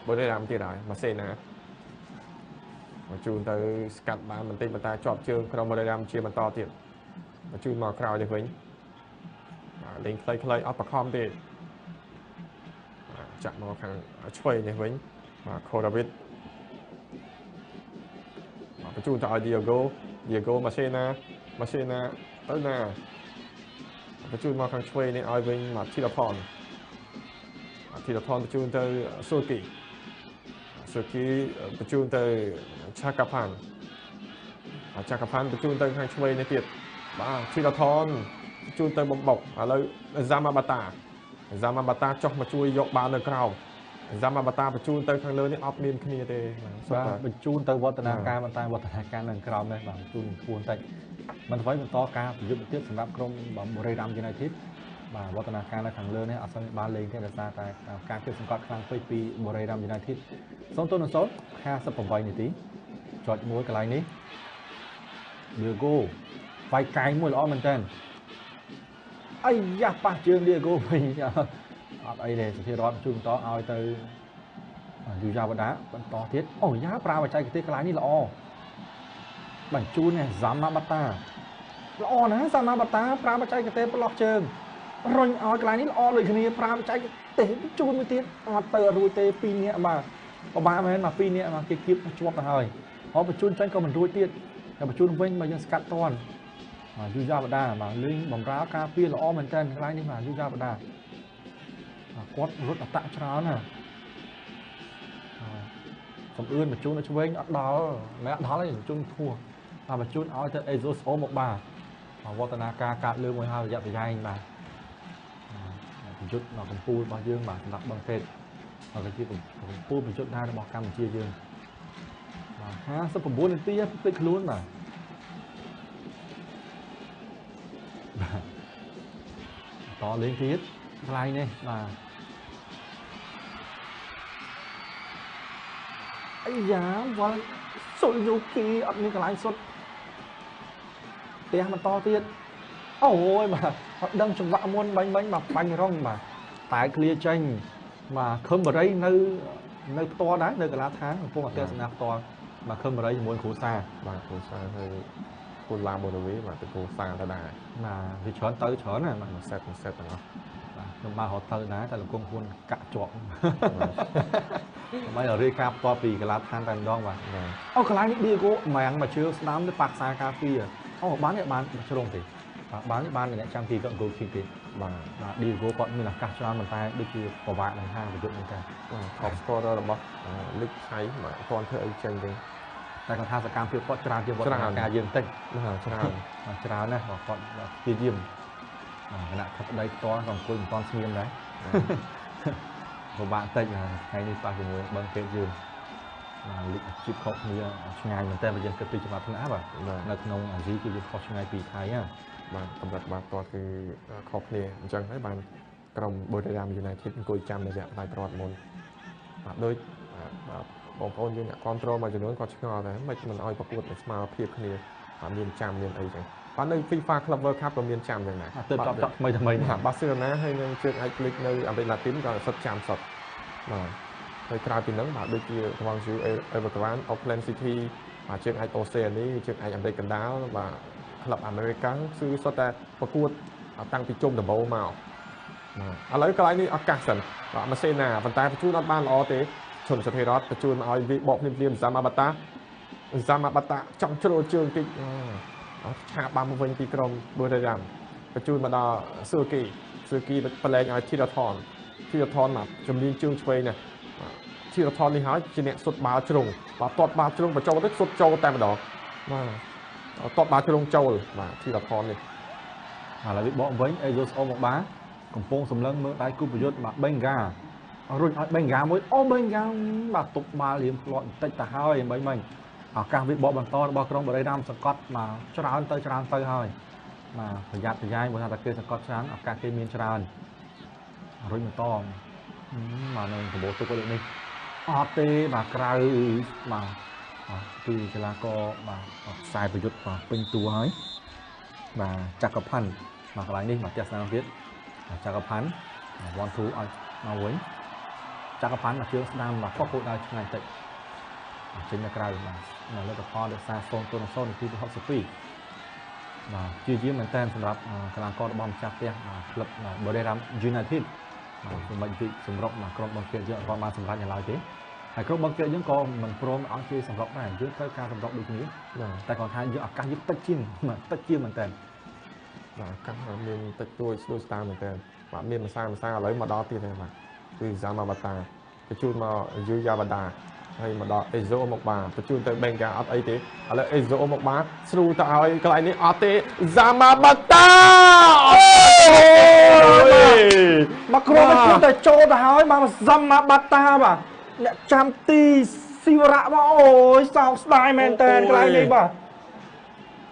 បូរីរ៉ាំទៀតហើយម៉ាសេណាមកជូនទៅស្កាត់បានបន្តិចប៉ុន្តែជាប់ជើងក្រុមបូរីរ៉ាំជាបន្តទៀតមកជូនមកក្រោយទៅវិញបាទលេងខ្លីៗអត់បខំទេបាទចាក់មកខាងឆ្វេងនេះវិញបាទខូរ៉ាវីតបាទបញ្ជូនទៅឲ្យ Diego Diego ម៉ាសេណាម៉ាសេណាទៅណាបញ្ជូនមកខាងឆ្វេងនេះឲ្យវិញបាទធីរផនធីរថនបញ្ជូនទៅស៊ូគី សុគីបញ្ជូនទៅឆាកាផាន់ចាកផាន់បញ្ជូនទៅខាងឆ្វេងនេះទៀតបាទធីរថនបញ្ជូនទៅបំបុកឥឡូវហ្សាម៉ាបាតាចុះមកជួយយកបាល់នៅក្រោមហ្សាម៉ាបាតាបញ្ជូនទៅខាងលើនេះអត់មានគ្នាទេបាទបញ្ជូនទៅវឌ្ឍនាការប៉ុន្តែវឌ្ឍនាការនៅក្រោមនេះបាទបញ្ជូនធួនតិចមិនអ្វីបន្តការប្រយុទ្ធទៀតសម្រាប់ក្រុមបូរីរ៉ាំយូណៃធីតបាទវឌ្ឍនាការនៅខាងលើនេះអត់សូវបានលេងទេដោយសារតែការគៀបសង្កត់ខ្លាំងពេកពីបូរីរ៉ាំយូណៃធីត0-0 58នាទីចុចមួយកន្លែងនេះ Diego វាយកែងមួយល្អមែនតើអាយ៉ាប៉ះជើង Diego វិញអត់អីទេសុធារតជួយបន្តឲ្យទៅយូយ៉ាវដាបន្តទៀតអូយ៉ាប្រើបច្ចេកទេសកន្លែងនេះល្អបញ្ជូននេះហ្សាម៉ាបាតាល្អណាស់ហ្សាម៉ាបាតាប្រើបច្ចេកទេសប្រឡោះជើងរុញឲ្យកន្លែងនេះល្អដូចគ្នាប្រើបច្ចេកទេសជូនមួយទៀតអត់ទៅរួចទេ2នាក់បាទពិបាកមែនមក2នាក់មកគេគៀបជាប់ទៅហើយហើយបញ្ជូនចេញក៏មិនរួចទៀតតែបញ្ជូនវិញមកយើងស្កាត់តន់យូយ៉ាវដាបាទលេងបំរើការពារល្អមែនតើកន្លែងនេះបាទយូយ៉ាវដាគាត់រត់អតៈច្រើនណាសំអឿនបញ្ជូនទៅឆ្វេងអត់ដល់មិនអត់ដល់ទេបញ្ជូនធួបាទបញ្ជូនឲ្យទៅអេហ្សូអូមកបាទវឌ្ឍនាការកាត់លើមួយហើយរយៈប្រយែងបាទប្រយុទ្ធមកកម្ពុជារបស់យើងបាទសម្រាប់បឹងកេតបាទគឺជាកម្ពុជាប្រយុទ្ធដែររបស់កម្ពុជាយើងបាទ59នាទីភ្លេចខ្លួនបាទតលេងទៀតកន្លែងនេះបាទអាយ៉ាវល់សុយយូគីអត់មានកន្លែងសុទ្ធផ្ទះបន្តទៀតអូយបាទអត់ដឹងចង្វាក់មុនបាញ់បាញ់បាទបាញ់រងបាទតែឃ្លាចេញបាទខឹមបរិយនៅផ្ទាល់ដែរនៅកលាឋានកំពុងអទស្សនាផ្ទាល់បាទខឹមបរិយជាមួយគ្រូសាបាទគ្រូសាហើយគូឡាម៉ូណូវីបាទទៅគ្រូសាទៅដែរបាទវាច្រើនទៅច្រើនណាបាទមួយសេតទាំងអស់បាទខ្ញុំបានរត់ទៅដែរតែលោកគង់ខ្លួនកាក់ជាប់ដើម្បីឲ្យរាយការណ៍ផ្ទាល់ពីកលាឋានតែម្ដងបាទអូកន្លែងនេះឌីកូម៉ាំងមកជឿស្ដាំទៅប៉ះខ្សែការពារអូបាននេះបានជ្រុងទេបាទបាននេះបានអ្នកចាំទីក៏គោលគីទេបាទបាទឌីកូគាត់មានឱកាសច្រើនប៉ុន្តែដូចជាពិបាកនឹងហាងប្រយុទ្ធមែនតើ top scorer របស់លីកថៃបាទអត់ទាន់ធ្វើអីចេញទេតែគាត់ថាសកម្មភាពគាត់ច្រើនជាងវឌ្ឍនាការយើងតិចបាទច្រើនច្រើនណាស់បាទគាត់ព្យាយាមគណៈខិតដីផ្ទាល់ក៏អង្គុយមិនទាន់ស្ងៀមដែរពិបាកតិចថ្ងៃនេះប៉ះជាមួយបឹងកេតយើងបាទលីកអាជីពខុសគ្នាឆ្ងាយមែនតើបើយើងគិតពីចំណាត់ថ្នាក់បាទនៅក្នុងអាស៊ីគឺវាខុសឆ្ងាយពីថៃហ្នឹងបាទកម្រិតបាទគាត់គឺខុសគ្នាអញ្ចឹងហើយបានក្រុមបូរីរ៉ាមយូណៃធីតអង្គុយចាំរយៈផ្នែកប្រវត្តិមុនបាទដូចបាទបងប្អូនយើងអ្នកគ្រប់គ្រងមួយចំនួនគាត់ឆ្ងល់ដែរមិនឲ្យប្រកួតស្មើភាពគ្នាបាទមានចាំមានអីចឹងបាទនៅ FIFA Club World Cup ក៏មានចាំចឹងដែរទៅចប់ថ្មីថ្មីបាទបាសេឡូណាហើយនឹងជើងឯកលីកនៅអាមេរិកឡាទីនក៏សុទ្ធចាំសុទ្ធបាទហើយក្រៅពីហ្នឹងបាទដូចជា Guangzhou Evergrande Auckland City បាទជើងឯកអូសេអានីជើងឯកអាមេរិកកណ្ដាលបាទក្លឹបអាមេរិកកាំងគឺសុទ្ធតែប្រកួតតាំងពីជុំដំបូងមកបាទឥឡូវកន្លែងនេះឱកាសសិនបាទម៉ាសេណាប៉ុន្តែបញ្ជូនអត់បានល្អទេឈុនសុធិរតបញ្ជូនមកឲ្យវាបកភ្លាមៗហ្សាម៉ាបាតាចង់ជ្រុលជើងតិចឆាបាំវិញពីក្រុមបូរីរ៉ាំបញ្ជូនមកដល់ស៊ូគីប្រឡែងឲ្យធីរថនមកជំនាញជើងឆ្វេងណាធីរថននេះហើយជាអ្នកសុទ្ធបាល់ជ្រុងបាទទាត់បាល់ជ្រុងបញ្ចូលទៅសុទ្ធចូលតែម្ដងបាទទាត់បាល់ជ្រុងចូលបាទធីរថននេះឥឡូវវាបកវិញអេយ៉ូសអូមកបាកំពុងសម្លឹងមើលដៃគូប្រយុទ្ធបាទបេងហ្គារុញឲ្យបេងហ្គាមួយអូបេងហ្គាបាទទប់បាល់រៀងផ្លាត់បន្តិចទៅហើយមិញឱកាសវាបកបន្តរបស់ក្រុមបរិរាមសង្កត់បាទច្រើនទៅហើយបាទប្រយ័ត្នប្រយែងព្រោះថាតែគេសង្កត់ច្រើនឱកាសគេមានច្រើនរុញបន្តបាទនៅសម្បូរទុកលើនេះអត់ទេបាទក្រៅបាទពីកីឡាករបាទខ្សែប្រយុទ្ធបាទពេញតួហើយបាទចក្រផាន់បាទកន្លែងនេះបាទទស្សនាទៀតចក្រផាន់1 2ឲ្យមកវិញចក្រផាន់មកជើងស្ដាំបាទខុសគោលដៅឆ្ងាយតិចចេញទៅក្រៅបាទនៅលទ្ធផលដោយសារ0-0នាទីទី62បាទជាយាមមែនតើសម្រាប់កីឡាកររបស់ម្ចាស់ផ្ទះបាទក្លឹបបូរីរ៉ាំយូណៃធីតបាទសម្រាប់សម្រុកបាទក្រុមបឹងកេតយើងអត់បានសម្រេចនៅឡើយទេហើយក្រុមបឹងកេតយើងក៏មិនព្រមឲ្យគេសម្រុកដែរយើងត្រូវការសម្រុកដូចគ្នាតែគាត់ថាយើងឱកាសយើងតិចជាងតិចជាងមែនតើបាទឱកាសមានតិចតួចស្ដួចស្ដាងមែនតើបាទមានម្សាឥឡូវមកដល់ទៀតហើយបាទគឺហ្សាម៉ាបាតាបញ្ជូនមកយូយ៉ាបាដា ហើយមកដល់អេហ្សូមកបាបញ្ជូនទៅបេងកាអត់អីទេឥឡូវអេហ្សូមកបាស្រូទៅឲ្យកន្លែងនេះអត់ទេហ្សាម៉ាបាតា មកគ្រាប់ទៅតែចូលទៅហើយបាទហ្សាម៉ាបាតាបាទអ្នកចាំទីស៊ីវរៈបាទអូយសោកស្ដាយមែនតើកន្លែងនេះបាទ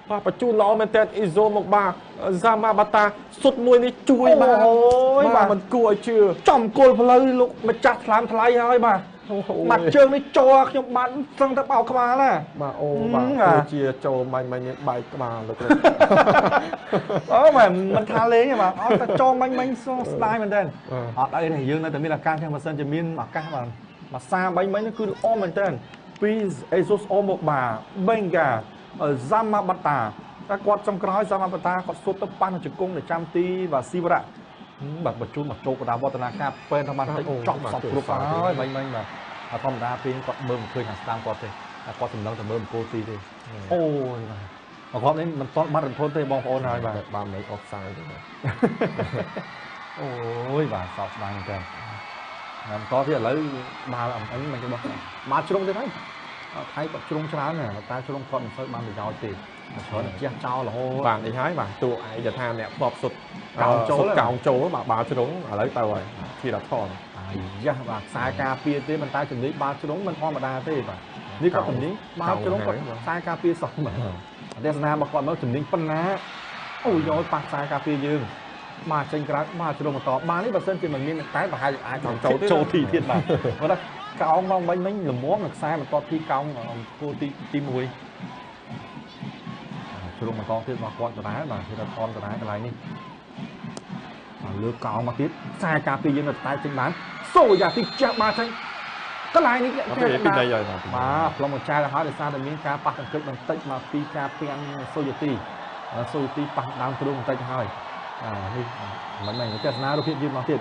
បាទបញ្ជូនល្អមែនតើអ៊ីហ្សូមកបាទហ្សាម៉ាបាតាសុទ្ធមួយនេះជួយបាទ អូយបាទ មិនគួរឲ្យជឿ ចំគល់ផ្លូវលោកម្ចាស់ថ្លើមថ្លៃហើយបាទ បាត់ជើងនេះចូលខ្ញុំបានសឹងតែបោកក្បាលណា បាទអូបាទគឺជាចូលមាញ់មាញ់នេះបែកក្បាលលោក អូបាទមិនថាលេងទេបាទអត់តែចូលមាញ់មាញ់សស្ដាយមែនតើអត់អីទេយើងនៅតែមានឱកាសចឹងបើសិនជាមានឱកាសបាទមួយសាបាញ់មិញគឺល្អមែនតើពី Asus Omoba Benga Zamabata តែគាត់ចុងក្រោយ Zamabata គាត់សុទ្ធទៅប៉ះនឹងជង្គង់នៅចាំទីបាទស៊ីវរៈបាទបញ្ជូនមកចូលកណ្ដាលវឌ្ឍនាការពេនធម្មតាតិចចប់សពគ្រប់ហើយបាញ់មិញបាទធម្មតាពេលគាត់មើលមិនឃើញខាងស្ដាំគាត់ទេតែគាត់សម្លឹងតែមើលមង្គលទីទេអូយបាទមកគាត់នេះមិនទាន់បាត់រន្ធត់ទេបងប្អូនហើយបាទ បាទមិនអុកសាយទេបាទ អូយបាទសោកស្ដាយមែនតើបន្តទៀតឥឡូវបាល់អំអិញមិនគេបោះបាល់ជ្រុងទៀតហើយថៃគាត់ជ្រុងច្រើនណាស់តែជ្រុងគាត់មិនសូវបានប្រយោជន៍ទេច្រើនជះចោលរហូត បាទនេះហើយបាទតួឯកថាអ្នកធ្លាប់សុទ្ធកោងចូលកោងចូលបាទបាល់ជ្រុងឥឡូវទៅហើយធីរថន អាយ៉ាបាទខ្សែការពារទេប៉ុន្តែជំនាញបាល់ជ្រុងមិនធម្មតាទេបាទនេះគាត់ជំនាញបាល់ជ្រុងគាត់ខ្សែការពារសោះបាទទស្សនារបស់គាត់មកជំនាញប៉ុណ្ណាអូយយប៉ះខ្សែការពារយើងបាទចេញក្រៅបាទជ្រុងបន្តបាទនេះបើសិនជាមិនមានតែប្រហែលអាចចូលចូលទីទៀតបាទគាត់ថាកោងមកមិញមិញល្មមនឹងខ្សែបន្តទីកោងគោលទីទី1ជ្រុងបន្តទៀតរបស់គាត់ដដែលបាទធីរថនដដែលកន្លែងនេះបាទលើកោងមកទៀតខ្សែការពារយើងនៅតែចេញបានសូយ៉ាទីចាស់បាទចេញកន្លែងនេះ ពីដីហើយបាទ បាទផ្លុំមួយចែកហើយដោយសារតែមានការប៉ះទង្គិចបន្តិចមកពីការពាំងសូយ៉ាទីសូយ៉ាទីប៉ះដើមទ្រូងបន្តិចហើយនេះមិនមែនទស្សនារូបភាពយឺតមកទៀត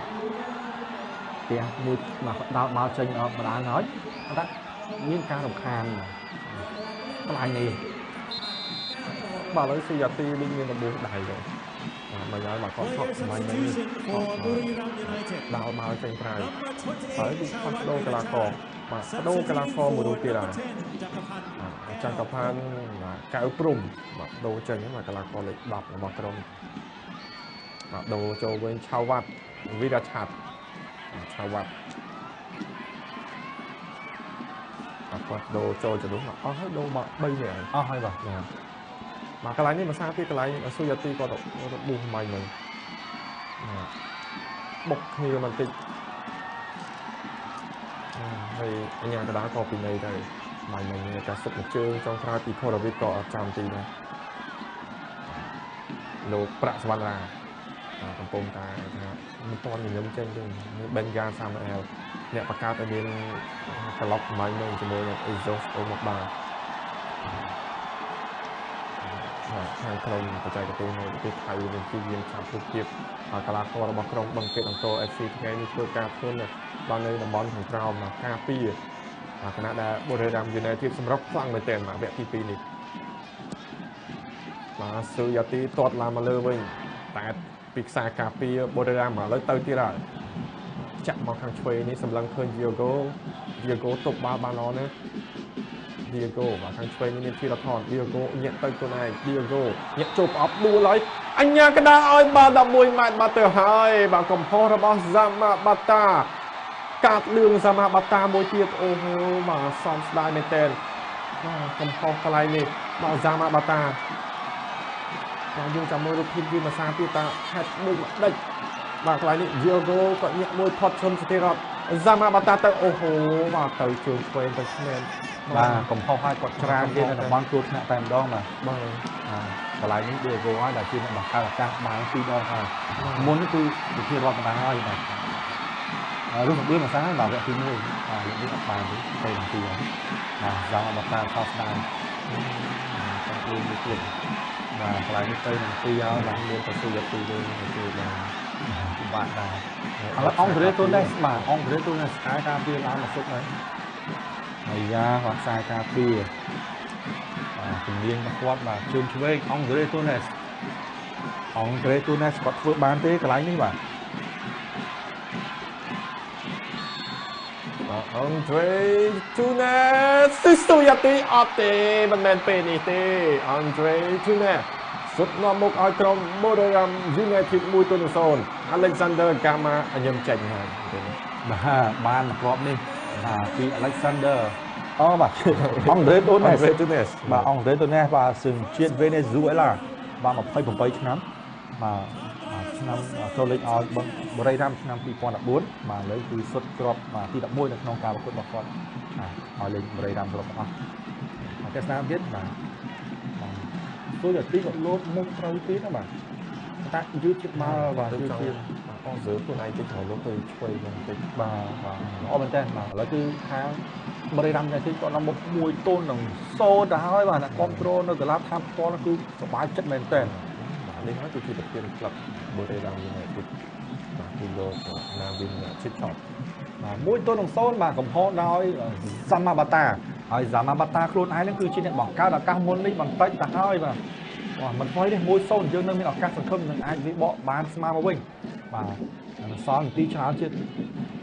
ផ្ទះមួយមកដោតមកចេញម្ដងហើយតែមានការរំខានកន្លែងនេះ បាទឥឡូវសូយ៉ាទីវិញមានរបួសដៃហ្នឹងបាទមកហើយបាទគាត់ថត់សម្លាញ់នេះដល់មកចេញក្រៅហើយវាផ្លាស់ប្ដូរកីឡាករបាទប្ដូរកីឡាករមួយរូបទៀតហើយចង្កផានកៅព្រំបាទដូរចេញបាទកីឡាករលេខ10របស់ក្រុមបាទដូរចូលវិញឆៅវ៉ាត់វីរឆាត់ឆៅវ៉ាត់បាទគាត់ដូរចូលចំនួនអស់ហើយដូរមក3នាក់អស់ហើយបាទ បាទកន្លែងនេះមួយសាទៀតកន្លែងសូយ៉ាទីគាត់របួសម៉ៃមិញបុកគ្នាបន្តិចហើយអញ្ញាកដាក៏ពីនៃទៅម៉ៃមិញការសុកមួយជើងចុងក្រោយពីខូរ៉ាវីតក៏អត់ចាំទីដែរលោកប្រាក់សវណ្ណរាកំពុងតែថាមិនទាន់ញញឹមចេញទេបេនហ្គាសាម៉ាអែលអ្នកបង្កើតឲ្យមានក្លុកម៉ៃមិញជាមួយនឹងអេហ្សូសអូម៉ាបាខាងក្រុមបច្ចេកទេសនៅប្រទេសថៃនឹងព្យាយាមចាប់រូបភាពកីឡាកររបស់ក្រុមបឹងកេតអង្គរ FC ថ្ងៃនេះធ្វើការធ្ងន់ដល់នៅតំបន់ខាងក្រោមការពារខណៈដែលបូរីរ៉ាមយូណៃធីតសម្រុកខ្លាំងមែនទែនបាទវគ្គទី2នេះបាទស៊ូយ៉ាទីទាត់ឡើងមកលើវិញតែពីខ្សែការពារបូរីរ៉ាមឥឡូវទៅទៀតហើយចាក់មកខាងឆ្វេងនេះសម្លឹងឃើញ Diogo Diogo ទប់បាល់បានល្អណាស់ Diego បាទខាងឆ្វេងនេះមានធីរថន Diego ញាក់ទៅខ្លួនឯង Diego ញាក់ចូលប្រអប់ដួលហើយអញ្ញាកដាឲ្យបាល់11ម៉ែត្របាត់ទៅហើយបាទកំហុសរបស់ Zamabata កាតលឿង Zamabata មួយទៀតអូហូបាទសំស្ដាយមែនទែនបាទកំហុសកន្លែងនេះបាទ Zamabata បាទយើងចាំមើលរូបភាពយឺតមួយសាទៀតតាហេតុដូចម្ដេចបាទកន្លែងនេះ Diego ក៏ញាក់មួយផុតឈុនស្ថិរត Zamabata ទៅអូហូបាទទៅជើងឆ្វេងទៅឆ្នេន បាទកំហុសហើយគាត់ច្រានគេនៅតំបន់គ្រោះថ្នាក់តែម្ដងបាទ បាទ កន្លែងនេះ Diego ហើយដែលជាអ្នកបង្កើតឱកាសបានពីរដងហើយមុននេះគឺវិធានរដ្ឋបាលហើយបាទរុះរបៀបមួយសាបាទវគ្គទី1បាទលើកនេះអត់បានទេទៅទី2ហើយបាទ Zamabata ខុសស្ដាយ តាំងលឿនមួយទៀត បាទកន្លែងនេះទៅនឹង2ហើយបាទ មានទៅស៊ូយ៉ាទីវិញជួយបាន ពិបាកដែរឥឡូវអង្គរ៉េទូនេសបាទអង្គរ៉េទូនេសខ្សែការពារឡើងមកសុកហើយអាយ៉ាគាត់ខ្សែការពារបាទជំនាញរបស់គាត់បាទជើងឆ្វេងអង្គរ៉េទូនេសអង្គរ៉េទូនេសគាត់ធ្វើបានទេកន្លែងនេះបាទ បាទ អង់ដ្រេទូណេស៊ីស៊ូយ៉ាទីអត់ទេមិនមែនពេលនេះទេអង់ដ្រេទូណេសុទ្ធនាំមុខឲ្យក្រុម Buriram United 1-0 Alexander Gama ញឹមចេញហើយបាទបានគ្រាប់នេះបាទពី Alexander អូបាទអង់ដ្រេទូណេសបាទអង់ដ្រេទូណេសបាទសញ្ជាតិវេណេស៊ុយអេឡាបាទ28ឆ្នាំបាទឆ្នាំចូលលេងឲ្យបរិរាមឆ្នាំ2014បាទឥឡូវគឺសុទ្ធគ្រាប់បាទទី11នៅក្នុងការប្រកួតរបស់គាត់បាទឲ្យលេងបរិរាមគ្រប់ទាំងអស់បាទទស្សនាទៀតបាទស៊ុយអាទីក៏លោតមុខត្រូវទៀតណាបាទតែយឺតជាបាល់បាទយឺតជាបាទអងសើខ្លួនឯងតិចត្រូវលោតទៅឆ្វេងបន្តិចបាទបាទល្អមែនតើបាទឥឡូវគឺខាងបរិរាមយ៉ាងទីគាត់នាំមុខ1-0ទៅហើយបាទអ្នកគ្រប់គ្រងនៅកលាបថាផ្ទាល់គឺសប្បាយចិត្តមែនតើបាទនេះហើយគឺជាប្រធានក្លឹបបរិរាមយូណៃទិតបាទគឺលោកណាវិនឈិតឆប់បាទ1-0បាទកំហុសដោយសាម៉ាបាតាហើយសាម៉ាបាតាខ្លួនឯងនឹងគឺជាអ្នកបង្កើតឱកាសមុននេះបន្តិចទៅហើយបាទបាទមិនថ្មីទេ1-0យើងនៅមានឱកាសសង្ឃឹមនឹងអាចវាបកបានស្មើមកវិញបាទសល់នាទីច្រើនទៀត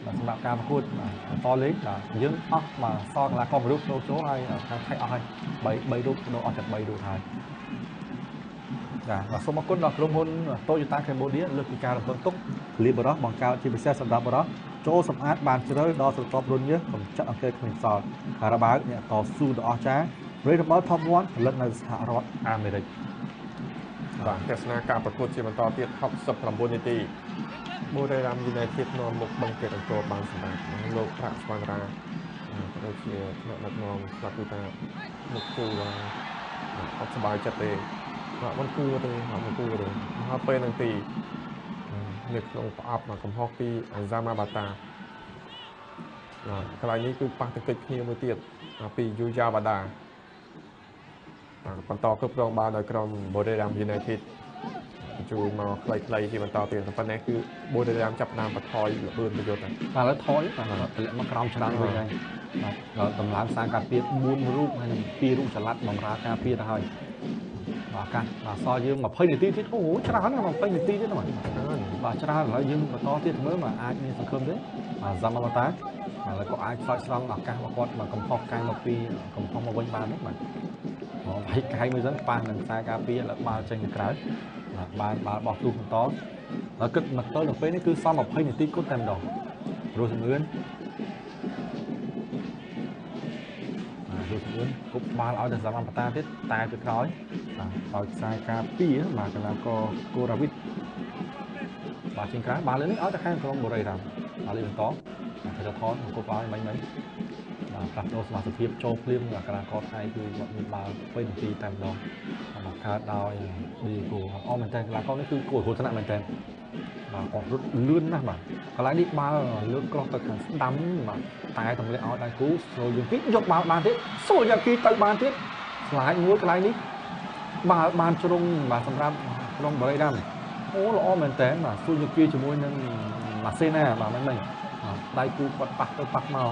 បាទសម្រាប់ការប្រកួតបាទបន្តលេងបាទយើងអស់បាទសល់កីឡាករមួយរូបចូលហើយខាងថៃអស់ហើយ3រូបដូរអស់ទាំង3រូបហើយបាទសូមអរគុណដល់ក្រុមហ៊ុន Toyota Cambodia លើកពីការរំពឹងទុកលីបរោះបង្កើតជាពិសេសសម្រាប់បរោះចូលសម្អាតបានជ្រៅដល់ស្រទាប់រុនញើសកម្ចាត់អង្គើគ្មានសល់ការបាវអ្នកតស៊ូដ៏អស្ចារ្យរេតបល Top 1ផលិតនៅសហរដ្ឋអាមេរិកបាទទស្សនាការប្រកួតជាបន្តទៀត69នាទីបូរីរ៉ាមយូណៃទិតនាំមុខបឹងកេតអង្គរបានសម្រាប់លោកប្រាក់ស្វណ្ណរាក៏ដូចជាថ្នាក់ដឹកនាំស្លាប់គឺថាមុខគូអត់សប្បាយចិត្តទេបាទមិនគួរទេមិនគួរទេហើយពេលនឹងទីនៅក្នុងប្រអប់កំហុសពីហ្សាម៉ាបាតាបាទកន្លែងនេះគឺប៉ះទង្គិចគ្នាមួយទៀតពីយូយ៉ាបាដាបាទបន្តគ្រប់គ្រងបាល់ដោយក្រុម Buriram United ជួយមកខ្លីៗជាបន្តទៀតប៉ុន្តែគឺ Buriram ចាប់ផ្ដើមបន្ថយល្បឿនប្រយុទ្ធបាទឥឡូវថយបាទទម្លាក់មកក្រោមច្រើនវិញហើយបាទតម្លើងសាងការពារ4រូបហើយ2រូបចល័តបម្រើការពារទៅហើយបាទឱកាសបាទសល់យើង20នាទីទៀតអូច្រើនណាស់20នាទីទៀតបាទបាទច្រើនឥឡូវយើងបន្តទៀតមើលបាទអាចមានសង្ឃឹមទេបាទហ្សាម៉ាបាតាបាទឥឡូវក៏អាចស្រោចស្រង់ឱកាសរបស់គាត់បាទកំហុសកាយមកពីកំហុសមកវិញបានទេបាទមកវាយកាយមួយសិនប៉ះនឹងខ្សែការពារឥឡូវបាល់ចេញទៅក្រៅបាទបានបាល់បោះទូបន្តហើយគិតមកទៅដល់ពេលនេះគឺសល់20នាទីគត់តែម្ដងរស់សំឿនរស់សំឿនគប់បាល់ឲ្យទៅហ្សាម៉ាបាតាទៀតតែទៅក្រោយបាទឲ្យខ្សែការពារបាទកីឡាករកូរ៉ាវីតបាទចេញក្រៅបាល់លើនេះឲ្យទៅខាងក្រុមបូរីរ៉ាមបាទលេងបន្តបាទទៅថនគប់ឲ្យមិញបាទផ្លាស់ប្ដូរសមាជិកភាពចូលភ្លាមកីឡាករថៃគឺគាត់មានបាល់20នាទីតែម្ដងបាទកើតដោយឌីគូអមែនតើកីឡាករនេះគឺគួរគ្រោះថ្នាក់មែនតើបាទគាត់រត់លឿនណាស់បាទកន្លែងនេះបាល់លើកក្រោះទៅខាងស្ដាំបាទតែទម្លាក់ឲ្យដៃគូសូយ៉ាងគីយកបាល់បានទៀតសូយ៉ាងគីទៅបានទៀតស្លាយមួយកន្លែងនេះបាល់បានជ្រុងបាទសម្រាប់ក្រុមបរិរាមអូល្អមែនតើបាទស៊ូយ៉ាងគីជាមួយនឹងម៉ាសេណាបាទមិញដៃគូគាត់ប៉ះទៅប៉ះមក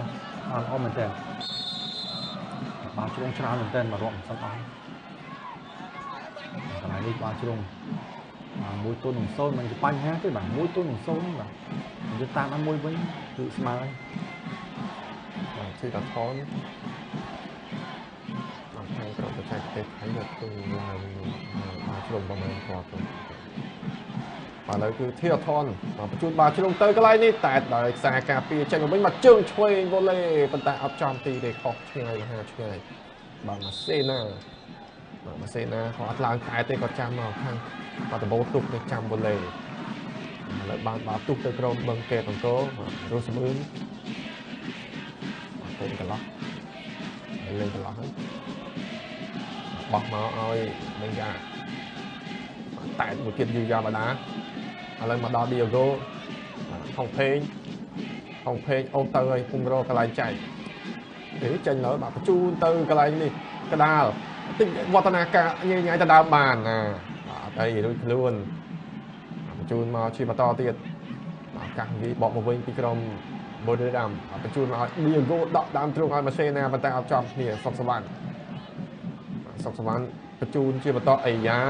ល្អមែនតើបាល់ជ្រុងច្រើនមែនតើមករាប់មិនសិនអស់កន្លែងនេះបាល់ជ្រុង1-0មិនជាបញ្ហាទេបាទ1-0បាទយើងតាមឲ្យមួយវិញគឺស្មើហើយបាទធីតាថនបាទខាងក្រុមបច្ចេកទេសថៃក៏ទិញឡើងបាល់ជ្រុងប្រហែលគ្រាប់ទៅបាទឥឡូវគឺធីតាថនបាទបញ្ជូនបាល់ជ្រុងទៅកន្លែងនេះតែដោយខ្សែការពារចេញមកវិញមកជើងឆ្វេងវ៉ូឡេប៉ុន្តែអត់ចំទីទេខុសឆ្ងាយមហាឆ្ងាយបាទម៉ាសេណាបាទម៉ាសេណាគាត់អត់ឡើងតែទេគាត់ចាំមកខាងបាទដំបូលទុកទៅចាំវ៉ូឡេឥឡូវបានបាល់ទុកទៅក្រុមបឹងកេតអង្គររស់សំឿនបាទទៅកន្លោះលេងកន្លោះហ្នឹងបោះមកឲ្យមេងយ៉ាតែមួយទៀតយូយ៉ាបាដាឥឡូវមកដល់ Diogo ហុងផេងអូសទៅហើយពុំរកកន្លែងចែកទេចេញលើបាទបញ្ជូនទៅកន្លែងនេះកដាលតិចវឌ្ឍនាការញ៉ៃៗទៅដើមបានណាបាទអត់អីរួចខ្លួនបញ្ជូនមកជាបន្តទៀតបាទកាសវាបកមកវិញពីក្រុមបូរីរ៉ាមបញ្ជូនមកឲ្យ Diogo ដកដើមទ្រូងឲ្យម៉ាសេណាប៉ុន្តែអត់ចំគ្នាសុកសវណ្ណសុកសវណ្ណបញ្ជូនជាបន្តអាយ៉ា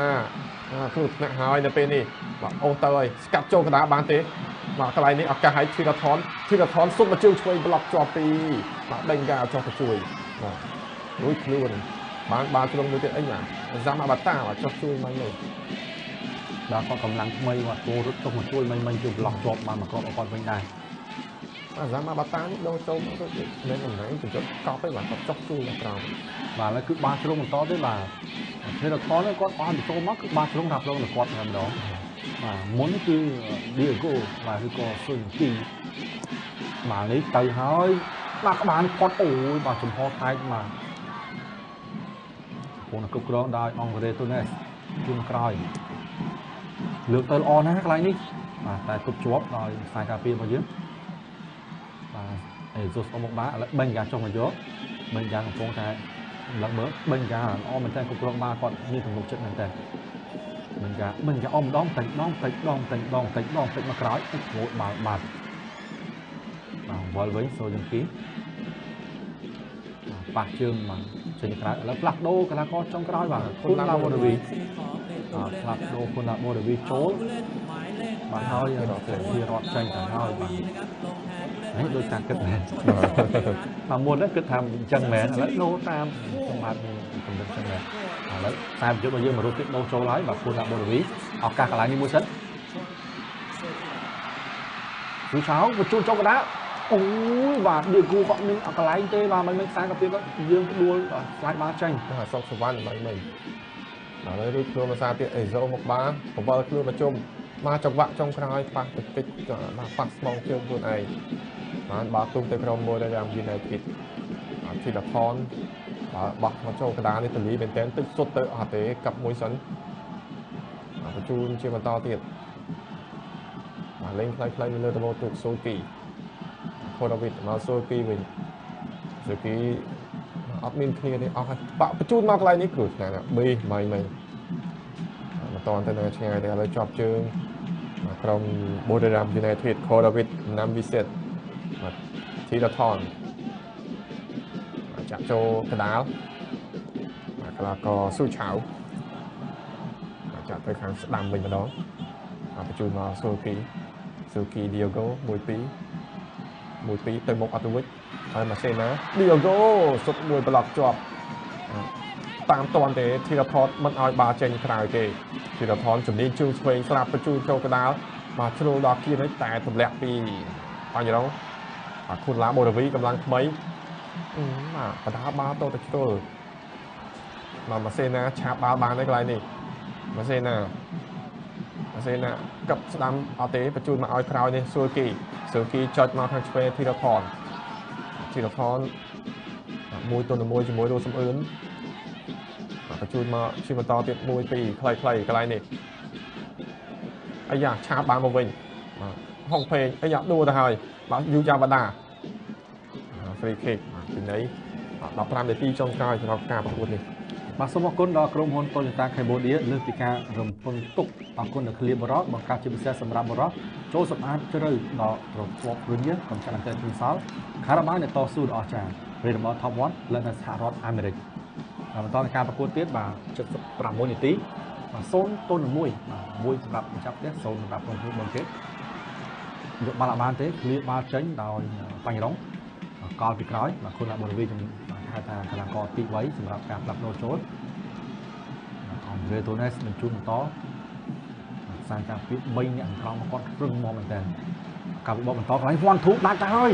គ្រោះថ្នាក់ហើយនៅពេលនេះបាទអូសទៅហើយស្កាត់ចូលកណ្ដាលបានទេ បាទកន្លែងនេះឱកាសឲ្យធីរថនធីរថនសុំមកជើងឆ្វេងប្លុកជាប់ពីបាទដេញកាចុះទៅជួយបាទរួចខ្លួនបានបាល់ជ្រុងមួយទៀតអីបាទហ្សាម៉ាបាតាបាទចុះជួយមិញនេះបាទគាត់កម្លាំងថ្មីគាត់គោរត់ចុះមកជួយមិញជួយប្លុកជាប់បានមកគ្រាប់គាត់វិញដែរបាទហ្សាម៉ាបាតានេះដូរចូលមកដូចមិនតំណែងបញ្ចុះកប់ទេបាទគាត់ចុះជួយដល់ក្រោមបាទឥឡូវគឺបាល់ជ្រុងបន្តទេបាទធីរថនគាត់បានចូលមកគឺបាល់ជ្រុងរ៉ាប់រងដល់គាត់តែម្ដងបាទមុនគឺ Diego បាទឬក៏ស៊ុនគីបាទនេះទៅហើយបាទក្បាលនេះផុតអូយបាទចំហតែកបាទកំពុងគ្រប់គ្រងដោយអង់ក្រេតូណេសជួនក្រោយលើកទៅល្អណាស់កន្លែងនេះបាទតែគប់ជាប់ដោយខ្សែការពាររបស់យើងបាទអេស៊ុសអមកបាទឥឡូវបេញកាចុះមកយកបេញកាកំពុងតែឡើងមើលបេញកាល្អមែនតើគ្រប់គ្រងបាទគាត់មានទំនុកចិត្តមែនតើមិនកាអមម្ដងតិចដងតិចដងតិចដងតិចដងតិចមកក្រោយតិចមួយបាល់បាត់បាទវល់វិញសូយង្គីប៉ះជើងបាទចេញក្រៅឥឡូវផ្លាស់ដូរកីឡាករចុងក្រោយបាទគុណឡាវរវីផ្លាស់ដូរគុណឡាវរវីចូលបាទហើយវារត់ចេញទៅហើយបាទនេះដូចការគិតមែនបាទមុនហ្នឹងគិតថាអញ្ចឹងមែនឥឡូវដូរតាមខ្ញុំបាទមានកម្រិតអញ្ចឹងមែនឥឡូវតែប្រយុទ្ធរបស់យើងមករត់ទៀតដូរចូលហើយបាទគុណឡាវរវីឱកាសកន្លែងនេះមួយសិនស៊ូឆៅបញ្ជូនចូលកណ្ដាលអូយបាទឌីគូគាត់មានកន្លែងទេបាទមិនខ្សែកាពីគាត់យើងដួលស្លាយបាល់ចេញបាទសុកសវណ្ណមិនមិញបាទហើយរួចខ្លួនភាសាទៀតអេហ្សូមកបាបបលខ្លួនមកជុំមកចង្វាក់ចុងក្រោយប៉ះតិចតិចបាទប៉ះស្មងជើងខ្លួនឯងបានបាល់ទុំទៅក្រុមមួយដែល United បាទធីរថនបាទបោះមកចូលកណ្ដាលនេះទលីមែនតើតិចសុទ្ធទៅអត់ទេកាប់មួយសិនបាទបញ្ជូនជាបន្តទៀតបាទលេងខ្លីៗនៅលើដំបូលទូកសូគីខូរ៉ាវីតមកសូគីវិញសូគីអត់មានគ្នាទេអស់ហើយបាក់បញ្ជូនមកកន្លែងនេះគ្រោះថ្នាក់ប៊ីម៉ៃមិញមិនតាន់ទៅនៅឆ្ងាយទេឥឡូវជាប់ជើងបាទក្រុម Buriram United ខូរ៉ាវីតណាំវិសេតបាទធីរថនបាទចាក់ចូលកដាលបាទកីឡាករស៊ូឆៅបាទចាក់ទៅខាងស្ដាំវិញម្ដងបាទបញ្ជូនមកសូគីសូគី Diogo 1-2 1-2ទៅមុខអត់រួចហើយម៉ាសេណា Diogo សុទ្ធមួយប្លុកជាប់តាមតាន់ទេធីរថនមិនឲ្យបាល់ចេញក្រៅទេធីរថនជំនាញជើងឆ្វេងស្រាប់បញ្ជូនចូលកដាលបាទជ្រុលដល់គៀនហើយតែទម្លាក់ពីបញ្ញរងបាទខុនឡាបូរវីកម្លាំងថ្មីបាទបដាបាល់ទៅជ្រុលបាទម៉ាសេណាឆាបបាល់បានហើយកន្លែងនេះម៉ាសេណាកັບស្ដាំអត់ទេបញ្ជូនមកឲ្យក្រោយនេះស៊ូគីស៊ូគីចុចមកខាងឆ្វេងធីរថនធីរថន1-1ជាមួយរស់សំអឿនបញ្ជូនមកជាបន្តទៀត1-2ខ្លីៗកន្លែងនេះអាយ៉ាឆាបបានមកវិញបាទហុងភេងអាយ៉ាដួលទៅហើយបាទយូយ៉ាបាដា free kick ពីនេះ15នាទីចុងក្រោយសម្រាប់ការប្រកួតនេះបាទសូមអរគុណដល់ក្រុមហ៊ុន Toyota Cambodia លើសពីការរំពឹងទុកអរគុណដល់ឃ្លាបរោះបង្កើតជាពិសេសសម្រាប់បរោះចូលសម្អាតជ្រៅដល់ប្រព័ន្ធរុញកំចាត់អន្តរជាតិសល់ខារ៉ាបាវនៅតស៊ូដ៏អស្ចារ្យរាជរបស់ Top 1លើនៅសហរដ្ឋអាមេរិកបន្តនៃការប្រកួតទៀតបាទ76នាទីបាទ0-1បាទ1សម្រាប់ម្ចាស់ផ្ទះ0សម្រាប់ក្រុមហ៊ុនបងគេយកបាល់អត់បានទេឃ្លាបាល់ចេញដោយបញ្ញរងកលពីក្រោយបាទគុណឡាបូរវីហៅថាកីឡាករទី3សម្រាប់ការផ្លាស់ប្ដូរចូលអង់ក្រេតូណេសបញ្ជូនបន្តខ្សែការពារ3នាក់ក្រោមគាត់រឹងមាំមែនតើការវិបបន្តកន្លែងវ៉ាន់ធូដាច់ទៅហើយ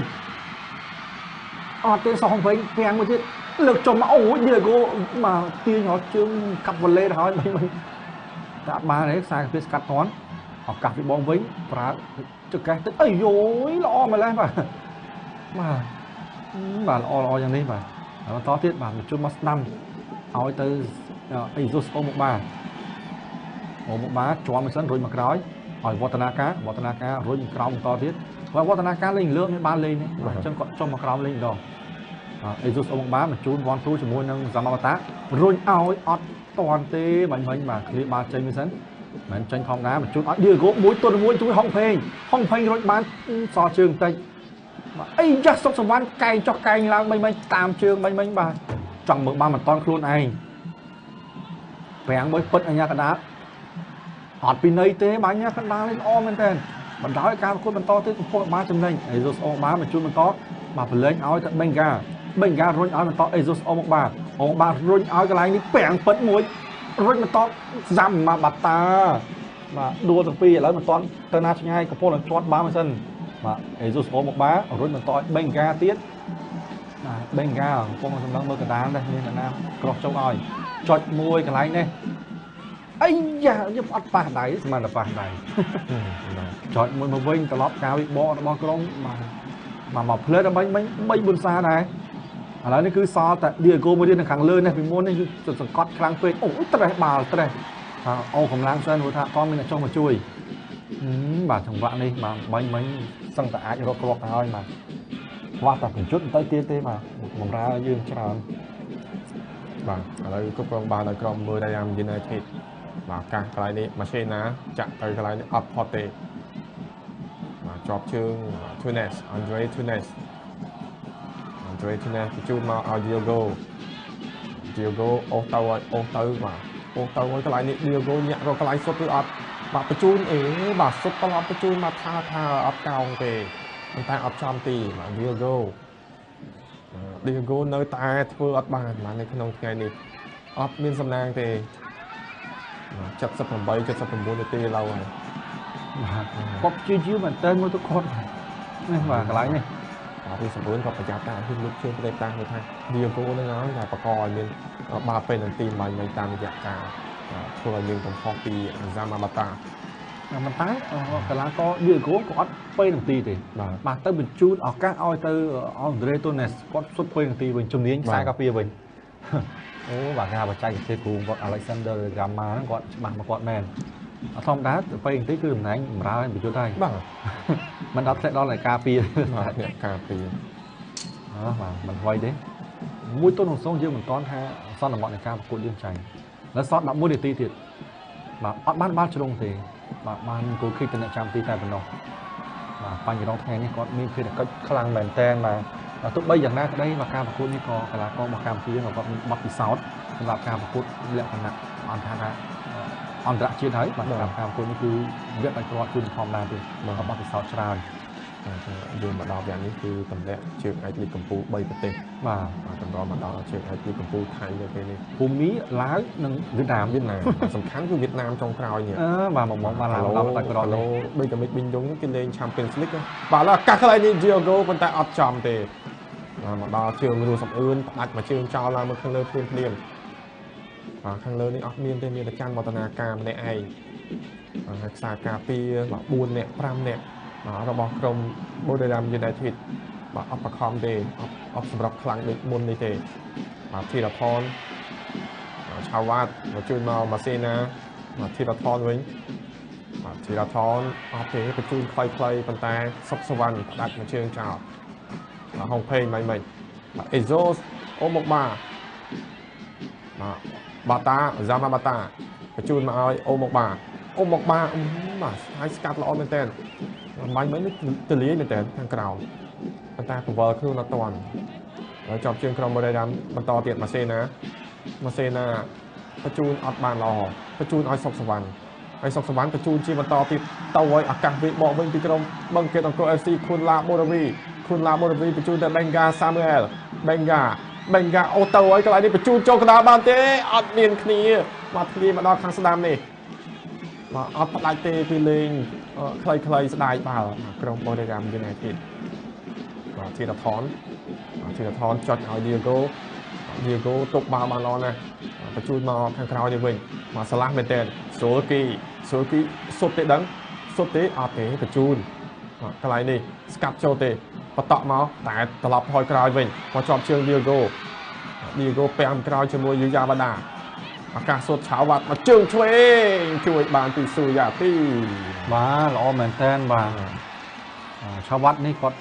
អត់ទេសោះវិញពាំងមួយទៀតលើកចុះមកអូយឌីឡេហ្គោមកទាញរត់ជើងកាប់វ៉ាឡេទៅហើយមិនតែអត់បានទេខ្សែការពារស្កាត់តាន់ឱកាសវិបងវិញប្រើចង្កេះតិចអីយយល្អម្ល៉េះបាទបាទបាទល្អល្អយ៉ាងនេះបាទបន្តទៀតបាទបញ្ជូនមកស្ដាំឲ្យទៅអេស៊ុសអូមកបាអូមកបាជាប់មួយសិនរុញមកក្រោយឲ្យវឌ្ឍនាការវឌ្ឍនាការរុញក្រោមបន្តទៀតបើវឌ្ឍនាការលេងលើមានបានលេងទេបាទអញ្ចឹងគាត់ចុះមកក្រោមលេងម្ដងអេស៊ុសអូមកបាបញ្ជូនវ៉ាន់ទូជាមួយនឹងហ្សាម៉ាបាតារុញឲ្យអត់តាន់ទេបាញ់មិញបាទឃ្លៀបាល់ចេញមួយសិនមិនចេញធម្មតាបញ្ជូនឲ្យឌីហ្គោ1-1ជួយហុងភេងហុងភេងរុញបានសល់ជើងបន្តិចអីយ៉ាសុកសវណ្ណកែងចុះកែងឡើងមិញតាមជើងមិញបាទចង់មើលបានមិនតន់ខ្លួនឯងប្រាំងមួយពិតអញ្ញាកដាលអត់ពីនៃទេបាញ់កណ្ដាលនេះល្អមែនតើ បណ្ដោយការប្រកួតបន្តទៀតកំពុងបានចំណេញអេសូសអូបាបញ្ជូនបន្តបាទប្រឡែងឲ្យទៅបេងការុញឲ្យបន្តអេសូសអូមកបាទអូបាទរុញឲ្យកន្លែងនេះពាំងពិតមួយរុញបន្តសាំមកបាតាបាទដួលទាំងពីរឥឡូវមិនទាន់ទៅណាឆ្ងាយកំពុងនឹងជាប់បាល់មិនសិនបាទអេសូសអូមកបាទរុញបន្តឲ្យបេងកាទៀតបាទបេងកាកំពុងសម្លឹងមើលកណ្ដាលដែរមានអ្នកណាក្រោះចូលឲ្យចុចមួយកន្លែងនេះអីយ៉ាខ្ញុំអត់ប៉ះដៃស្មានតែប៉ះដៃចុចមួយមកវិញត្រឡប់ការវិបករបស់ក្រុមបាទមកផ្លើតដើម្បីមិញ3 4សាដែរឥឡូវនេះគឺសល់តែ Diego មួយទៀតនៅខាងលើនេះពីមុននេះគឺសង្កត់ខ្លាំងពេកអូត្រេះបាល់ត្រេះអូកម្លាំងសិនព្រោះថាអត់មានអ្នកចុះមកជួយបាទចង្វាក់នេះបាទបាញ់មិញសឹងតែអាចរកគ្រាប់ទៅហើយបាទខ្វះតែបញ្ជុតបន្តិចទៀតទេបាទបំរើយើងច្រើនបាទឥឡូវគ្រប់គ្រងបាល់ដោយក្រុម Buriram United បាទកាសកន្លែងនេះម៉ាសេណាចាក់ទៅកន្លែងនេះអត់ផុតទេបាទជាប់ជើង Tunes Andre Tunes បញ្ជូនមកឲ្យ Diogo អូសទៅឲ្យអូសទៅបាទអូសទៅឲ្យកន្លែងនេះ Diogo ញាក់រកកន្លែងសុទ្ធឬអត់បាទបញ្ជូនអេបាទសុទ្ធត្រឡប់បញ្ជូនមកថាអត់កោងទេប៉ុន្តែអត់ចំទីបាទ Diogo នៅតែធ្វើអត់បានបាទនៅក្នុងថ្ងៃនេះអត់មានសំណាងទេ78 79នាទីឡើយហើយបាទគាត់ព្យាយាមមែនតើមើលទៅគាត់នេះបាទកន្លែងនេះបាទពីសម្បូរគាត់ប្រយ័ត្នតែហ៊ានលុបជើងប្រេតាំងទៅថា Diogo នឹងហើយតែបកឲ្យមានបាល់ពេលនឹងទីបាញ់មិនតាមរយៈការធ្វើឲ្យមានកំហុសពី Zama Bata ប៉ុន្តែកីឡាករ Diogo ក៏អត់ពេលនឹងទីទេបាទទៅបញ្ជូនឱកាសឲ្យទៅ Andre Tunes គាត់សុទ្ធពេលនឹងទីវិញជំនាញខ្សែកាពីវិញអូបាទការបច្ចេកទេសគ្រូគាត់ Alexander Gama ហ្នឹងគាត់ច្បាស់មកគាត់មែនអត់ធម្មតាពេលនឹងទីគឺតំណែងបម្រើឲ្យបញ្ជូនហើយបាទមិនដល់ធ្លាក់ដល់ឯការពារបាទអ្នកការពារអើបាទមិនໄວទេមួយទល់នឹង0យើងមិនទាន់ថាសន្មតនៃការប្រកួតយើងចាញ់នៅសល់11នាទីទៀតបាទអត់បានបាល់ជ្រុងទេបាទបានគោលគិកទៅអ្នកចាំទីតែប៉ុណ្ណោះបាទបញ្ញរងថ្ងៃនេះគាត់មានភារកិច្ចខ្លាំងមែនតើបាទទោះបីយ៉ាងណាក្តីបាទការប្រកួតនេះក៏កីឡាកររបស់កម្ពុជាក៏គាត់មានបទពិសោធន៍សម្រាប់ការប្រកួតលក្ខណៈអន្តរអន្តរជាតិហើយបាទការប្រកួតនេះគឺវគ្គដាច់គ្រាប់គឺមិនធម្មតាទេបាទបទពិសោធន៍ច្រើន យើងមកដល់វគ្គនេះគឺទម្លាក់ជើងឯកលីកកម្ពុជា3ប្រទេសបាទតម្រមកដល់ជើងឯកលីកកម្ពុជាថៃនៅពេលនេះភូមិឡាវនិងវៀតណាមសំខាន់គឺវៀតណាមចុងក្រោយនេះបាទមកបានឡាវដល់តែក្រោយនេះដូចតែមិនប៊ីងយងគេលេង Champions League បាទឡើយឱកាសកន្លែងនេះ Diogo ប៉ុន្តែអត់ចំទេបាទមកដល់ជើងរួសំអឿនផ្ដាច់មកជើងចោលឡើងមកខាងលើភ្លាមភ្លាមបាទខាងលើនេះអត់មានទេមានតែច័ន្ទវឌ្ឍនាការម្នាក់ឯងបាទខ្សែការពារបាទ4នាក់5នាក់បាទរបស់ក្រុម Buriram United បាទអត់បខំទេអត់សម្រាប់ខ្លាំងដូចមុននេះទេបាទធីរថនឆាវ៉ាតមកជួយមកម៉ាសេណាបាទធីរថនវិញបាទធីរថនអត់ទេបញ្ជូនខ្លីៗប៉ុន្តែសុកសវណ្ណផ្ដាច់មកជើងចោលបាទហុងផេងមិនបាទអេហ្សូសអូមកបាបាទបាតាហ្សាម៉ាបាតាបញ្ជូនមកឲ្យអូមកបាបាទហើយស្កាត់ល្អមែនតើបាញ់មិញនេះទលាយមែនតើខាងក្រោមប៉ុន្តែពវល់ខ្លួនអត់ទាន់ហើយជាប់ជើងក្រុមបូរីរ៉ាមបន្តទៀតម៉ាសេណាបញ្ជូនអត់បានល្អបញ្ជូនឲ្យសុកសវណ្ណហើយសុកសវណ្ណបញ្ជូនជាបន្តទៀតទៅឲ្យឱកាសវាបកវិញពីក្រុមបឹងកេតអង្គរ FC ខុនឡាបូរវីបញ្ជូនទៅបេងហ្គាសាមូអែលបេងហ្គាអូទៅហើយកន្លែងនេះបញ្ជូនចូលកណ្ដាលបានទេអត់មានគ្នាបាទធ្លាមកដល់ខាងស្ដាំនេះបាទអត់ផ្ដាច់ទេគឺលេងខ្លីៗស្ដាយបាល់ក្រុមបូរីរ៉ាម United បាទធីរថនចុចឲ្យ Diego ទុកបាល់បានល្អណាស់បញ្ជូនមកខាងក្រោយនេះវិញមកស្លាស់មែនតើសូលគីសុទ្ធទេដឹងសុទ្ធទេអត់ទេបញ្ជូនកន្លែងនេះស្កាត់ចូលទេបតក់មកតែត្រឡប់ថយក្រោយវិញមកជាប់ជើង Diego ពាំងក្រោយជាមួយយូយ៉ាបាដាឱកាសសុទ្ធឆាវ៉ាត់មកជើងឆ្វេងជួយបានពីស៊ូយ៉ាទីបាទល្អមែនតើបាទឆាវ៉ាត់នេះគាត់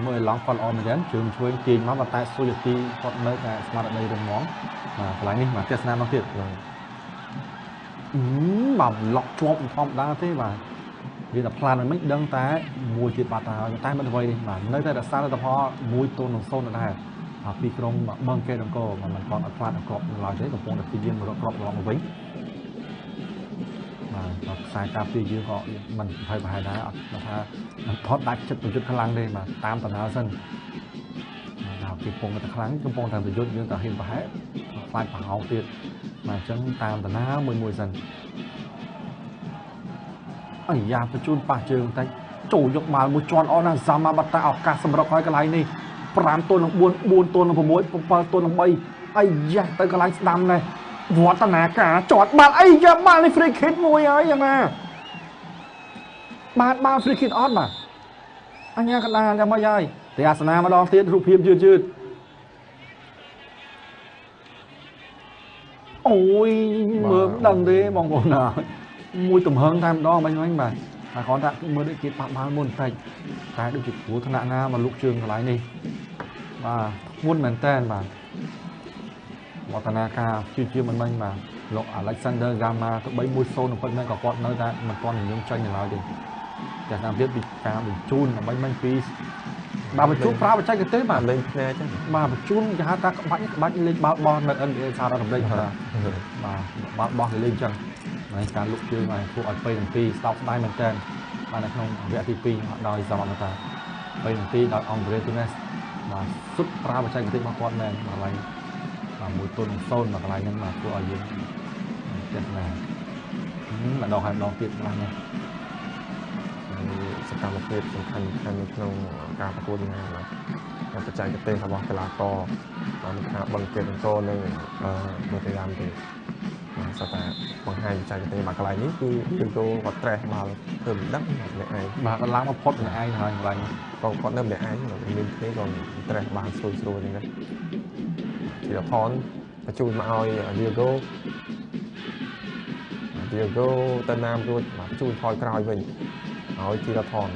មើលឡងគាត់ល្អមែនតើជើងឆ្វេងទាញមកប៉ុន្តែស៊ូយ៉ាទីគាត់នៅតែស្មារតីរឹងមាំបាទកន្លែងនេះបាទទស្សនាមកទៀតបាទឡុកជាប់ធម្មតាទេបាទវាតែផ្លានមិនដឹងតែមួយទៀតបាត់ហើយតែមិនអ្វីនេះបាទនៅតែរក្សាលទ្ធផល1-0ដដែលបាទពីក្រុមបឹងកេតអង្គរបាទមិនគាត់អត់ខ្លាចអត់គ្រាប់ឡើយទេកំពុងតែព្យាយាមរកគ្រាប់ឡងមកវិញបាទ ខ្សែការពារយើងក៏មិនប្រហែលប្រហែលដែរអត់ថាមិនថត់ដាច់ចិត្តប្រយុទ្ធខ្លាំងទេបាទតាមដំណើរសិនដល់គេពងតែខ្លាំងកំពុងតែប្រយុទ្ធយើងតែហ៊ានប្រហែលខ្លាចប្រហោងទៀតបាទអញ្ចឹងតាមដំណើរមួយមួយសិនអាយ៉ាបញ្ជូនប៉ះជើងបន្តិចចូលយកបាល់មួយជាន់អស់ណាហ្សាម៉ាបាតាឱកាសសម្រុកហើយកន្លែងនេះ5ទល់នឹង4 4ទល់នឹង6 7ទល់នឹង3អាយ៉ាទៅកន្លែងស្ដាំនេះវឌ្ឍនាការចតបាល់អីយ៉ាបាល់នេះ free kick មួយហើយយ៉ាងណាបាទបាល់ free kick អត់បាទអញ្ញាកណ្ដាលយ៉ាងម៉េចហើយទេអាសនាម្ដងទៀតរូបភាពយឺតយឺតអូយមើលមិនដឹងទេបងប្អូនណាមួយទំហឹងតែម្ដងបាញ់វិញបាទតែគ្រាន់តែមើលដូចគេប៉ះបាល់មុនបន្តិចតែដូចជាគ្រោះថ្នាក់ណាមកលុកជើងកន្លែងនេះបាទធ្ងន់មែនតើបាទវឌ្ឍនាការជាមិនមិញបាទលោក Alexander Gama ទៅ3-1-0នៅពិតមែនក៏គាត់នៅតែមិនទាន់ញញឹមចាញ់នៅឡើយទេតែតាមទៀតពីការបញ្ជូនដើម្បីមិញពីបាទបញ្ជូនប្រើបច្ចេកទេសបាទលេងភ្នែកចឹងបាទបញ្ជូនគេហៅថាក្បាច់ក្បាច់លេងបាល់បោះនៅ NBA សហរដ្ឋអាមេរិកបាទបាទបាល់បោះគេលេងចឹងហើយការលុកជើងឲ្យធ្វើឲ្យ3នាទីស្តោកស្ដាយមែនតើបាទនៅក្នុងវគ្គទី2ដោយសមត្ថភាព3នាទីដោយ Andre Tunes បាទសុទ្ធប្រើបច្ចេកទេសរបស់គាត់មែនកន្លែងបាទ1ទល់នឹង0មកកន្លែងហ្នឹងបាទធ្វើឲ្យយើងចិត្តណាម្ដងហើយម្ដងទៀតខ្លះណាសកម្មភាពសំខាន់ៗនៅក្នុងការប្រកួតនេះបាទបច្ចេកទេសរបស់កីឡាករបាទមិនថាបឹងកេតអង្គរនិងបូរីរ៉ាមទេបាទសុទ្ធតែបង្ហាញបច្ចេកទេសបាទកន្លែងនេះគឺយើងចូលគាត់ត្រេះបាល់ធ្វើមិនដឹងម្នាក់ឯងបាទគាត់ឡើងមកផុតម្នាក់ឯងហើយកន្លែងក៏គាត់នៅម្នាក់ឯងមានគ្នាក៏ត្រេះបានស្រួលស្រួលហ្នឹងដែរធីរថនបញ្ជូនមកឲ្យ Diego Diego ទៅណាមរួចបាទបញ្ជូនថយក្រោយវិញឲ្យធីរថន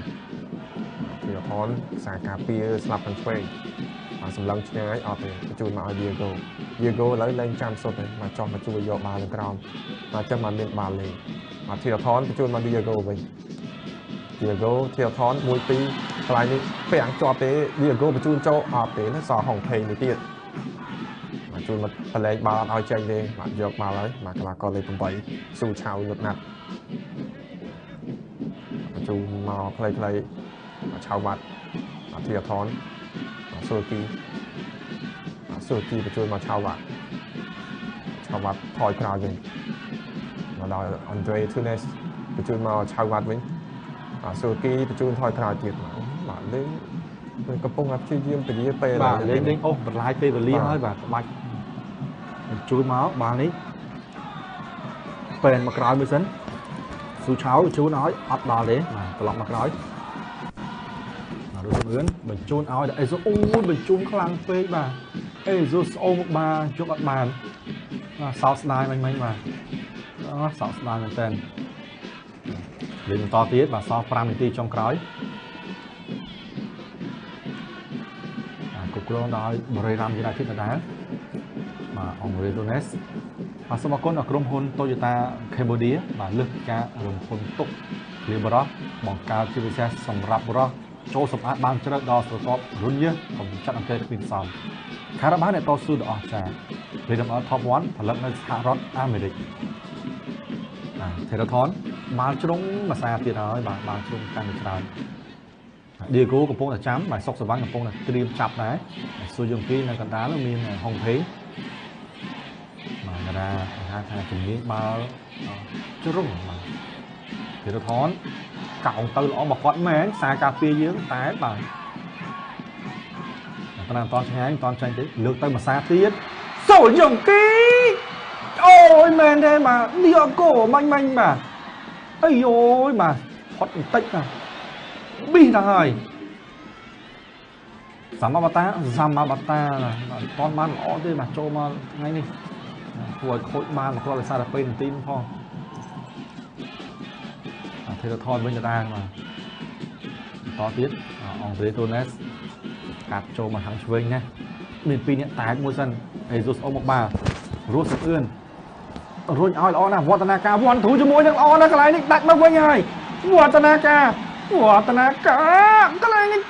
ធីរថនខ្សែការពារស្លាប់ខាងឆ្វេងបាទសម្លឹងឆ្ងាយអត់ទេបញ្ជូនមកឲ្យ Diego Diego ឥឡូវលែងចាំសុទ្ធហើយមកចោះមកជួយយកបាល់នៅក្រោមបាទចឹងមកមានបាល់លេងបាទធីរថនបញ្ជូនមក Diego វិញ Diego ធីរថន1 2កន្លែងនេះពាំងជាប់ទេ Diego បញ្ជូនចូលអត់ទេណាសល់ហុងភេងនេះទៀតបាទជួយមកប្រឡែងបាល់អត់ឲ្យចេញទេបាទយកបាល់ហើយបាទកីឡាករលេខ8ស៊ូឆៅនុតណាត់បញ្ជូនមកខ្លីៗឆៅវ៉ាត់បាទធីរថនបាទស៊ូគីបាទស៊ូគីបញ្ជូនមកឆៅវ៉ាត់ឆៅវ៉ាត់ថយក្រោយវិញមកដល់ Andre Tunes បញ្ជូនមកឆៅវ៉ាត់វិញបាទស៊ូគីបញ្ជូនថយក្រោយទៀតបាទលេងកំពុងតែព្យាយាមពលាពេលបាទលេងអូសបន្លាយពេលវេលាហើយបាទក្បាច់បញ្ជូនមកបាល់នេះពេនមកក្រោយមួយសិនស៊ូឆៅបញ្ជូនឲ្យអត់ដល់ទេបាទត្រឡប់មកក្រោយបាទរុសឿនបញ្ជូនឲ្យដល់អេសូអូយបញ្ជូនខ្លាំងពេកបាទអេសូស្អូមកបាទយកអត់បានបាទសោកស្ដាយមិញបាទអសោកស្ដាយមែនតើលេងបន្តទៀតបាទសល់5នាទីចុងក្រោយគ្រប់គ្រងដោយបរិរាមយូណាយធីតដដែលបាទអង់រេតូណេសបាទសូមអរគុណដល់ក្រុមហ៊ុន Toyota Cambodia បាទលើសការរំពឹងទុកឃ្លាបរោះបង្កើតជាពិសេសសម្រាប់បរោះចូលសម្អាតបានជ្រៅដល់ស្រទាប់រុនយើកំចាត់អង្កេតគ្មានសមខារ៉ាបាវអ្នកតស៊ូដ៏អស្ចារ្យលេខដំណ Top 1ផលិតនៅសហរដ្ឋអាមេរិកបាទធីរថនបាល់ជ្រុងមួយសាទៀតហើយបាទបាល់ជ្រុងកាន់តែច្រើន Diego កំពុងតែចាំបាទសុកសវណ្ណកំពុងតែត្រៀមចាប់ដែរស៊ូយងគីនៅកណ្ដាលមានហុងភេបាទតារាហៅថាជំនាញបាល់ជ្រុងបាទធីរថនកោងទៅល្អមកគាត់មែនខ្សែការពារយើងតែបាទតែអត់ឆ្ងាយអត់ចាញ់ទេលើកទៅមួយសាទៀតសូយងគីអូយមែនទេបាទ Diego មាញ់មាញ់បាទអីយយបាទផុតបន្តិចបាទប៊ីដល់ហើយសាម៉ាបាតាសាម៉ាបាតាបាទអត់បានល្អទេបាទចូលមកថ្ងៃនេះធ្វើឲ្យខូចបានមកគ្រាប់ដោយសារតែពេលនាទីផងអាធីរថនវិញដដែលបាទបន្តទៀតអង់ដ្រេតូណេសកាត់ចូលមកខាងឆ្វេងណាមាន2នាក់តែកមួយសិនអេស៊ូសអូមកបារស់សំអឿនរុញឲ្យល្អណាស់វឌ្ឍនាការវ៉ាន់ធូជាមួយនឹងល្អណាស់កន្លែងនេះដាច់មកវិញហើយវឌ្ឍនាការវឌ្ឍនាការកន្លែងនេះ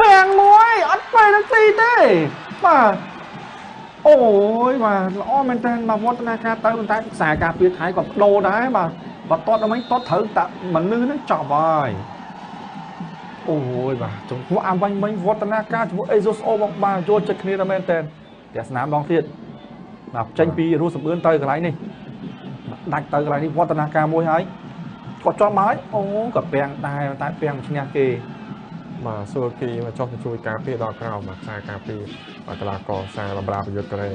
ពាំងមួយអត់ពេលនាទីទេបាទ អូយបាទល្អមែនតើបាទវឌ្ឍនាការទៅប៉ុន្តែខ្សែការពារថៃក៏បដូរដែរបាទបើតតដល់មិញតតត្រូវតែមនុស្សហ្នឹងចប់ហើយអូយបាទចំពោះអាបាញ់មិញវឌ្ឍនាការជាមួយអេសូសអូមកបាទចូលចិត្តគ្នាដល់មែនតើទស្សនាម្ដងទៀតបាទចេញពីរស់សំអឿនទៅកន្លែងនេះដាច់ទៅកន្លែងនេះវឌ្ឍនាការមួយហើយគាត់ជាប់មកហើយអូក៏ពាំងដែរតែពាំងឈ្នះគេបាទសួរគីមកចុះទៅជួយការពារដល់ក្រោមបាទខ្សែការពារបាទកីឡាករខ្សែបម្រើប្រយុទ្ធកូរ៉េ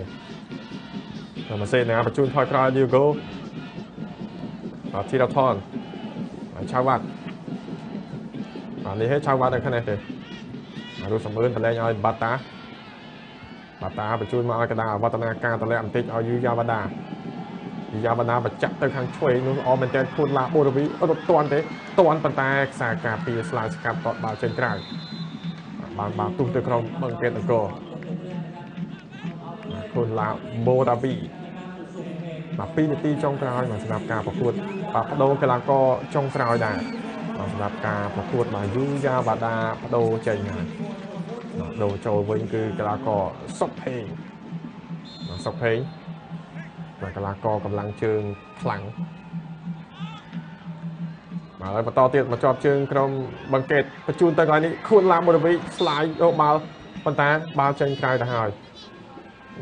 បាទម៉ាសេណាបញ្ជូនថយក្រោយឌីហ្គោបាទធីរ៉ាថនបាទឆាវ៉ាត់បាទនេះហេឆាវ៉ាត់នៅខាងនេះទេបាទរស់សំអឿនតលែងឲ្យបាតាបាតាបញ្ជូនមកឲ្យកដាវឌ្ឍនាការតម្លាក់បន្តិចឲ្យយូយ៉ាវ៉ាដាយ៉ាវ៉ាដាបញ្ចាក់ទៅខាងឆ្វេងនោះល្អមែនទែនខួនឡាបូរវីរត់ទាន់ទេទាន់ប៉ុន្តែខ្សែការពារស្លាយស្កាត់តបាល់ចេញក្រៅបានបាល់ទុះទៅក្រុមបឹងកេតអង្គរខួនឡាបូរវីបាទ2នាទីចុងក្រោយបាទសម្រាប់ការប្រកួតបាទបដូរកីឡាករចុងក្រោយដែរបាទសម្រាប់ការប្រកួតបាទយូយ៉ាវ៉ាដាបដូរចេញហើយបាទដូរចូលវិញគឺកីឡាករសុកផេងបាទសុកផេងបាទកីឡាករកម្លាំងជើងខ្លាំងបាទហើយបន្តទៀតមកជាប់ជើងក្រុមបឹងកេតបញ្ជូនទៅកន្លែងនេះខួនឡាបូរវីស្លាយយកបាល់ប៉ុន្តែបាល់ចេញក្រៅទៅហើយ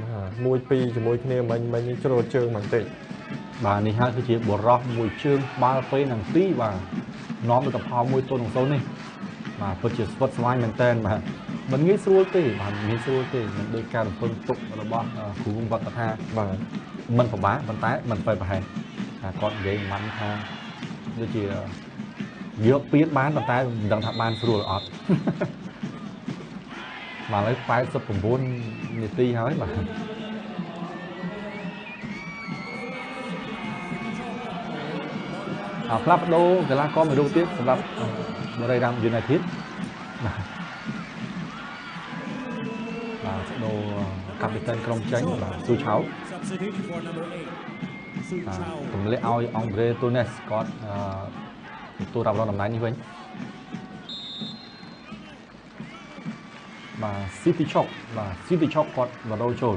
បាទ1 2ជាមួយគ្នាមិញមិញនេះជ្រុលជើងបន្តិចបាទនេះហើយគឺជាបរោះមួយជើងបាល់ពេលនឹងទីបាទនាំទៅផល1-0នេះបាទពិតជាស្វិតស្វាញមែនតើបាទមិនងាយស្រួលទេបាទមិនងាយស្រួលទេមិនដូចការរំពឹងទុករបស់គ្រូវត្តថាបាទមិនពិបាកប៉ុន្តែមិនទៅប្រហែលថាគាត់និយាយមិនថាដូចជាយកពៀនបានប៉ុន្តែមិនដឹងថាបានស្រួលអត់បាទឥឡូវ89នាទីហើយបាទអផ្លាស់ប្ដូរកីឡាករមួយរូបទៀតសម្រាប់បរិរាមយូណៃធីតបាទបាទដូរកាពីតានក្រុមចេញបាទស៊ូឆៅទម្លាក់ឲ្យអង់ដ្រេទូនេសគាត់ទទួលរ៉ាប់រងតំណែងនេះវិញបាទស៊ីទីឆុកបាទស៊ីទីឆុកគាត់មកដូរចូល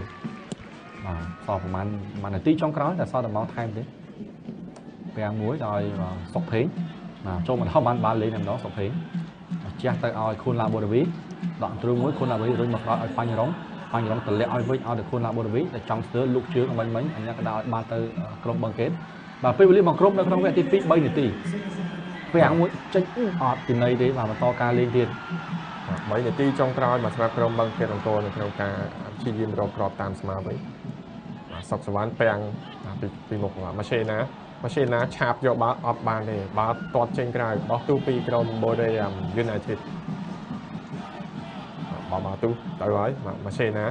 បាទសល់ប្រហែល1នាទីចុងក្រោយតែសល់តែម៉ោងថែមទេពាំងមួយដោយសុកផេងបាទចូលមកដល់បានបាល់លេងតែម្ដងសុកផេងជះទៅឲ្យខួនឡាបូរវីដកទ្រូងមួយខួនឡាបូរវីរុញមកក្រោយឲ្យបាញ់រងបាញ់រងទម្លាក់ឲ្យវិញឲ្យទៅខួនឡាបូរវីតែចង់ស្ទើរលុកជើងអំបញ្ញមិញអញ្ញាកដាឲ្យបានទៅក្រុមបឹងកេតបាទពេលវេលាមកក្រុមនៅក្នុងវគ្គទី2 3នាទីពាំងមួយចេញអត់ពីនៃទេបាទបន្តការលេងទៀត3នាទីចុងក្រោយបាទសម្រាប់ក្រុមបឹងកេតអង្គរនៅក្នុងការព្យាយាមរកគ្រាប់តាមស្មារតីបាទសុកសវណ្ណពាំងពីមុខម៉ាសេណាឆាបយកបាល់អត់បានទេបាល់ទាត់ចេញក្រៅបោះទូពីក្រុមបូរ៉េយូណៃធីតបោះបាល់ទូទៅហើយម៉ាសេណា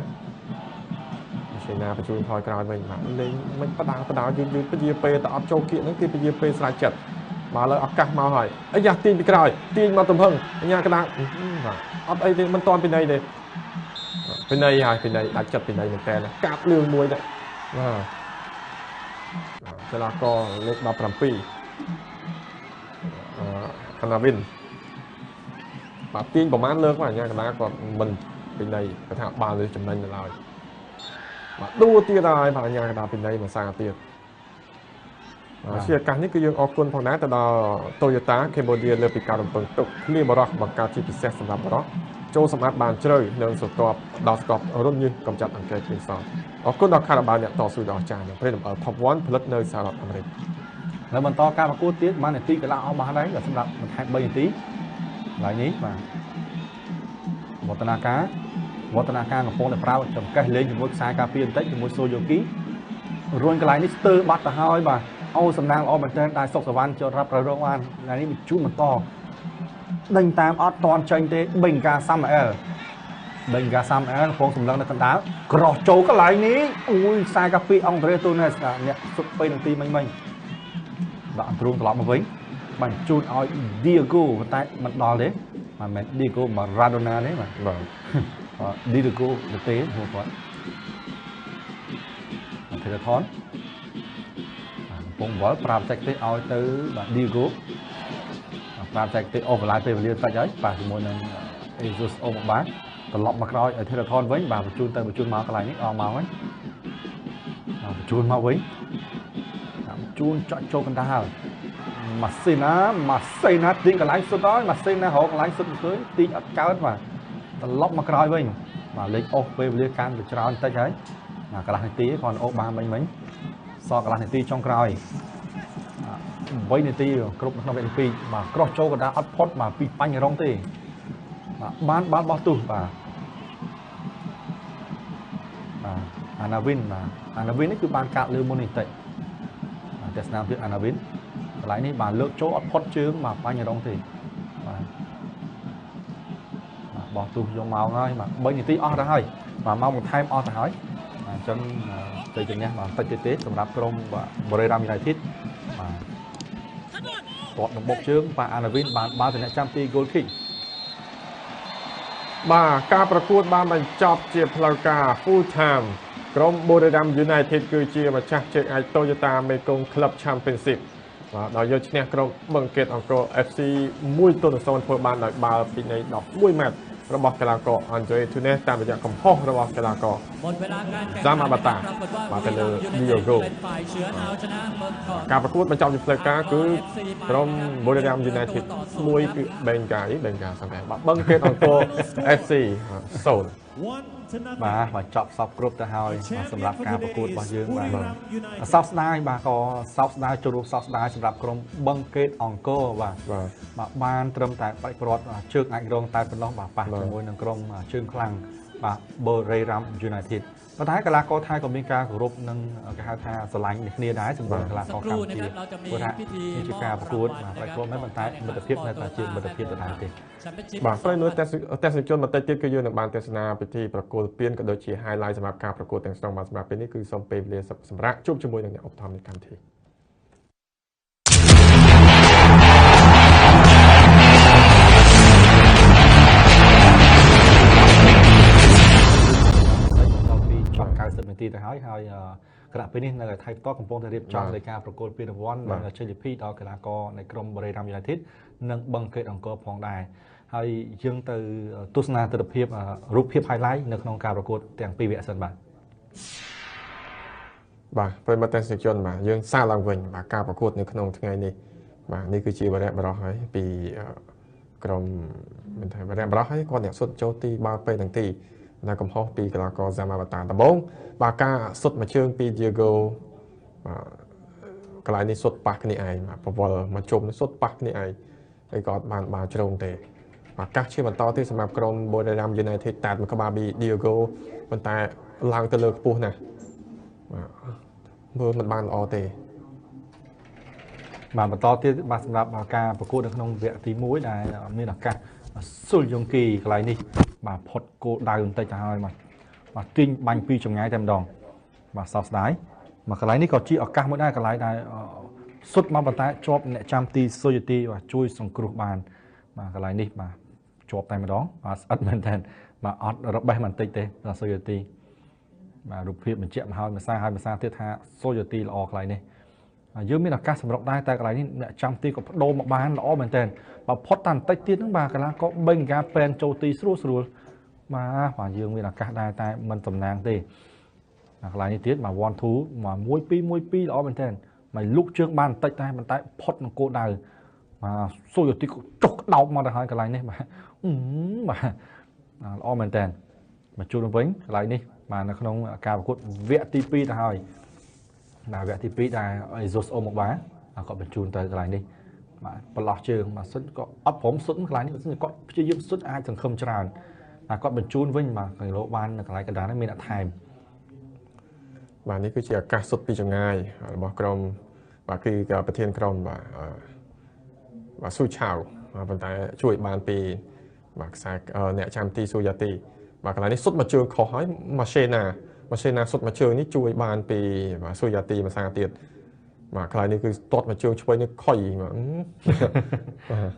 បញ្ជូនថយក្រោយវិញបាទលេងមិនបដាយឺតយឺតពជាពេលតែអត់ចូលគៀកហ្នឹងគេពជាពេលស្រេចចិត្តបាទឥឡូវឱកាសមកហើយអាយ៉ាទាញពីក្រោយទាញមកទំហឹងអញ្ញាកដាបាទអត់អីទេមិនតាន់ពីនៃទេពីនៃហើយពីនៃដាច់ចិត្តពីនៃមែនតើកាប់លឿងមួយដែរបាទកីឡាករលេខ17អាណាវិនបាទទាញប្រហែលលើកបាទអញ្ញាកដាគាត់មិនពីនៃគាត់ថាបាល់លើចំណេញទៅឡើយបាទដួទៀតហើយបាទអញ្ញាកដាពីនៃមួយសារទៀតជាឱកាសនេះគឺយើងអរគុណផងដែរទៅដល់ Toyota Cambodia លើពីការរំពឹងទុកឃ្លាបរោះបង្កើតជាពិសេសសម្រាប់បរោះចូលសម្អាតបានជ្រៅនិងស្រទាប់ដល់ស្កប់រំញើសកម្ចាត់អង្កេតគ្មានសល់អរគុណដល់ខារ៉ាបាវអ្នកតស៊ូដ៏អស្ចារ្យនិងប្រេងលម្អិល Top 1ផលិតនៅសហរដ្ឋអាមេរិកហើយបន្តការប្រកួតទៀតបាននាទីកន្លះអស់បានហើយសម្រាប់បន្ថែម3នាទីឡើយនេះបាទវឌ្ឍនាការកំពុងតែប្រើចង្កេះលេងជាមួយខ្សែការពារបន្តិចជាមួយសូយ៉ូគីរួញកន្លែងនេះស្ទើរបាត់ទៅហើយបាទអូសំណាងល្អមែនទែនដែលសុកសវណ្ណចូលរាប់ត្រូវរងបានថ្ងៃនេះបញ្ជូនបន្តដេញតាមអត់តន់ចេញទេបេងកាសាំអែលបេងកាសាំអែលកំពុងសម្លឹងនៅកណ្ដាលក្រោះចូលកន្លែងនេះអូយខ្សែកាពីអង់ដ្រេទូនេសអ្នកសុទ្ធ3នាទីមិញមិញដាក់ទ្រូងត្រឡប់មកវិញបញ្ជូនឲ្យ Diego ប៉ុន្តែមិនដល់ទេមិនមែន Diego Maradona ទេបាទ Diego ទេព្រោះគាត់ធីរថនពងវល់ប្រាប់ចែកទេសឲ្យទៅបាទ Diego ប្រាប់ចែកទេសអូសបន្លាយពេលវេលាតិចហើយបាទជាមួយនឹង Asus អូមកបាទត្រឡប់មកក្រោយឲ្យធីរថនវិញបាទបញ្ជូនទៅបញ្ជូនមកកន្លែងនេះអស់មកហើយ ជូនមកវិញជូនចក់ចូលកណ្ដាលម៉ាសេណាទាញកន្លែងសុទ្ធហើយម៉ាសេណារកកន្លែងសុទ្ធមិនឃើញទាញអត់កើតបាទត្រឡប់មកក្រោយវិញបាទលេខអូសពេលវេលាកាន់ទៅច្រើនតិចហើយបាទកន្លះនាទីគ្រាន់អូសបានមិញសល់កន្លះនាទីចុងក្រោយ8នាទីគ្រប់ក្នុងវគ្គទី2បាទក្រោះចូលកណ្ដាលអត់ផុតបាទពីបាញ់រងទេបាទបានបោះទូបាទបាទអាណាវិនបាទអាណាវិននេះគឺបានកាត់លើមុននេះតិចបាទទស្សនាភាពអាណាវិនកន្លែងនេះបាទលើកចូលអត់ផុតជើងបាទបាញ់រងទេបាទបាទបោះទូយកមកហើយបាទ3នាទីអស់ទៅហើយបាទមកបន្ថែមអស់ទៅហើយអញ្ចឹងទៅជំនះបាទតិចទៀតទេសម្រាប់ក្រុមបាទបូរីរ៉ាមយូណៃធីតបាទទាត់នឹងបុកជើងបាទអាណាវិនបានបាល់ទៅអ្នកចាំទី goal kick បាទការប្រកួតបានបញ្ចប់ជាផ្លូវការ full time ក្រុម Buriram United គឺជាម្ចាស់ជើងឯក Toyota Mekong Club Championship បាទដោយយកឈ្នះក្រុមបឹងកេតអង្គរ FC 1-0ធ្វើបានដោយបាល់ពីនៃ11ម៉ែត្ររបស់កីឡាករ Andre Tunes តាមរយៈកំហុសរបស់កីឡាករសាម៉ាបាតាបាទទៅលើ Diogo ការប្រកួតបញ្ចប់ជាផ្លូវការគឺក្រុម Buriram United 1គឺ Benga សម្រាប់បាទបឹងកេតអង្គរ FC 0បាទមកចប់សពគ្រប់ទៅហើយសម្រាប់ការប្រកួតរបស់យើងបាទសោកស្ដាយបាទក៏សោកស្ដាយចូលរួមសោកស្ដាយសម្រាប់ក្រុមបឹងកេតអង្គរបាទបាទបានត្រឹមតែបាច់ព្រាត់ជើងអាចរងតែប៉ុណ្ណោះបាទប៉ះជាមួយនឹងក្រុមជើងខ្លាំងបាទ Buriram United ប៉ុន្តែកីឡាករថៃក៏មានការគោរពនិងគេហៅថាស្រឡាញ់គ្នាដែរសម្រាប់កីឡាករកម្ពុជាព្រោះថានេះជាការប្រកួតបាទប្រកួតមិនប៉ុន្តែមិត្តភាពនៅតែជាមិត្តភាពដដែលទេបាទប្រិយមិត្តទស្សនិកជនបន្តិចទៀតគឺយើងនឹងបានទស្សនាពិធីប្រគល់ពានក៏ដូចជា highlight សម្រាប់ការប្រកួតទាំងស្រុងបាទសម្រាប់ពេលនេះគឺសូមពេលវេលាសម្រាប់ជួបជាមួយនឹងអ្នកឧបត្ថម្ភនៃកម្មវិធី 90នាទីទៅហើយហើយគណៈពេលនេះនៅថៃផ្ទាល់កំពុងតែរៀបចំនៃការប្រគល់ពានរង្វាន់និងជ័យលាភីដល់កីឡាករនៃក្រុម Buriram United និងបឹងកេតអង្គរផងដែរហើយយើងទៅទស្សនាទិដ្ឋភាពរូបភាព highlight នៅក្នុងការប្រកួតទាំងពីរវគ្គសិនបាទបាទប្រិយមិត្តទស្សនិកជនបាទយើងសាកឡើងវិញបាទការប្រកួតនៅក្នុងថ្ងៃនេះបាទនេះគឺជាវរៈបរោះហើយពីក្រុមមិនថាវរៈបរោះហើយគាត់អ្នកសុទ្ធចូលទីបាល់ពេលទាំងទីនៅកំហុសពីកីឡាករសាម៉ាបាតាដំបងបាទការសុទ្ធមួយជើងពី Diego បាទកន្លែងនេះសុទ្ធប៉ះគ្នាឯងបាទប្រវល់មកជុំសុទ្ធប៉ះគ្នាឯងហើយក៏អត់បានបាល់ជ្រុងទេឱកាសជាបន្តទៀតសម្រាប់ក្រុម Buriram United តាតមួយក្បាលពី Diego ប៉ុន្តែឡើងទៅលើខ្ពស់ណាស់បាទមើលមិនបានល្អទេបាទបន្តទៀតបាទសម្រាប់ការប្រកួតនៅក្នុងវគ្គទី1ដែលមានឱកាសស៊ុលយងគីកន្លែងនេះបាទផុតគោលដៅបន្តិចទៅហើយបាទបាទទាញបាញ់ពីចម្ងាយតែម្ដងបាទសោកស្ដាយមកកន្លែងនេះក៏ជាឱកាសមួយដែរកន្លែងដែលសុទ្ធមកប៉ុន្តែជាប់អ្នកចាំទីសុយទីបាទជួយសង្គ្រោះបានបាទកន្លែងនេះបាទជាប់តែម្ដងបាទស្អិតមែនតើបាទអត់របេះបន្តិចទេបាទសុយទីបាទរូបភាពបញ្ជាក់មកហើយភាសាហើយភាសាទៀតថាសុយទីល្អកន្លែងនេះយើងមានឱកាសសម្រុកដែរតែកន្លែងនេះអ្នកចាំទីក៏បដូរមកបានល្អមែនតើបើផុតតែបន្តិចទៀតហ្នឹងបាទកីឡាករបេងការពេនចូលទីស្រួលស្រួលបាទបាទយើងមានឱកាសដែរតែមិនតំណាងទេបាទកន្លែងនេះទៀតបាទ1 2បាទ1 2 1 2ល្អមែនតើមកលុកជើងបានបន្តិចតែប៉ុន្តែផុតនឹងគោលដៅបាទសូយទីក៏ចុះក្តោបមកទៅហើយកន្លែងនេះបាទបាទល្អមែនតើមកជួបវិញកន្លែងនេះបាទនៅក្នុងការប្រកួតវគ្គទី2ទៅហើយបាទវគ្គទី2ដែលអេសូសអូមកបាទគាត់បញ្ជូនទៅកន្លែងនេះបាទប្រឡោះជើងបាទសុទ្ធក៏អត់ព្រមសុទ្ធកន្លែងនេះគាត់ព្យាយាមសុទ្ធអាចសង្ឃឹមច្រើនបាទគាត់បញ្ជូនវិញបាទគីឡូបាននៅកន្លែងកណ្ដាលនេះមានអ្នកថែមបាទនេះគឺជាឱកាសសុទ្ធពីចម្ងាយរបស់ក្រុមបាទគឺប្រធានក្រុមបាទបាទស៊ូឆាវបាទប៉ុន្តែជួយបានពីបាទខ្សែអ្នកចាំទីស៊ូយ៉ាទីបាទកន្លែងនេះសុទ្ធមកជើងខុសហើយម៉ាសេណាសុទ្ធមកជើងនេះជួយបានពីបាទស៊ូយ៉ាទីមួយសាទៀតបាទកន្លែងនេះគឺទាត់មកជើងឆ្វេងនេះខុយ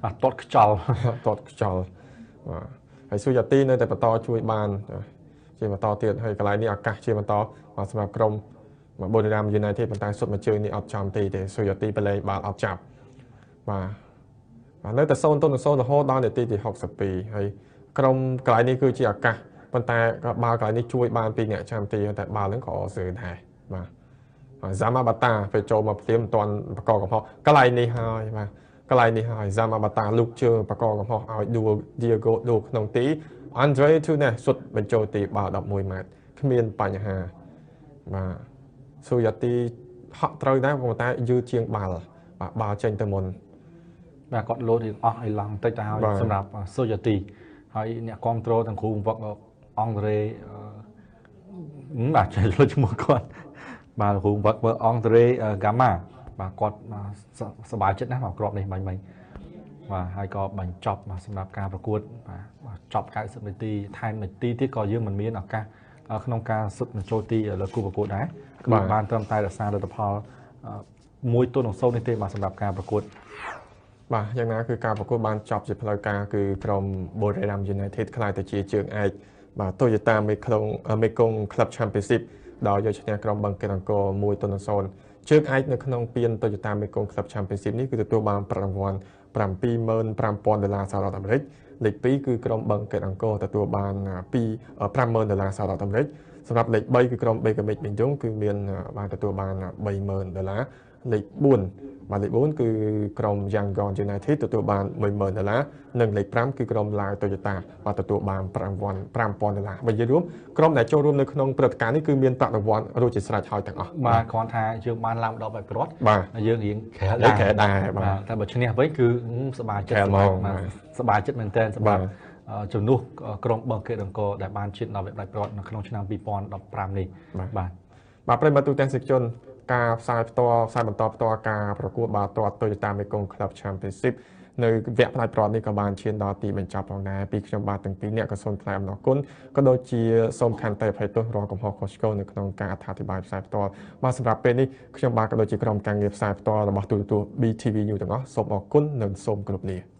បាទទាត់ខ្យល់ទាត់ខ្យល់បាទហើយស៊ូយ៉ាទីនៅតែបន្តជួយបានជាបន្តទៀតហើយកន្លែងនេះឱកាសជាបន្តបាទសម្រាប់ក្រុម Buriram United ប៉ុន្តែសុទ្ធមកជើងនេះអត់ចំទីទេស៊ូយ៉ាទីប្រឡែងបាល់អត់ចាប់បាទបាទនៅតែ0-0រហូតដល់នាទីទី62ហើយក្រុមកន្លែងនេះគឺជាឱកាសប៉ុន្តែបាល់កន្លែងនេះជួយបានពីអ្នកចាំទីតែបាល់ហ្នឹងក៏អសឿដែរបាទ ហ្សាម៉ាបាតាពេលចូលមកភ្លាមមិនទាន់បកកំហុសកន្លែងនេះហើយបាទកន្លែងនេះហើយហ្សាម៉ាបាតាលូកជើងបកកំហុសឲ្យឌូ Diego ដួលក្នុងទី Andre Tunes សុទ្ធបញ្ចូលទីបាល់11ម៉ែត្រគ្មានបញ្ហាបាទស៊ូយ៉ាទីហក់ត្រូវដែរប៉ុន្តែយឺតជាងបាល់បាទបាល់ចេញទៅមុនបាទគាត់លោតរៀងអស់អីឡង់តិចទៅហើយសម្រាប់ស៊ូយ៉ាទីហើយអ្នកគ្រប់គ្រងទាំងគ្រូវឹកអង់ដ្រេបាទចេះលុចឈ្មោះគាត់បាទគ្រូវឹកមើលអង់ដ្រេហ្គាម៉ាបាទគាត់សប្បាយចិត្តណាស់បាទគ្រាប់នេះបាញ់មិញបាទហើយក៏បញ្ចប់បាទសម្រាប់ការប្រកួតបាទចប់90នាទីថែមនាទីទៀតក៏យើងមិនមានឱកាសក្នុងការសុទ្ធបញ្ចូលទីលើគូប្រកួតដែរគឺបានត្រឹមតែរក្សាលទ្ធផល1-0នេះទេបាទសម្រាប់ការប្រកួតបាទយ៉ាងណាគឺការប្រកួតបានចប់ជាផ្លូវការគឺក្រុម Buriram United ក្លាយទៅជាជើងឯកបាទ Toyota Mekong Club Championship ដោយយកឈ្នះក្រុមបឹងកេតអង្គរ1-0ជើងឯកនៅក្នុងពាន Toyota Mekong Club Championship នេះគឺទទួលបានប្រាក់រង្វាន់ 75,000 ដុល្លារសហរដ្ឋអាមេរិកលេខ2គឺក្រុមបឹងកេតអង្គរទទួលបាន 50,000 ដុល្លារសហរដ្ឋអាមេរិកសម្រាប់លេខ3គឺក្រុមបេកាមិចបេងយងគឺមានបានទទួលបាន 30,000 ដុល្លារលេខ4បាទលេខ4គឺក្រុម Yangon United ទទួលបាន 10,000 ដុល្លារនិងលេខ5គឺក្រុមឡាវ Toyota បាទទទួលបានប្រាក់រង្វាន់ 5,000 ដុល្លារបើនិយាយរួមក្រុមដែលចូលរួមនៅក្នុងព្រឹត្តិការណ៍នេះគឺមានប្រាក់រង្វាន់រួចជាស្រេចហើយទាំងអស់បាទគ្រាន់ថាយើងបានឡើងដល់បែបព្រាត់យើងរៀងក្រែដែរបាទតែបើឈ្នះវិញគឺសប្បាយចិត្តសប្បាយចិត្តមែនទែនសម្រាប់ជំនួសក្រុមបឹងកេតអង្គរដែលបានឈានដល់វគ្គផ្ដាច់ព្រាត់នៅក្នុងឆ្នាំ2015នេះបាទបាទប្រិយមិត្តទូទាំងសិកជនការផ្សាយផ្ទាល់ផ្សាយបន្តផ្ទាល់ការប្រកួតបាល់ទាត់ Toyota Mekong Club Championship នៅវគ្គផ្ដាច់ព្រាត់នេះក៏បានឈានដល់ទីបញ្ចប់ផងដែរពីខ្ញុំបាទទាំងពីរនាក់ក៏សូមថ្លែងអំណរគុណក៏ដូចជាសូមខន្តីអភ័យទោសរាល់កំហុសខុសឆ្គងនៅក្នុងការអត្ថាធិប្បាយផ្សាយផ្ទាល់បាទសម្រាប់ពេលនេះខ្ញុំបាទក៏ដូចជាក្រុមការងារផ្សាយផ្ទាល់របស់ទូរទស្សន៍ BTV News ទាំងអស់សូមអរគុណនិងសូមគោរពលា